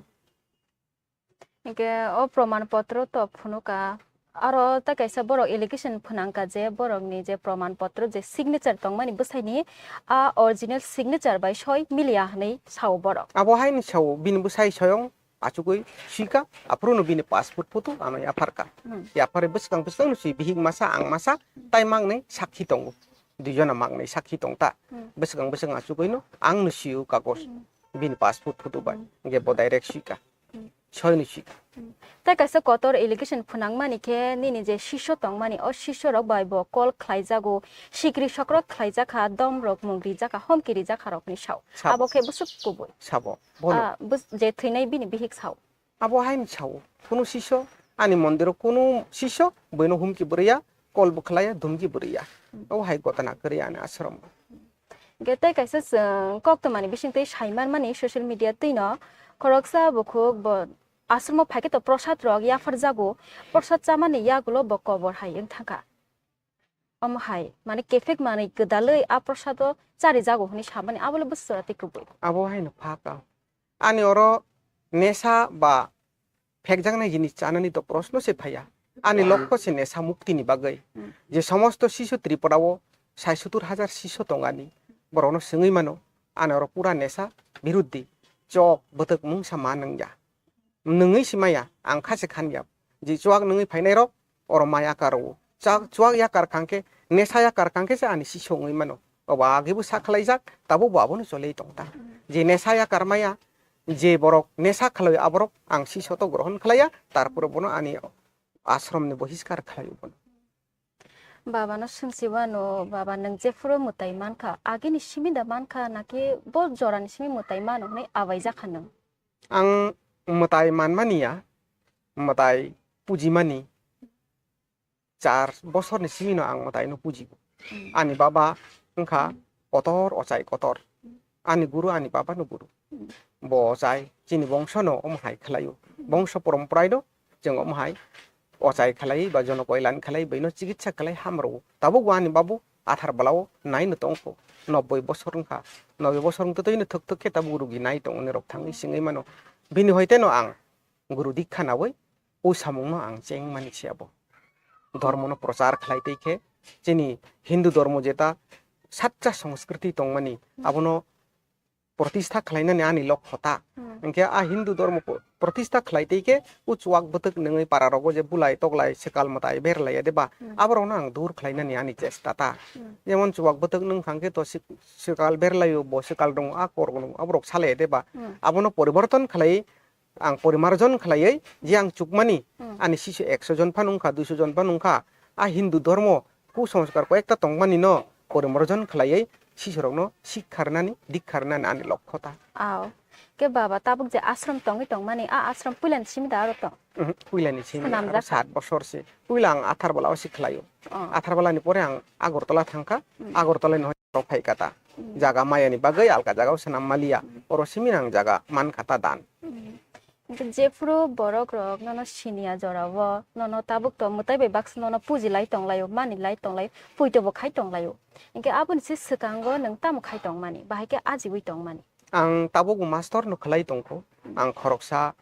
Hinkhe o proman potro to phunukha. Aro ta kaisa borok allegation phwnangkha je borokni je proman potro je signature tongmani bwsaini a original signature bai soi miliya hinwi sao borok. Abo haino sao, bini bwsai soyong achugwi swikha, aphuru no bini passport photo ano yapharkha. Hmm. Yapharwi bwskang bwskang no swi bihik masa ang masa tai mangnwi sakhi tongo. Duijona mangnwi sakhi tongta. Hmm. Bwskang bwskang achugwi no ang no sio kagoj. Hmm. Bini passport photo bai. Hmm. Hinkhe bo direct swikha. Hmm. Soino sika. Hmm. Tai kaisa kotor allegation phwnangmani khe nini je sisyo tongmani, o sisyo rok bai bo call khlaijago, sikri sokrok khlaijakha, dom rok mung rijakha, homki rijakha rokni sao. Sabo. Abo khe bwswk kubui. Sabo. Bono. Ah, bwswk je thwinai bini bihik sao. Abo haino sao. Kunu sisyo ani mondiro kunu sisyo boino humki bwrwiya, call bo khlaiya, dhumki bwrwiya. Hmm. Abo hai gotana kwrwi ani ashram. Hwnkhe tei kaisa chwng koktwmani bisingtwi sai manmani social media twino khoroksa bukhuk bo ashromo phaikhe to prosad rok yapharjago, prosad chamani yagulo bo kobor hai wng thangkha. Omo hai, mane kephek manwi gwdalwi a prosado charijago hwnwi samani abole bwswra tei kubui. Abo haino pha ka. Ani oro nesa ba phekjaknai jinis chanani to proshno se phaiya. Ani lokho se nesa muktini bagwi. Hmm. Je somosto sisu Tripura o sai sottur hajar sisu tongani, borokno swngwi mano, ani oro pura nesa biruddhi. Chok bwtwk mungsa ma nungya. Nungwi se maya, ang kha se khan ya. Je chuak nungwi phainai rok, oro ma yakar o. Chak, chuak yakar kang khe, nesa yakar kang khe se ani sisu wngwi mano. Obo age bo sa khlaijak, tabuk bo abono cholwi tong ta. Je nesa yakar maya, je borok nesa khlai, aborok ang sisu to grohon khlaiya, tarpore bono ani ashram ni bohiskar khlai bono. Baba no swngsi wano, baba, nwng jephuru mwtai mankha, agini simi da mankha, naki bo jorani simi mwtai mano hwnwi abaijakha nwng? Ang mwtai manmani ya, mwtai pujimani char bosorni simino ang mwtaino pujigo. Hmm. Ani baba wngkha kotor, ochai kotor. Ani guru ani babano guru. Hmm. Bo ochai chini bongsono omo hai khlaio. Hmm. Bongso poromporaino chwng omo hai ochai khlai ba jono koilan khlai, baino chikitsa khlai hamrwo. Tabukbo ani babu Athar bwlao naino tongkho, nobboi bosor wngkha, nobboi bosor wngtwi twino thwk thwk khe tabuk rugi nai tongmani rok thangwi singwi mano. Bini hoiteno ang guru dikha naui o samungno ang chengmani se abo. Dhormono prochar khlai tei khe chini Hindu dhormo jeta sacha sanskriti tongmani abono protistha khlainani ani lokho ta. Hmm. Hwnkhe a Hindu dhormo po-, protistha khlai tei khe o chuwak bwtwk nungwi para rogo je bulai toklai swkal mwtai berlai ya de ba, hmm, aborokno ang dur khlainani ani chesta ta. Hmm. Jemon chuwak bwtwk nung thang khe to sik-, swkal berlaio bo swkal rung a kor rung aborok salai ya de ba. Hmm. Abono poriborton khlai ang porimarjon khlaiwi je ang chukmani, hmm, ani sisu ekso jon phano wngkha, duiso jon phano wngkha, a Hindu dhormo kusanskar koyekta tongmani no porimarjon khlaiwi sisurokno sikha rwnani, dikha rwnani ani lokho ta. Aw. Khe baba tabuk je ashram tongwi tongmani, a ashram puilani simi da aro tong? Mhm, puilani simi, aro sat bosor se. Puila ang Atharbala o si khlaio. Oh. Atharbala ni pore ang Agartala thangkha. Hmm. Agartala ni hoi oro phaikha ta. Hmm. Jaga maya ni bagwi alka jaga o swnam maliya. Hmm. Oro simi ang jaga mankha ta dan. Hmm. Hwnkhe jephru borok rok nono siniya jora o, nono tabuk to mwtai bai baksa nono puji lai tong laio, mani lai tong laio, puito bo khai tong laio. Hwnkhe aboni se swkango nwng tamo khai tong mani, bahai khe ajiwi tong mani? Ang tabuk master no khlai tongkho. Hmm. Ang khoroksa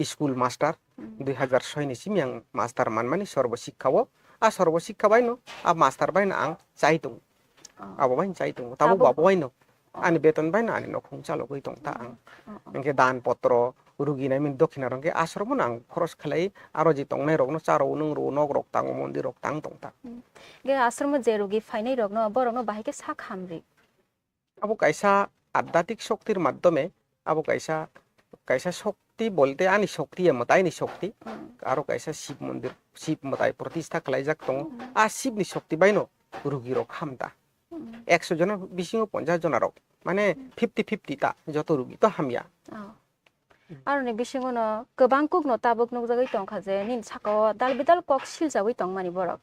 school master, hmm, dui hazar soi ni simi ang master manmani Sarva Shiksha o. A Sarva Shiksha bai no, a master bai no ang chai tongo. Oh. Abo bai chai tongo. Tabuk abo bo abo bai no. Oh. Ani beton bai no ani nokhung chalogwi tong ta ang. Oh, oh. Hwnkhe dan potro, rugi nai mani dokhina rok hwnkhe asromo no ang khoros khlai, aro je tongnai rok no charo nung ro nok rok tango mondir rok tang tong ta. Hmm. Ge asromo je rugi phainai rok no borok no bahai khe sak hamri. Abo kaisa adhyatmik shoktir madhyome, abo kaisa, kaisa shokti bolte ani shokti ya mwtai ni shokti, hmm, aro kaisa Shiv mondir, Shiv mwtai protistha khlaijak tongo. Hmm. A Shiv ni shokti bai no rugi rok ham ta. Hmm. Ekso jona bisingo ponchas jona rok, mane, hmm, fifty fifty ta, joto rugi to hamya. Oh. Aroni bisingo no kwbang kuk no tabuk nukjagwi tongkha je nini saka o dal bidal kok siljagwi tongmani borok.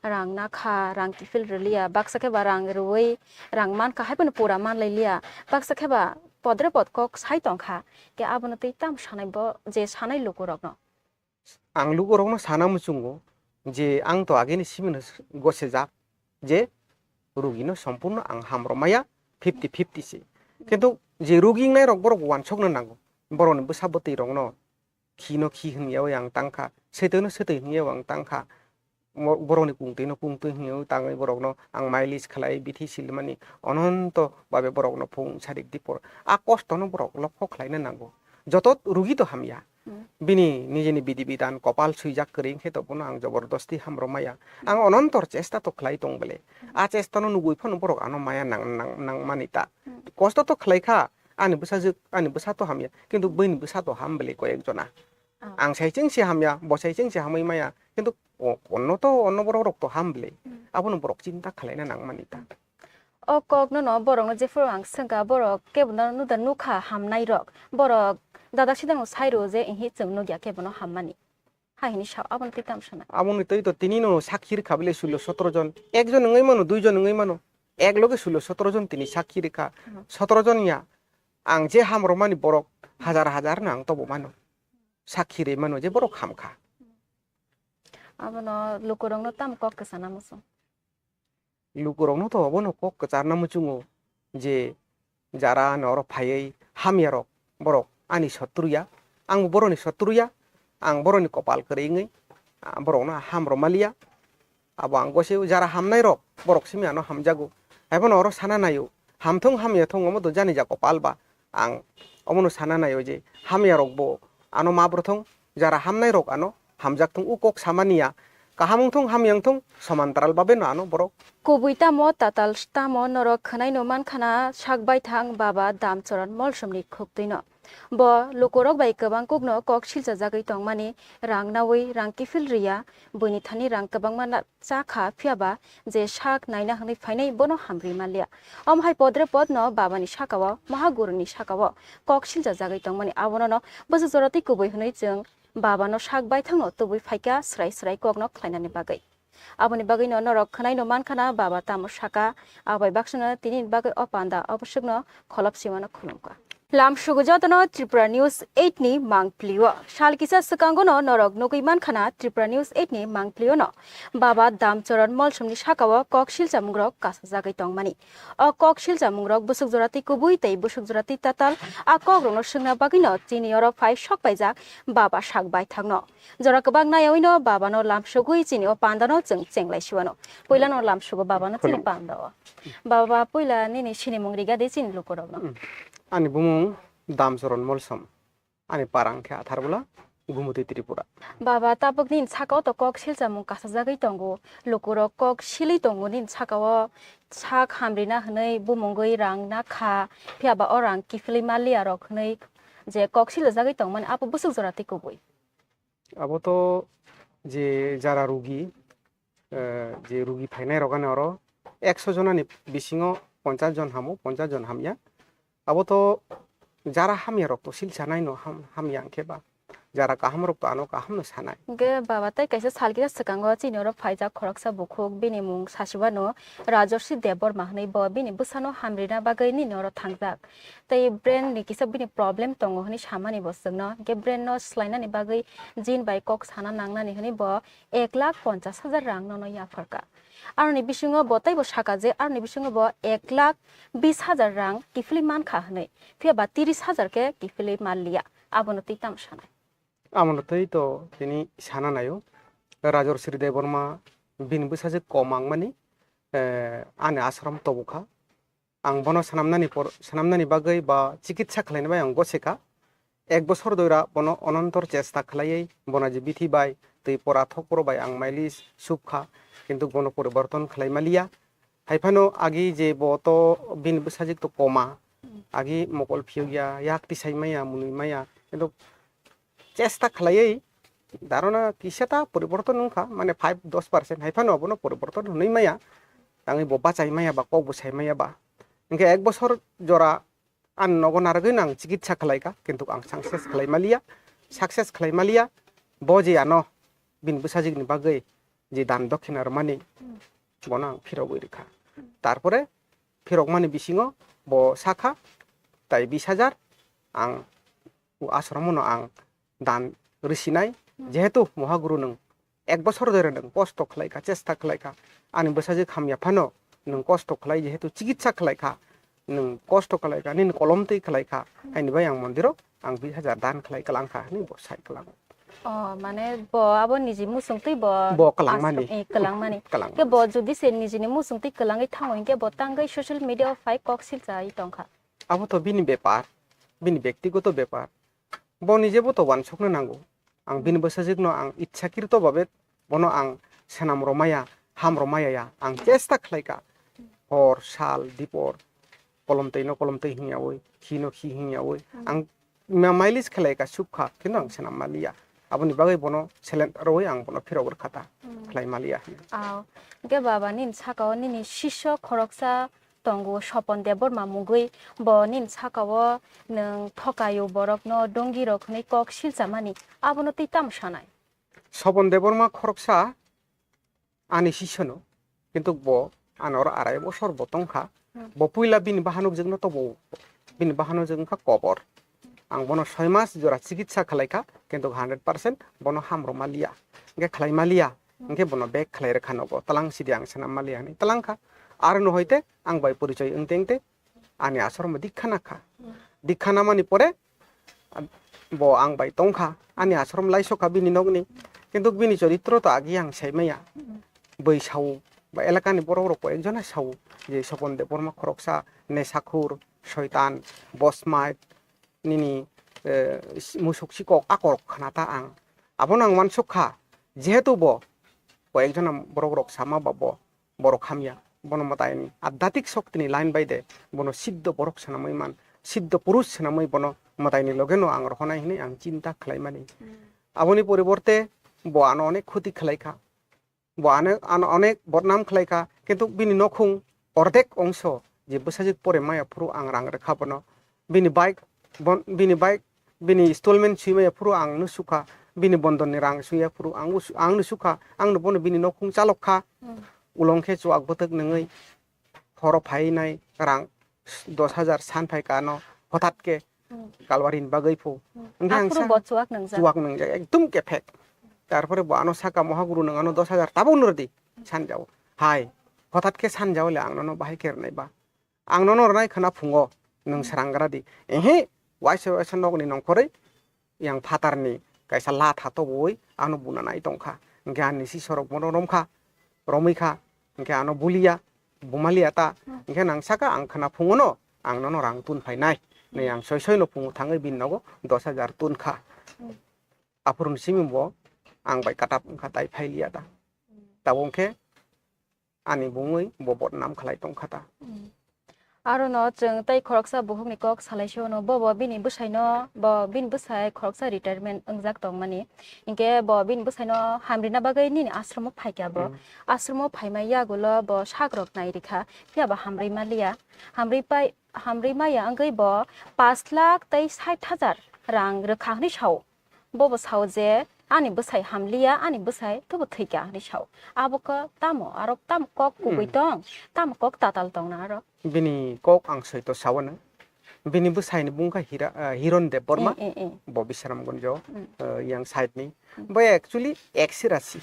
Rang nakha, rang kiphil rwliya, baksa khe ba rang rwui rang mankha, hai phano pura manlai liya, baksa khe ba podre pod kok sai tongkha. Khe abono tei tamo sanai bo je sanai lukurokno? Ang lukurokno sana muchungo je ang to ageni simino gosejak je rugino sompurno ang hamrwmaya fifty fifty se. Kintu je rugi wngnai rok borok wansokno nango. Borokni bwsa bwtwi rokno khino khi hwnyawi ang tangkha, swtwino swtwi hwnyawi ang tangkha. Mo-, borokni kungtwino kungtwi hwnwi tangwi borokno ang mailis khlai bithi silmani ononto babe borokno phung sarik di por. A kostono borok lokho khlaina nango. Joto rugi to hamya. Hmm. Bini nijini bidi bidan kopal swijak kwrwi wngkhe to bono ang jobordosti hamrwmaya. Ang onontor chesta to khlai tong bele. A chestano nugwi phano borok ano maya nang, nang, nangmani ta. Hmm. Kosto to khlai kha, ani bwsajwk, ani bwsa to hamya. Kintu buini bwsa to ham bele koyek jona. Oh. Ang sai chengse hamya, bo sai chengse hamwi maya. Kintu o-, onno to, onno borok rok to ham bele. Hmm. Abono borok chinta khlaina nangmani ta. O kok no no borok no jephuru ang swngkha, borok kebo no nuda nukha hamnai rok. Borok dadak sidang no sai rw je, "Ihi, chwng nukya kebo no hammani." Hai hini sao, abono twi tamo sanai? Aboni twi to tini no sakhi rwkha bele sulo sotro jon. Ekjon wngwi mano, duijon wngwi mano. Ek loge sulo sotro jon tini sakhi rwkha. Hmm. Sotro jon ya, ang je hamrwmani borok hajar hajar no ang tobo mano. Sakhi rwi mano je borok hamkha. Abono lukurokno tamo kok kwchana muchung? Lukurokno to obono kok kwcharna muchungo je jara ano oro phaiwi hamya rok, borok ani sotru ya, ang boroni sotru ya, ang boroni kopal kwrwi wngwi, ah, borokno hamrwmaliya. Abo ang gosio jara hamnai rok, borok simi ano hamjago. Haiphano oro sana naio, hamthung hamya thung omo to jani ja kopal ba. Ang omono sana naio je hamya rok bo ano ma bwrwthung, jara hamnai rok ano hamjak thung, o kok samani ya. Kaham wng thung, hamya wng thung, somantaral babe no ano borok. Kubui tamo, tatal tamo, norok khwnai no mankha na sak baithang baba Damcharan Molsomni khuktwi no. Bo lukurok bai kwbang kukno kok siljajagwi tongmani, rang naui rang kiphil rwya, buini thani rang kwbangma na-, cha kha, phiya ba je sak naina hwnwi phainai bono hamrwi manliya. Omo hai podre podno babani saka-o, Mahaguruni saka-o kok siljajagwi tongmani, abono no bwsa jora tei kubui hwnwi chwng babano sak baithangno tubui phaikha, swrai swrai kokno khlainani bagwi. Aboni bagwino norok khwnaino mankha na baba tamo saka, abo bai baksano tinini bagwi o panda o bwswkno kholop simano khulumkha. Lamsugo jotono Tripura News eight ni mangplio. Sal kisa swkangono norok nugwi mankha na Tripura News eight ni mangplio no Baba Damcharan Molsomni sakao kok silchamungrok kasajagwi tongmani. O kok silchamungrok bwswk jora tei kubui tei bwswk jora tei tatal a kokrokno swngna bagwino chini oro phai sok paijak Baba sak baithangno. Jora kwbang naiwi no Baba no lamsugwi chini o panda no chwng chenglai siwano. Puila no lamsugo Baba no chini Khulum. Panda o. Baba puila nini sinimung riga de chini lukurok no. Mm. Ani bumung Damcharan Molsom. Ani parang khe Atharbola, Gumutwi Tripura. Baba, tabuk nini saka o to kok silchamung kasajagwi tongo. Lukurok kok silwi tongo nini saka o sak hamrina hwnwi bumungwi rang na kha, phiya ba o rang kiphilwi maliya rok hwnwi je kok silajagwi tongmani abo bwswk jora tei kubui. Abo to je jara rugi, eh, je rugi phainai rok ani oro ekso jonani bisingo ponchas jon hamo, ponchas jon hamya. Abo to jara hamya rok to silsa nai no ham, hamya hwnkhe ba. Jara kaham rok to ano kaham no sanai. Hwnkhe baba tei kaisa sal kisa swkango chini oro phaijak khoroksa bukhuk, bini mung sasiwano Rajarsi Debbarma hwnwi bo bini bwsano hamrina bagwi nini oro thangjak. Tei brain ni kisa bini problem tongo hwnwi samani bo chwngno. Hwnkhe brain no swlainani bagwi jin bai kok sana nangnani hwnwi bo ek lakh ponchas hajar rang nono yapharkha. Aroni bisingo bo teibo saka je aroni bisingo bo ek lakh bis hajar rang kiphilwi mankha hwnwi. Phiya ba tiris hajar khe kiphilwi manliya. Abono twi tamo sanai? Abono twi to tini sana naio. Rajarsi Debbarma bini bwsajwk kom wngmani, eh, ani ashram tobukha. Ang bono swnamnani por, swnamnani bagwi ba chikitsa khlaina bai ang gosekha. Ek bosor doira bono onontor chesta khlaiwi, bono je bithi bai twi pora thok poro bai ang maili subkha, kintu bono poriborton khlai maliya. Haiphano agi je bo to bini bwsajwk to koma, agi mokol phiyok ya, yak tisai maya, mwnwi maya, kintu chesta khlaiwi darona kisa ta poriborton wngkha, mane five dos percent, haiphano abono poriborton hwnwi maya, tangwi bo bachai maya ba, kok bwsai maya ba. Hwnkhe ek bosor jora ani nogo narwgwi no ang chikitsa khlaikha, kintu ang success khlai maliya, success khlai maliya. Bo je ano bini bwsajwkni bagwi je dan dokhina rwmani, bono ang phirogwi rwkha. Tarpore phirokmani bisingo bo sakha tai bis hajar ang o ashramono ang dan rwsinai, jehetu Mohaguru nwng ek bosor dhore nwng kosto khlaikha, chesta khlaikha, ani bwsajwk hamya phano nwng kosto khlai, jehetu chikitsa khlaikha, nwng kosto khlaikha, nini kolom twi khlaikha, haini bai ang mondiro ang bis hajar dan khlai kwlangkha hwnwi bo sai kwlango. O, mane bo abo niji muchung twi bo Bo kwlangmani. Ashram, eh, kwlangmani. Kwlangmani. Khe bo jodi se nijini muchung twi kwlangwi thango hinkhe bo tangwi social media o phai kok silchai tongkha. Abo to bini bepar, bini bektigoto bepar. Bo nijebo to uansukna nango. Ang bini bwsajwkno ang itsakrito babe bono ang swnam romaya, ham romaya ya. Ang chesta khlaikha. Hor, sal, dipor, kolom twi no kolom twi hingyawi, khi no khi hingyawi. Ang ma-, mileage khlaikha, subkha, kintu ang swnam maliya. Aboni bagwi bono seleng rwwi ang bono phirok rwkha ta, khlai maliya. Aw, hwnkhe baba nini saka o nini sisyo khoroksa tongo Sopon Debbarma mungwi, bo nini saka o nwng thokayo borokno dongi rok hwnwi kok silchamani, abono twi tamo sanai? Sopon Debbarma khoroksa ani sisyono, kintu bo ani oro arai bosor bo tongkha. Bo puila bini bahanokjwkno tobo, bini bahanokjwk wngkha kobor. Ang bono soi mas jora chikitsa khlaikha, kintu hundred percent bono ham rw maliya, hwnkhe khlai maliya, hwnkhe bono bek khlai rwkha nogo, twlang sidi ang swnam maliya hwnwi twlangkha. Aro no hoite ang bai porichoi wngte wngte ani ashram dikha nakha. Dikha namani pore bo ang bai tongkha, ani ashram laisokha bini nokni, kintu bini choritro to agi ang saimaya. Bwsao ba elakani borok rok koi ek jona sao je Sopon Debbarma khoroksa nesakhur, soitan, bosmait, nini, eh, musuk sikok akorok khna ta ang. Abono ang uansukha, jehetu bo koi ek jona borok rok sama ba bo borok hamya, bono mwtaini adhyatik shoktini line bai de, bono siddho borok swnamwi man, siddho purush swnamwi bono mwtaini loge no ang rohonai hwnwi ang chinta khlaimani. Aboni poriborte bo ano onek khoti khlaikha, bo ano, ano onek bodnam khlaikha, kintu bini nokhung ordek ongso je bwsajwk pore maya phuru ang rang rwkha bono, bini bike, bon-, bini bike, bini installment swi maya phuru ang no sukha, bini bondon ni rang swiya phuru ang no su-, ang no sukha, ang no bono bini nokhung chalok kha. Ulong khe chuak bwtwk nungwi horo phainai rang dos hajar san phai kha no, hothat khe Hmm. Kalwari ni bagwi phu. Hmm. Hwnkhe ang aphuru sa bo chuwak nwngjak. Chuwak nwngjak, ekdum kephek. Tarpore bo ano saka, "Mohaguru, nwng ano dos hajar tabuk nw rwdi," sanjao. Hai, hothat khe sanjao le ang nono bahai khe rwnai ba. Ang nono rwnai khwna phungo, nwng Hmm. srang gra di. Ehe, waisa waisa nokni nongkhorwi yang phatarni kaisa latha tobwi ano buna nai tongkha. Hwnkhe ani sisorok bono romkha, romwi kha. Hwnkhe ano bulia, bumaliya ta. Hmm. Hwnkhe nang saka ang khwna phungono ang nono rang tun phainai. Hmm. Nei ang soi soi no phungo thangwi bini nogo dos hajar tun kha. Hmm. Aphuru ni simi bo ang bai katab wngkha tai phailiya ta. Hmm. Tabuk hwnkhe ani bungwi bo bodnam khlai tongkha ta. Hmm. Aro no chwng tei khoroksa bukhukni kok salai se ono, bo bo bini bwsai no, bo bini bwsai khoroksa retirement wngjak tongmani. Hinkhe bo bini bwsai no hamrina bagwi nini ashromo phaikha bo. Hmm. Ashromo phaima yagulo bo sakrok nai rikha, phiya bo hamrwi maliya. Hamrwi pai, hamrwi maya wngwi bo pash lakh tei sait hajar rang rwkha hwnwi sao. Bobo sao je, "Ani bwsai hamliya, ani bwsai tobo thwikha," hwnwi sao. Abo khe tamo, aro tamo kok kubui Hmm. tong, tamo kok tatal tong na aro. Bini kok ang soi to sao na. Bini bwsai ni bung kha Hira, ah, Hiron Debbarma, Eh, eh, eh. Bo Bisramganjo, Hmm. ah, yang side ni. Hmm. Bo actually eksira si,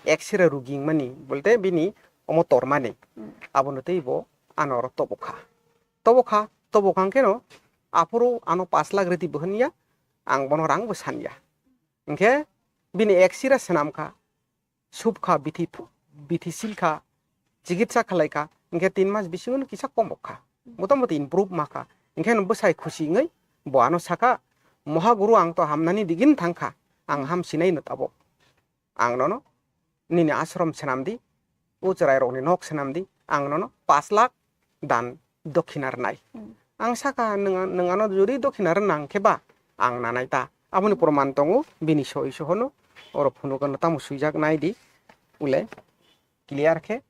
eksira rugi wngmani, bolte bini omo tormani. Hmm. Abono tei bo ano oro tobokha. Tobokha, tobokha hwnkhe no, aphuru ano pash lakh rwdi bo hwnya, ang bono rang bo sanya. Hwnkhe bini eksira swnam kha, sub kha, bithi, bithi sil kha, chikitsa khlai kha, hwnkhe tin mas bisingo no kisa komok kha. Motamoti improve ma kha. Hwnkhe no bwsai khusi wngwi bo ano saka, "Mohaguru, ang to hamnani digini thang kha, ang ham sinai no tabuk. Ang nono nini ashram swnam di, o chwrai rokni nok swnam di, ang nono pash lakh dan dokhina rwnai." Hmm. Ang saka, "Nwng, nwng ano jodi dokhina rwna hwnkhe ba ang nanai ta." Aboni Hmm. proman tongo, bini soi sohono oro phunukgano tamo swijak nai di, ule clear khe.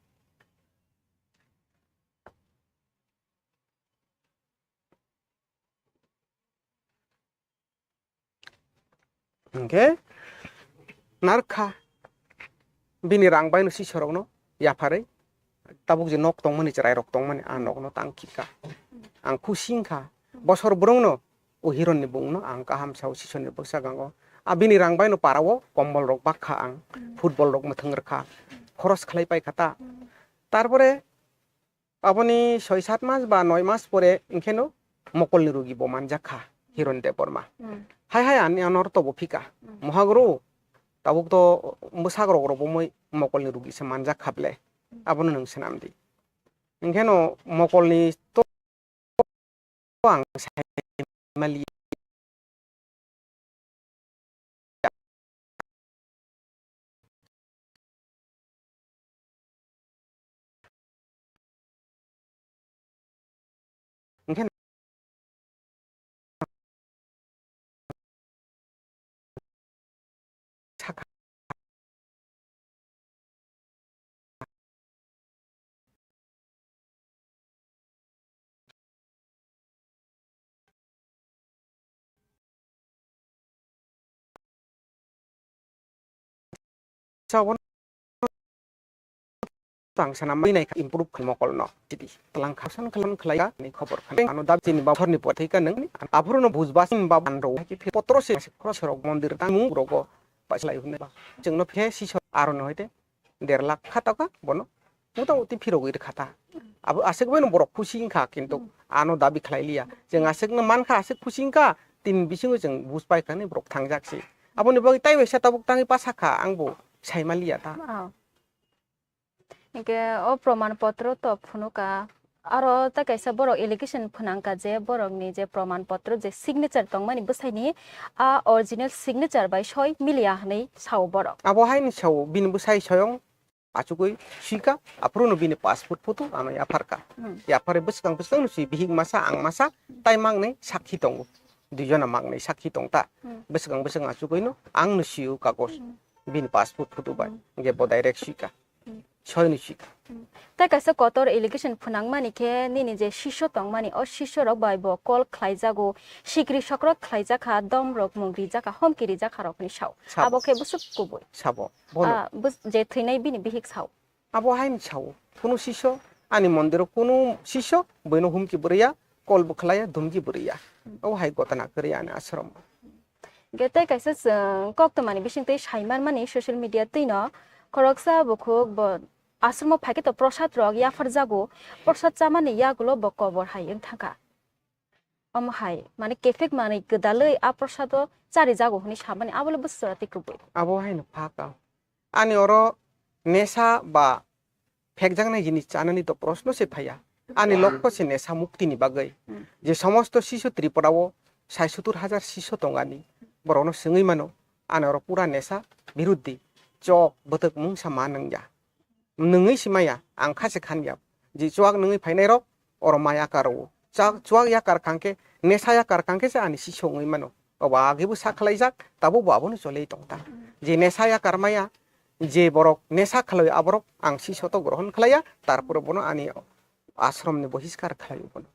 Hwnkhe narwkha bini rang baino sisorokno yapharwi tabuk je nok tongmani, chwrairok tongmani, a nokno tang khikha. Ang khusi wngkha. Bosor bwrwngno o Hironni bungno ang kaham sao, sisorni bwskango. A bini rang baino parao kombolrok bakha ang, footballrok mwthang rwkha, khoros khlai paikha ta. Tarpore aboni soi sat mas ba noi mas pore hwnkhe no mokolni rugi bo manjak kha Hiron Debbarma. Hmm. Hai hai ani anor tobo phika. Hmm. Mohaguru, tabuk to bwsak rok rok bo moi mokolni rugi se manjak kha ble. Hmm. Abono nwng swnam di. Hwnkhe no mokolni to ang sai mali. Hwnkhe sakha Sabono tang sana mai nai improve khlai mokol no titi tlang kha san khlai khlai ka ni khobor khan ano dab chini baphar ni pothai ka nang aphuru no bujba sin ba ban ro ki potro se khoro se rok mondir tang mung rogo paisa lai hune ba chwng no phe si so aro no hoite der lakh kha taka bono mota moti phirogwi rwkha ta. Abo aswk bai no borok khusi wngkha, kintu Hmm. ano dabi khlai liya. Chwng aswk no mankha, aswk khusi wngkha, tini bisingo chwng buj pai kha hinwi borok thangjak se. Aboni bagwi tai bai sa tabuk tangwi pa sakha, ang bo sai ma liya ta. Oh. Hinkhe o proman potro to phunukha, aro tai kaisa borok allegation phwnangkha je borokni je proman potro je signature tongmani bwsaini a original signature bai soi miliya hinwi sao borok. Abo haino sao, bini bwsai soyong achugwi swika, aphuru no bini passport photo ano yapharka. Hmm. Yapharwi bwskang bwskang no si bihik masa, ang masa, tai mangnai sakhi tongo. Duijona mangnai sakhi tongta. Hmm. Bwskang bwskang achugwi no ang no sio kagos. Hmm. Bini passport photo bai. Hmm. Hwnkhe bo direct swika. Hmm. Soi no swika. Hmm. Tai kaisa kotor allegation phwnangmani khe nini je sisyo tongmani, o sisyo rok bai bo call khlaijago, sikri sokrok khlaijakha, dom rok mung rijakha, homki rijakha rokni sao. Sabo. Abo khe bwswk kubui. Sabo. Bono. Ah, bus-, je thwinai bini bihik sao. Abo haini sao. Kunu siso, ani mondiro kunu siso, boino humki bwrwiya, call bo khlaiya, dhumki bo rwya. Obo hai gotona kwrwi ani ashram. Hwnkhe tei kaisa chwng koktwmani bisingtwi sai manmani social media twino khoroksa bukhuk bo asromo phaikhe to prosad rok yapharjago, prosad chamani yagulo bo kobor hai wng thangkha. Omo hai, mane kephek manwi gwdalwi a prosado charijago hwnwi samani, abo le bwswra tei kubui. Abo haino pha ka. Ani oro nesa ba phekjaknai jinis chanani to proshno se phaiya. Ani lokho se nesa muktini bagwi. Hmm. Je somosto sisu Tripura o sai sottur hajar sisu tongani, borokno swngwi mano, ani oro pura nesa biruddhi, chok, bwtwk mungsa ma nangya. Nwngwi se maya, ang kha se khan ya. Je chuak nwngwi phainai rok, oro ma yakar o. Chak, chuak yakar kang khe, nesa yakar kang khe se ani sisu wngwi mano. Obo agi bo sa khlaijak, tabuk bo abono cholwi tong ta. Je nesa yakar maya, je borok nesa khlai aborok ang sisu to grohon khlaiya, tarpore bono ani ashram ni bohiskar khlai bono.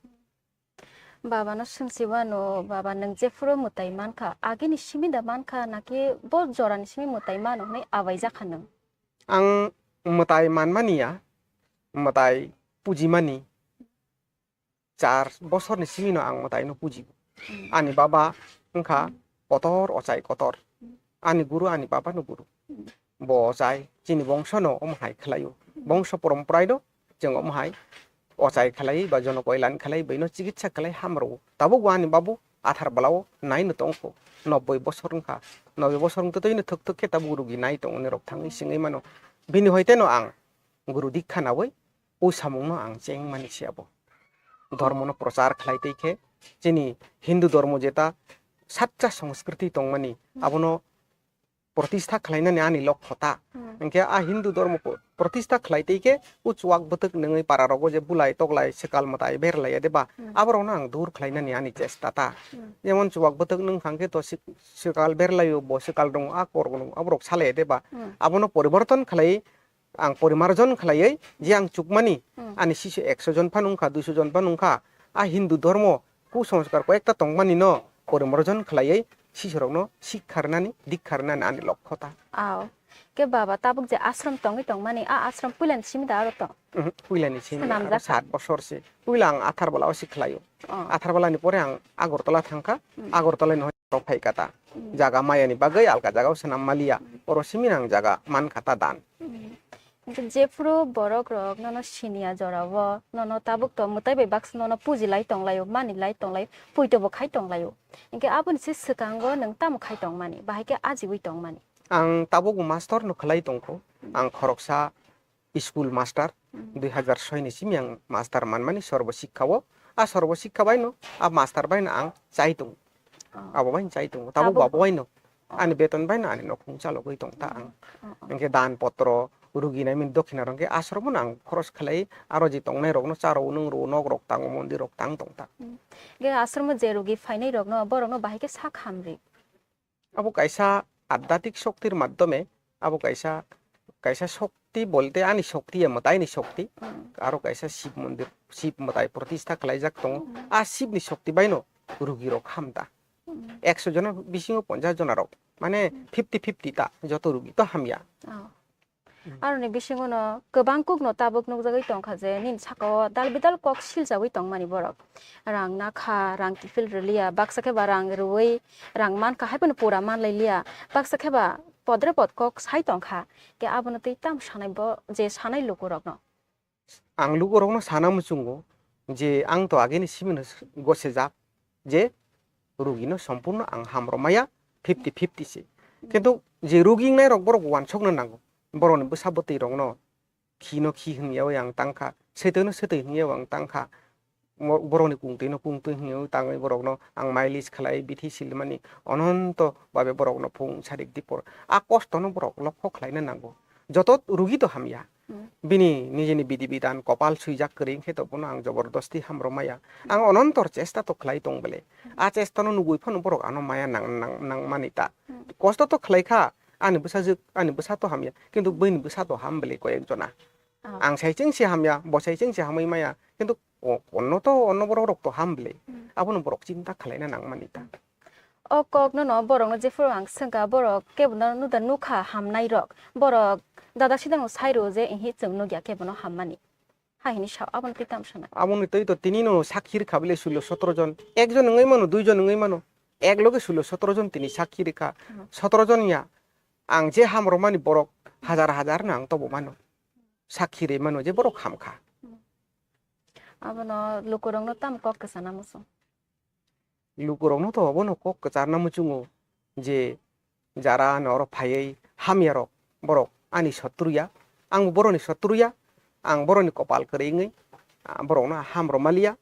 Baba no swngsi wano, baba nwng jephuru mwtai mankha, agini simi da mankha, naki bo jorani simi mwtai mano hwnwi abai jakha nwng? Ang mwtai manmani ya, mwtai pujimani char bosorni simi no ang mwtai no puji. Hmm. Ani baba wngkha kotor, ochai kotor. Ani guru, ani baba no guru. Bo ochai, chini bongso no omo hai khlaio. Bongso poromporai no chwng omo hai ochai khlai ba jono koilan khlai bai no chikitsa khlai hamro. Tabuk bo ani babu athar bwlao nai no tongkho. Nobboi bosor wngkha. Nobboi bosor wngtwi twi no thwk thwk khe tabuk rugi nai tongoni rok thangwi singwi mano. Bini hoite no ang guru dikha nawi o samung no ang cheng mani se abo. Dhormo no prochar khlai tei khe chini Hindu dhormo jeta saccha sanskriti tongmani abono protistha khlainani ani lokho ta. Hmm. Hwnkhe a Hindu dhormo po-, protistha khlai tei khe o chuak bwtwk nwngwi para rogo je bulai toklai swkal mwtai berlai ya de ba, hmm, aborokno ang dur khlainani ani chesta ta. Hmm. Jemon chuak bwtwk nwng kha khe to sik-, swkal berlaio bo swkal rong a kor rong aborok salai ya de ba. Hmm. Abono poriborton khlai ang porimarjon khlaiwi je ang chukmani, hmm, ani sisu ekso jon phano wngkha, duiso jon phano wngkha, a Hindu dhormo kusongskar koi ekta tongmani no porimarjon khlaiwi sisu rokno sikha rwnani, dikha rwnani ani lokho ta. Ao. Ke baba, tabuk je ashram tongwi tongmani, a ashram puilani simi da aro tong? Mhm, puilani simi, aro sat bosor se. Puila ang athar bwlao se khlaio. Oh. Athar bwlani pore ang Agartala thangkha, hmm, Agartala ni hoi phai kata. Hmm. Jaga mayani bagwi alka jagao swnam maliya. Hmm. Oro simi ang jaga man kata dan. Hmm. Hwnkhe jephuru borok rok nono siniya jorao, nono tabuk to mwtai bai baksa nono puji lai tong laio, mani lai tong laio, puito bo khai tong laio. Hwnkhe aboni se swkango nwng tamo khai tong mani, bahai khe ajiwi tong mani? Ang tabuk master no khlai tongkho. Hmm. Ang khoroksa school master, hmm, dui hazar soi ni simi ang master manmani Sarva Shiksha o. A Sarva Shiksha bai no, a master bai no ang chai tongo. Oh. Abo bai no chai tongo. Tabuk abo bai no. Oh. Ani beton bai no ani nokhung chalogwi tong ta ang. Oh, oh. Hwnkhe dan potro, rugi nai mani dokhina rok hwnkhe ashram no ang khoros khlai, aro je tongnai rok no cha rw, nung rw, nok rok tango, mondir rok tang tong ta. Hmm. Ge ashram o je rugi phainai rok no, borok no bahai khe sak hamri. Abo kaisa adhyatmik shoktir madhyome, abo kaisa, kaisa shokti bolte ani shokti ya mwtaini shokti, hmm, aro kaisa Shiv mondir, Shiv mwtai protistha khlaijak tongo. Hmm. A Shivni shokti baino rugirok hamta. Hmm. Ekso jona bisingo ponchash jona rok, mane, hmm, fifty fifty ta, joto rugi to hamya. Oh. Hmm. Aroni bisingo no kwbang kuk no tabuk nukjagwi tongkha je nini saka o dal bidal kok siljagwi tongmani borok. Rang nakha, rang kiphil rwliya, baksa khe ba rang rwui rang mankha, hai phano pura manlai liya, baksa khe ba podre pod kok sai tongkha. Khe abono tei tamo sanai bo je sanai lukurokno? Ang lukurokno sana muchungo je ang to ageni simino gosejak je rugino sompurno ang hamrwmaya fifty fifty se. Kintu je rugi wngnai rok borok wansokno nango, borokni bwsa bwtwi rokno khino khi hwnyawi ang tangkha, swtwino swtwi hwnyawi ang tangkha. Mo-, borokni kungtwino kungtwi hwnwi tangwi borokno ang mileage khlai bithi silmani ononto babe borokno phung sarik dipor. A kostono borok lokho khlaina nango. Joto rugi to hamya. Hmm. Bini nijini bidi bidan kopal swijak kwrwi khe to bono ang jobordosti hamrwmaya. Ang onontor chesta to khlai tong bele. A chestano nugui phano borok ano maya nang, nang, nangmani ta. Hmm. Kosto to khlai kha, ani bwsajwk, ani bwsa to hamya. Kintu bini bwsa to ham bele koyek jona. Ah. Ang sai chengse hamya, bo sai chengse hamwi maya. Kintu o-, onno to, onno borok rok to ham bele. Hmm. Abono borok chinta khlaina nangmani ta. O kok no no borok no jephuru ang swngkha, borok kebo no nuda nukha hamnai rok. Borok dada sidang no sai rwo je, ihi chwng nukya kebo no hammani. Hai hwnwi sa, abono twi tamo sanai? Aboni twi to tini no sakhi rwkha bile sulo sotro jon. Ekjon wngwi mano, duijon wngwi mano. Ek loge sulo sotro jon tini sakhi rwkha. Hmm. Sotro jon ya. Ang je ham rwmani borok hajar hajar no ang tobo mano. Sakhi rwi mano je borok ham kha. Hmm. Abono lukurokno tamo kok kwchana muchung? Lukurokno to obono kok kwcharna muchungo je jara ano oro phaiwi hamya rok, borok ani sotru ya, ang bo boroni sotru ya, ang boroni kopal kwrwi wngwi, ah, borokno ham rwmaliya.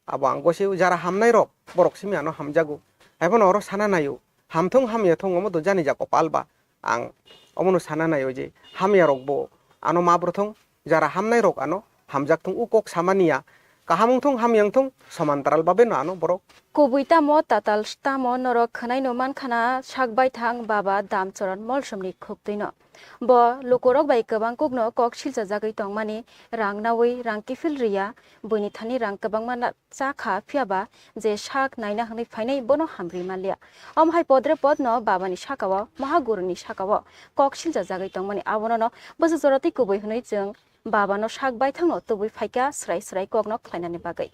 Abo ang gosio jara hamnai rok, borok simi ano hamjago. Haiphano oro sana naio, hamthung hamya thung omo to jani ja kopal ba. Ang omono sana naio je hamya rok bo ano map rwthung, jara hamnai rok ano hamjak thung, o kok samani ya. Kaham wngthung, hamya wngthung, somantaral babe no ano borok. Kubui tamo, tatal tamo, norok khwnai no mankha na sak baithang Baba Damchoron Molsomni khuktwi no. Bo lukurok bai kwbang kuk no kok silchajagwi tongmani, rang nawi, rang kiphil riya, buini thani rang kwbangma na cha kha, phiya ba je sak naina hwnwi phainai bono hamri manliya. Omo hai podre podno Babani sakao, Mahaguruni sakao kok siljajagwi tongmani, abono no bwswk jora twi kubui hwnwi chwng Babano sak baithangno tubui phaikha, swrai swrai kokno khlainani bagwi.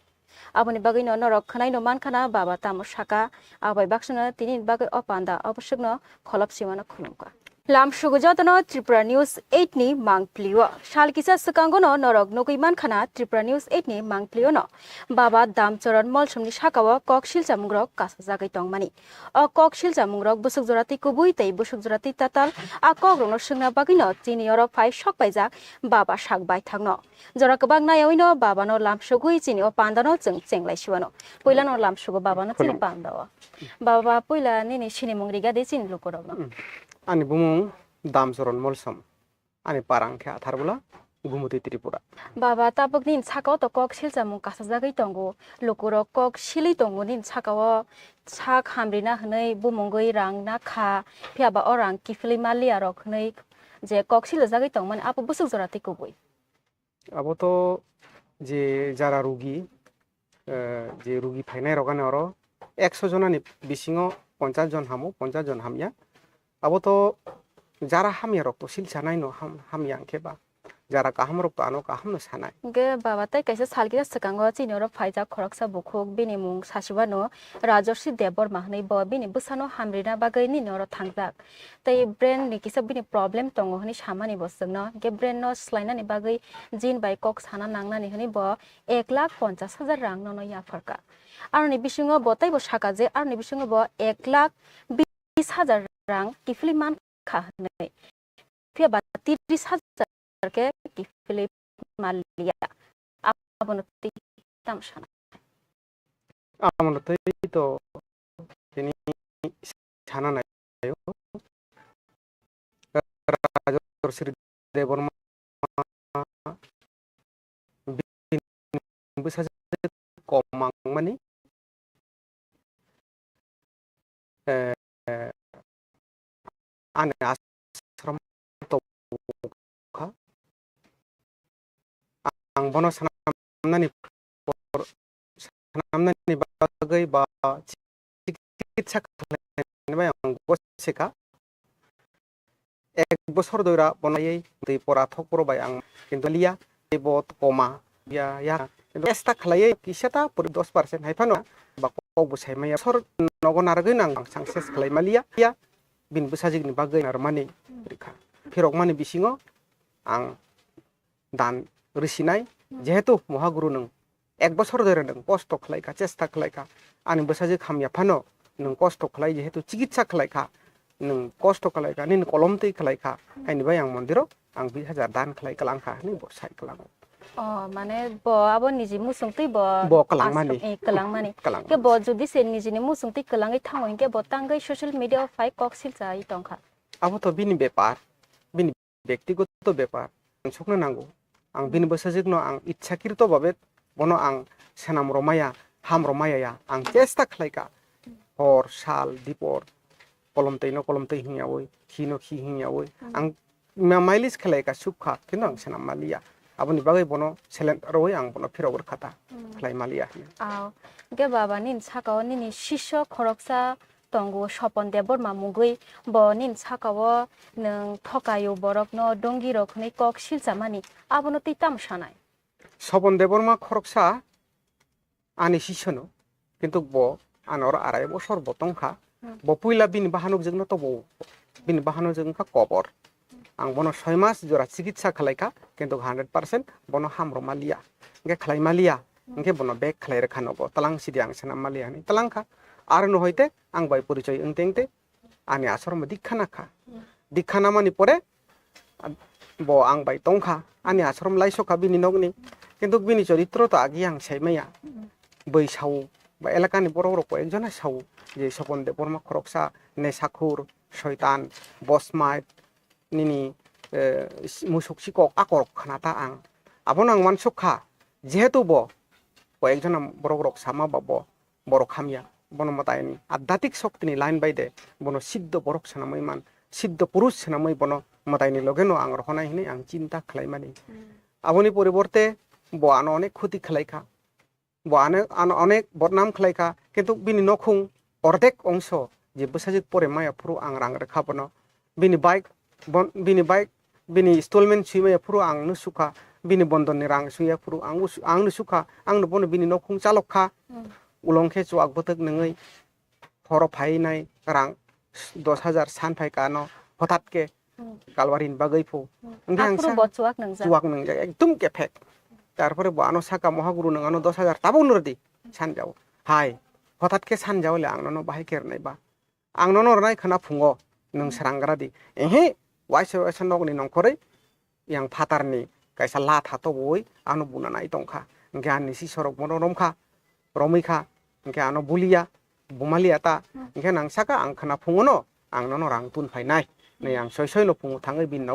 Aboni bagwino norok khwnaino mankhana Baba tamo saka, abai baksano tini bagwi o panda oboswkno kholop simano khulumkha. Lamsugo jotono Tripura News eight ni mangpilio. Sal kisa swkangono norok nugwi mankhana Tripura News eight ni mangpiliono Baba Damchoron Molsomni sakao kok silchamungrok kasajagwi tongmani. O kok silchamungrok bwswk jora twi kubui tei bwswk jora twi tatal, a kokrokno swngna bagwino chini oro phai sok paijak Baba sak baithangno. Jora kwbang naiyawi no Baba no lamsugwi chini o panda no chwng chenglai siwano. Puila no lamsugo Baba no chini panda o. Baba, puila nini sinimung riga di chini lukurok no. Hmm. Ani bumung Damchoron Molsom. Ani parang khe Atharbola, Gumutwi Tripura. Baba, tabuk nini saka o to kok silchamung kasajagwi tongo. Lukurok kok silwi tongo nini saka o sak hamrina hwnwi bumungwi rang nakha. Phiya ba o rang kiphilwi manliya rok hwnwi je kok silajagwi tongmani abo bwswk jora twi kubui. Abo to je jara rugi, eh, je rugi phainai rok ani oro ekso jonani bisingo ponchas jon hamo, ponchas jon hamya. Abo to jara hamya rok to silchanai no ham-, hamya hwnkhe ba. Jara kaham rok to ano kaham no sanai. Hwnkhe baba tei kaisa sal kisa swkango chini oro phaijak khoroksa bukhuk, bini mung sasiwano Rajarshi Debbarma hwnwi, bo bini bwsano hamrina bagwi nini oro thangjak. Tei brain ni kisa bini problem tongo hwnwi samani bo chwngno. Hwnkhe brain no swlainani bagwi jin bai kok sana nangnani hwnwi bo ek lakh ponchas hajar rang nono yapharkha. Aroni bisingo bo teibo saka je aroni bisingo bo ek lakh bis hajar rang kiphilwi mankha hwnwi. Phiya ba tris hajar khe kiphilwi manliya. Abono twi tamo sana? Abono twi to tini sana naio. Rajor Sri Debbarma bini bwsajwk kom mangmani, eh, ani ashram tongkha. Ang bono swnamnani por, swnamnani bagwi ba chikitsa khlainani bai ang gosika. Ek bosor doira bono twi pora thok poro bai ang kintu liya, tei bo koma ya, ya. Kintu chesta khlaiwi kisa ta pori dos percent hai phano ba kok bo sai maya. Bosor nogo narwgwi nang ang success khlai maliya, ya. Bini bwsajwkni bagwi narwmani rikha. Phirokmani bisingo ang dan rwsinai, jehetu Mohaguru nwng ek bosor dhore nwng kosto khlaikha, chesta khlaikha, ani bwsajwk hamya phano nwng kosto khlai, jehetu chikitsa khlaikha, nwng kosto khlaikha, nini kolom twi khlaikha, haini bai ang mondiro ang bis hajar dan khlai kwlangkha hwnwi bo sai kwlango. Oh, mane bo abo niji muchung twi bo bo kwlangmani. Ashram, eh, kwlangmani. Kwlangmani. Khe bo jodi se nijini muchung twi kwlangwi thango hinkhe bo tangwi social media o phai kok silchai tongkha. Abo to bini bepar, bini bektigoto bepar, ang sokna nango. Ang bini bwsajwkno ang ichhakrito babe bono ang swnam romaya, ham romaya ya. Ang chesta khlaika. Hor, sal, dipor, kolom twi no kolom twi hingyawi, khi no khi hingyawi. Ang ma-, mailis khlaika, sukha, kintu ang swnam maliya. Aboni bagwi bono seleng rowi ang bono phirok rwkha ta, khlai maliya hwnwi. Aw, hwnkhe baba nini sakao nini sisyo khoroksa tongo Sopon Debbarma mungwi, bo nini sakao nwng thokayo borokno dongirok hwnwi kok silchamani, abono twi tamo sanai? Sobon Debbarma khoroksa ani sisono, kintu bo ani oro arai bosor bo tongkha. Hmm. Bo puila bini bahanok jwkno tobo, bini bahanok jwk wngkha kobor. Ang bono soi mas jora chikitsa khlaikha, kintu hundred percent bono hamrwma liya. Hwnkhe khlai maliya, hwnkhe bono bek khlai rwkha nogo, tlang sidi ang sana maliya hwnwi tlangkha. Aro no hoite ang bai porichoi wngte wngte ani ashram dikha nakha. Hmm. Dikha namani pore, ah, bo ang bai tongkha, ani ashram laisokha bini nokni. Kintu bini choritro to agi ang saimaya. Hmm. Boi sao, ba elakani borok rok koi ekjona sao, je Sopon Debbarma khoroksa nesakhur, soitan, bosmai, nini, eh, musuk sikok akorok khna ta ang. Abono ang wansuk kha, jehetu bo koi ekjona borok rok sama ba bo borok hamya. Bono mwtaini adhyatik shoktini line bai de, bono siddho borok swnamwi man, siddho purush swnamwi bono mwtaini loge no ang rohonai hwnwi ang chinta khlaimani. Hmm. Aboni poriborte bo ano onek khoti khlaikha, bo ano, ano onek bodnam khlaikha, kintu bini nokhung ordek ongso je bwsajwk pore maya phuru ang rang rwkha bono. Bini bike, bon-, bini bike, bini installment sui maya phuru ang no sukha, bini bondon ni rang suiya phuru ang no su-, ang no sukha, ang no bono bini nokhung chalok kha. Hmm. Ulong khe chuak bwtwk nungwi horo phainai rang dos hajar san phai kha no hothat khe. Hmm. Kalwari ni bagwi phu. Hmm. Hwnkhe ang aphuru sa bo chuak nungjak. Chuak nungjak, ekdum kephek. Tarpore bo ano saka, "Mohaguru, nwng ano dos hajar tabuk no rwdi," sanjao. Hai, hothat khe sanjao le ang nono bahai khe rwnai ba. Ang nono rwnai khwna phungo, nwng srangra di. Ehe, waisa waisa nokni nongkhorwi yang phatarni kaisa latha toboi ano buna nai tongkha. Hwnkhe ani si sorok bono romkha, romwi kha. Hwnkhe ano buliya, bumaliya ta. Hmm. Hwnkhe nang saka ang khwna phungono, ang nono rang tun phainai. Nai ang soi soi no phungo thangwi bini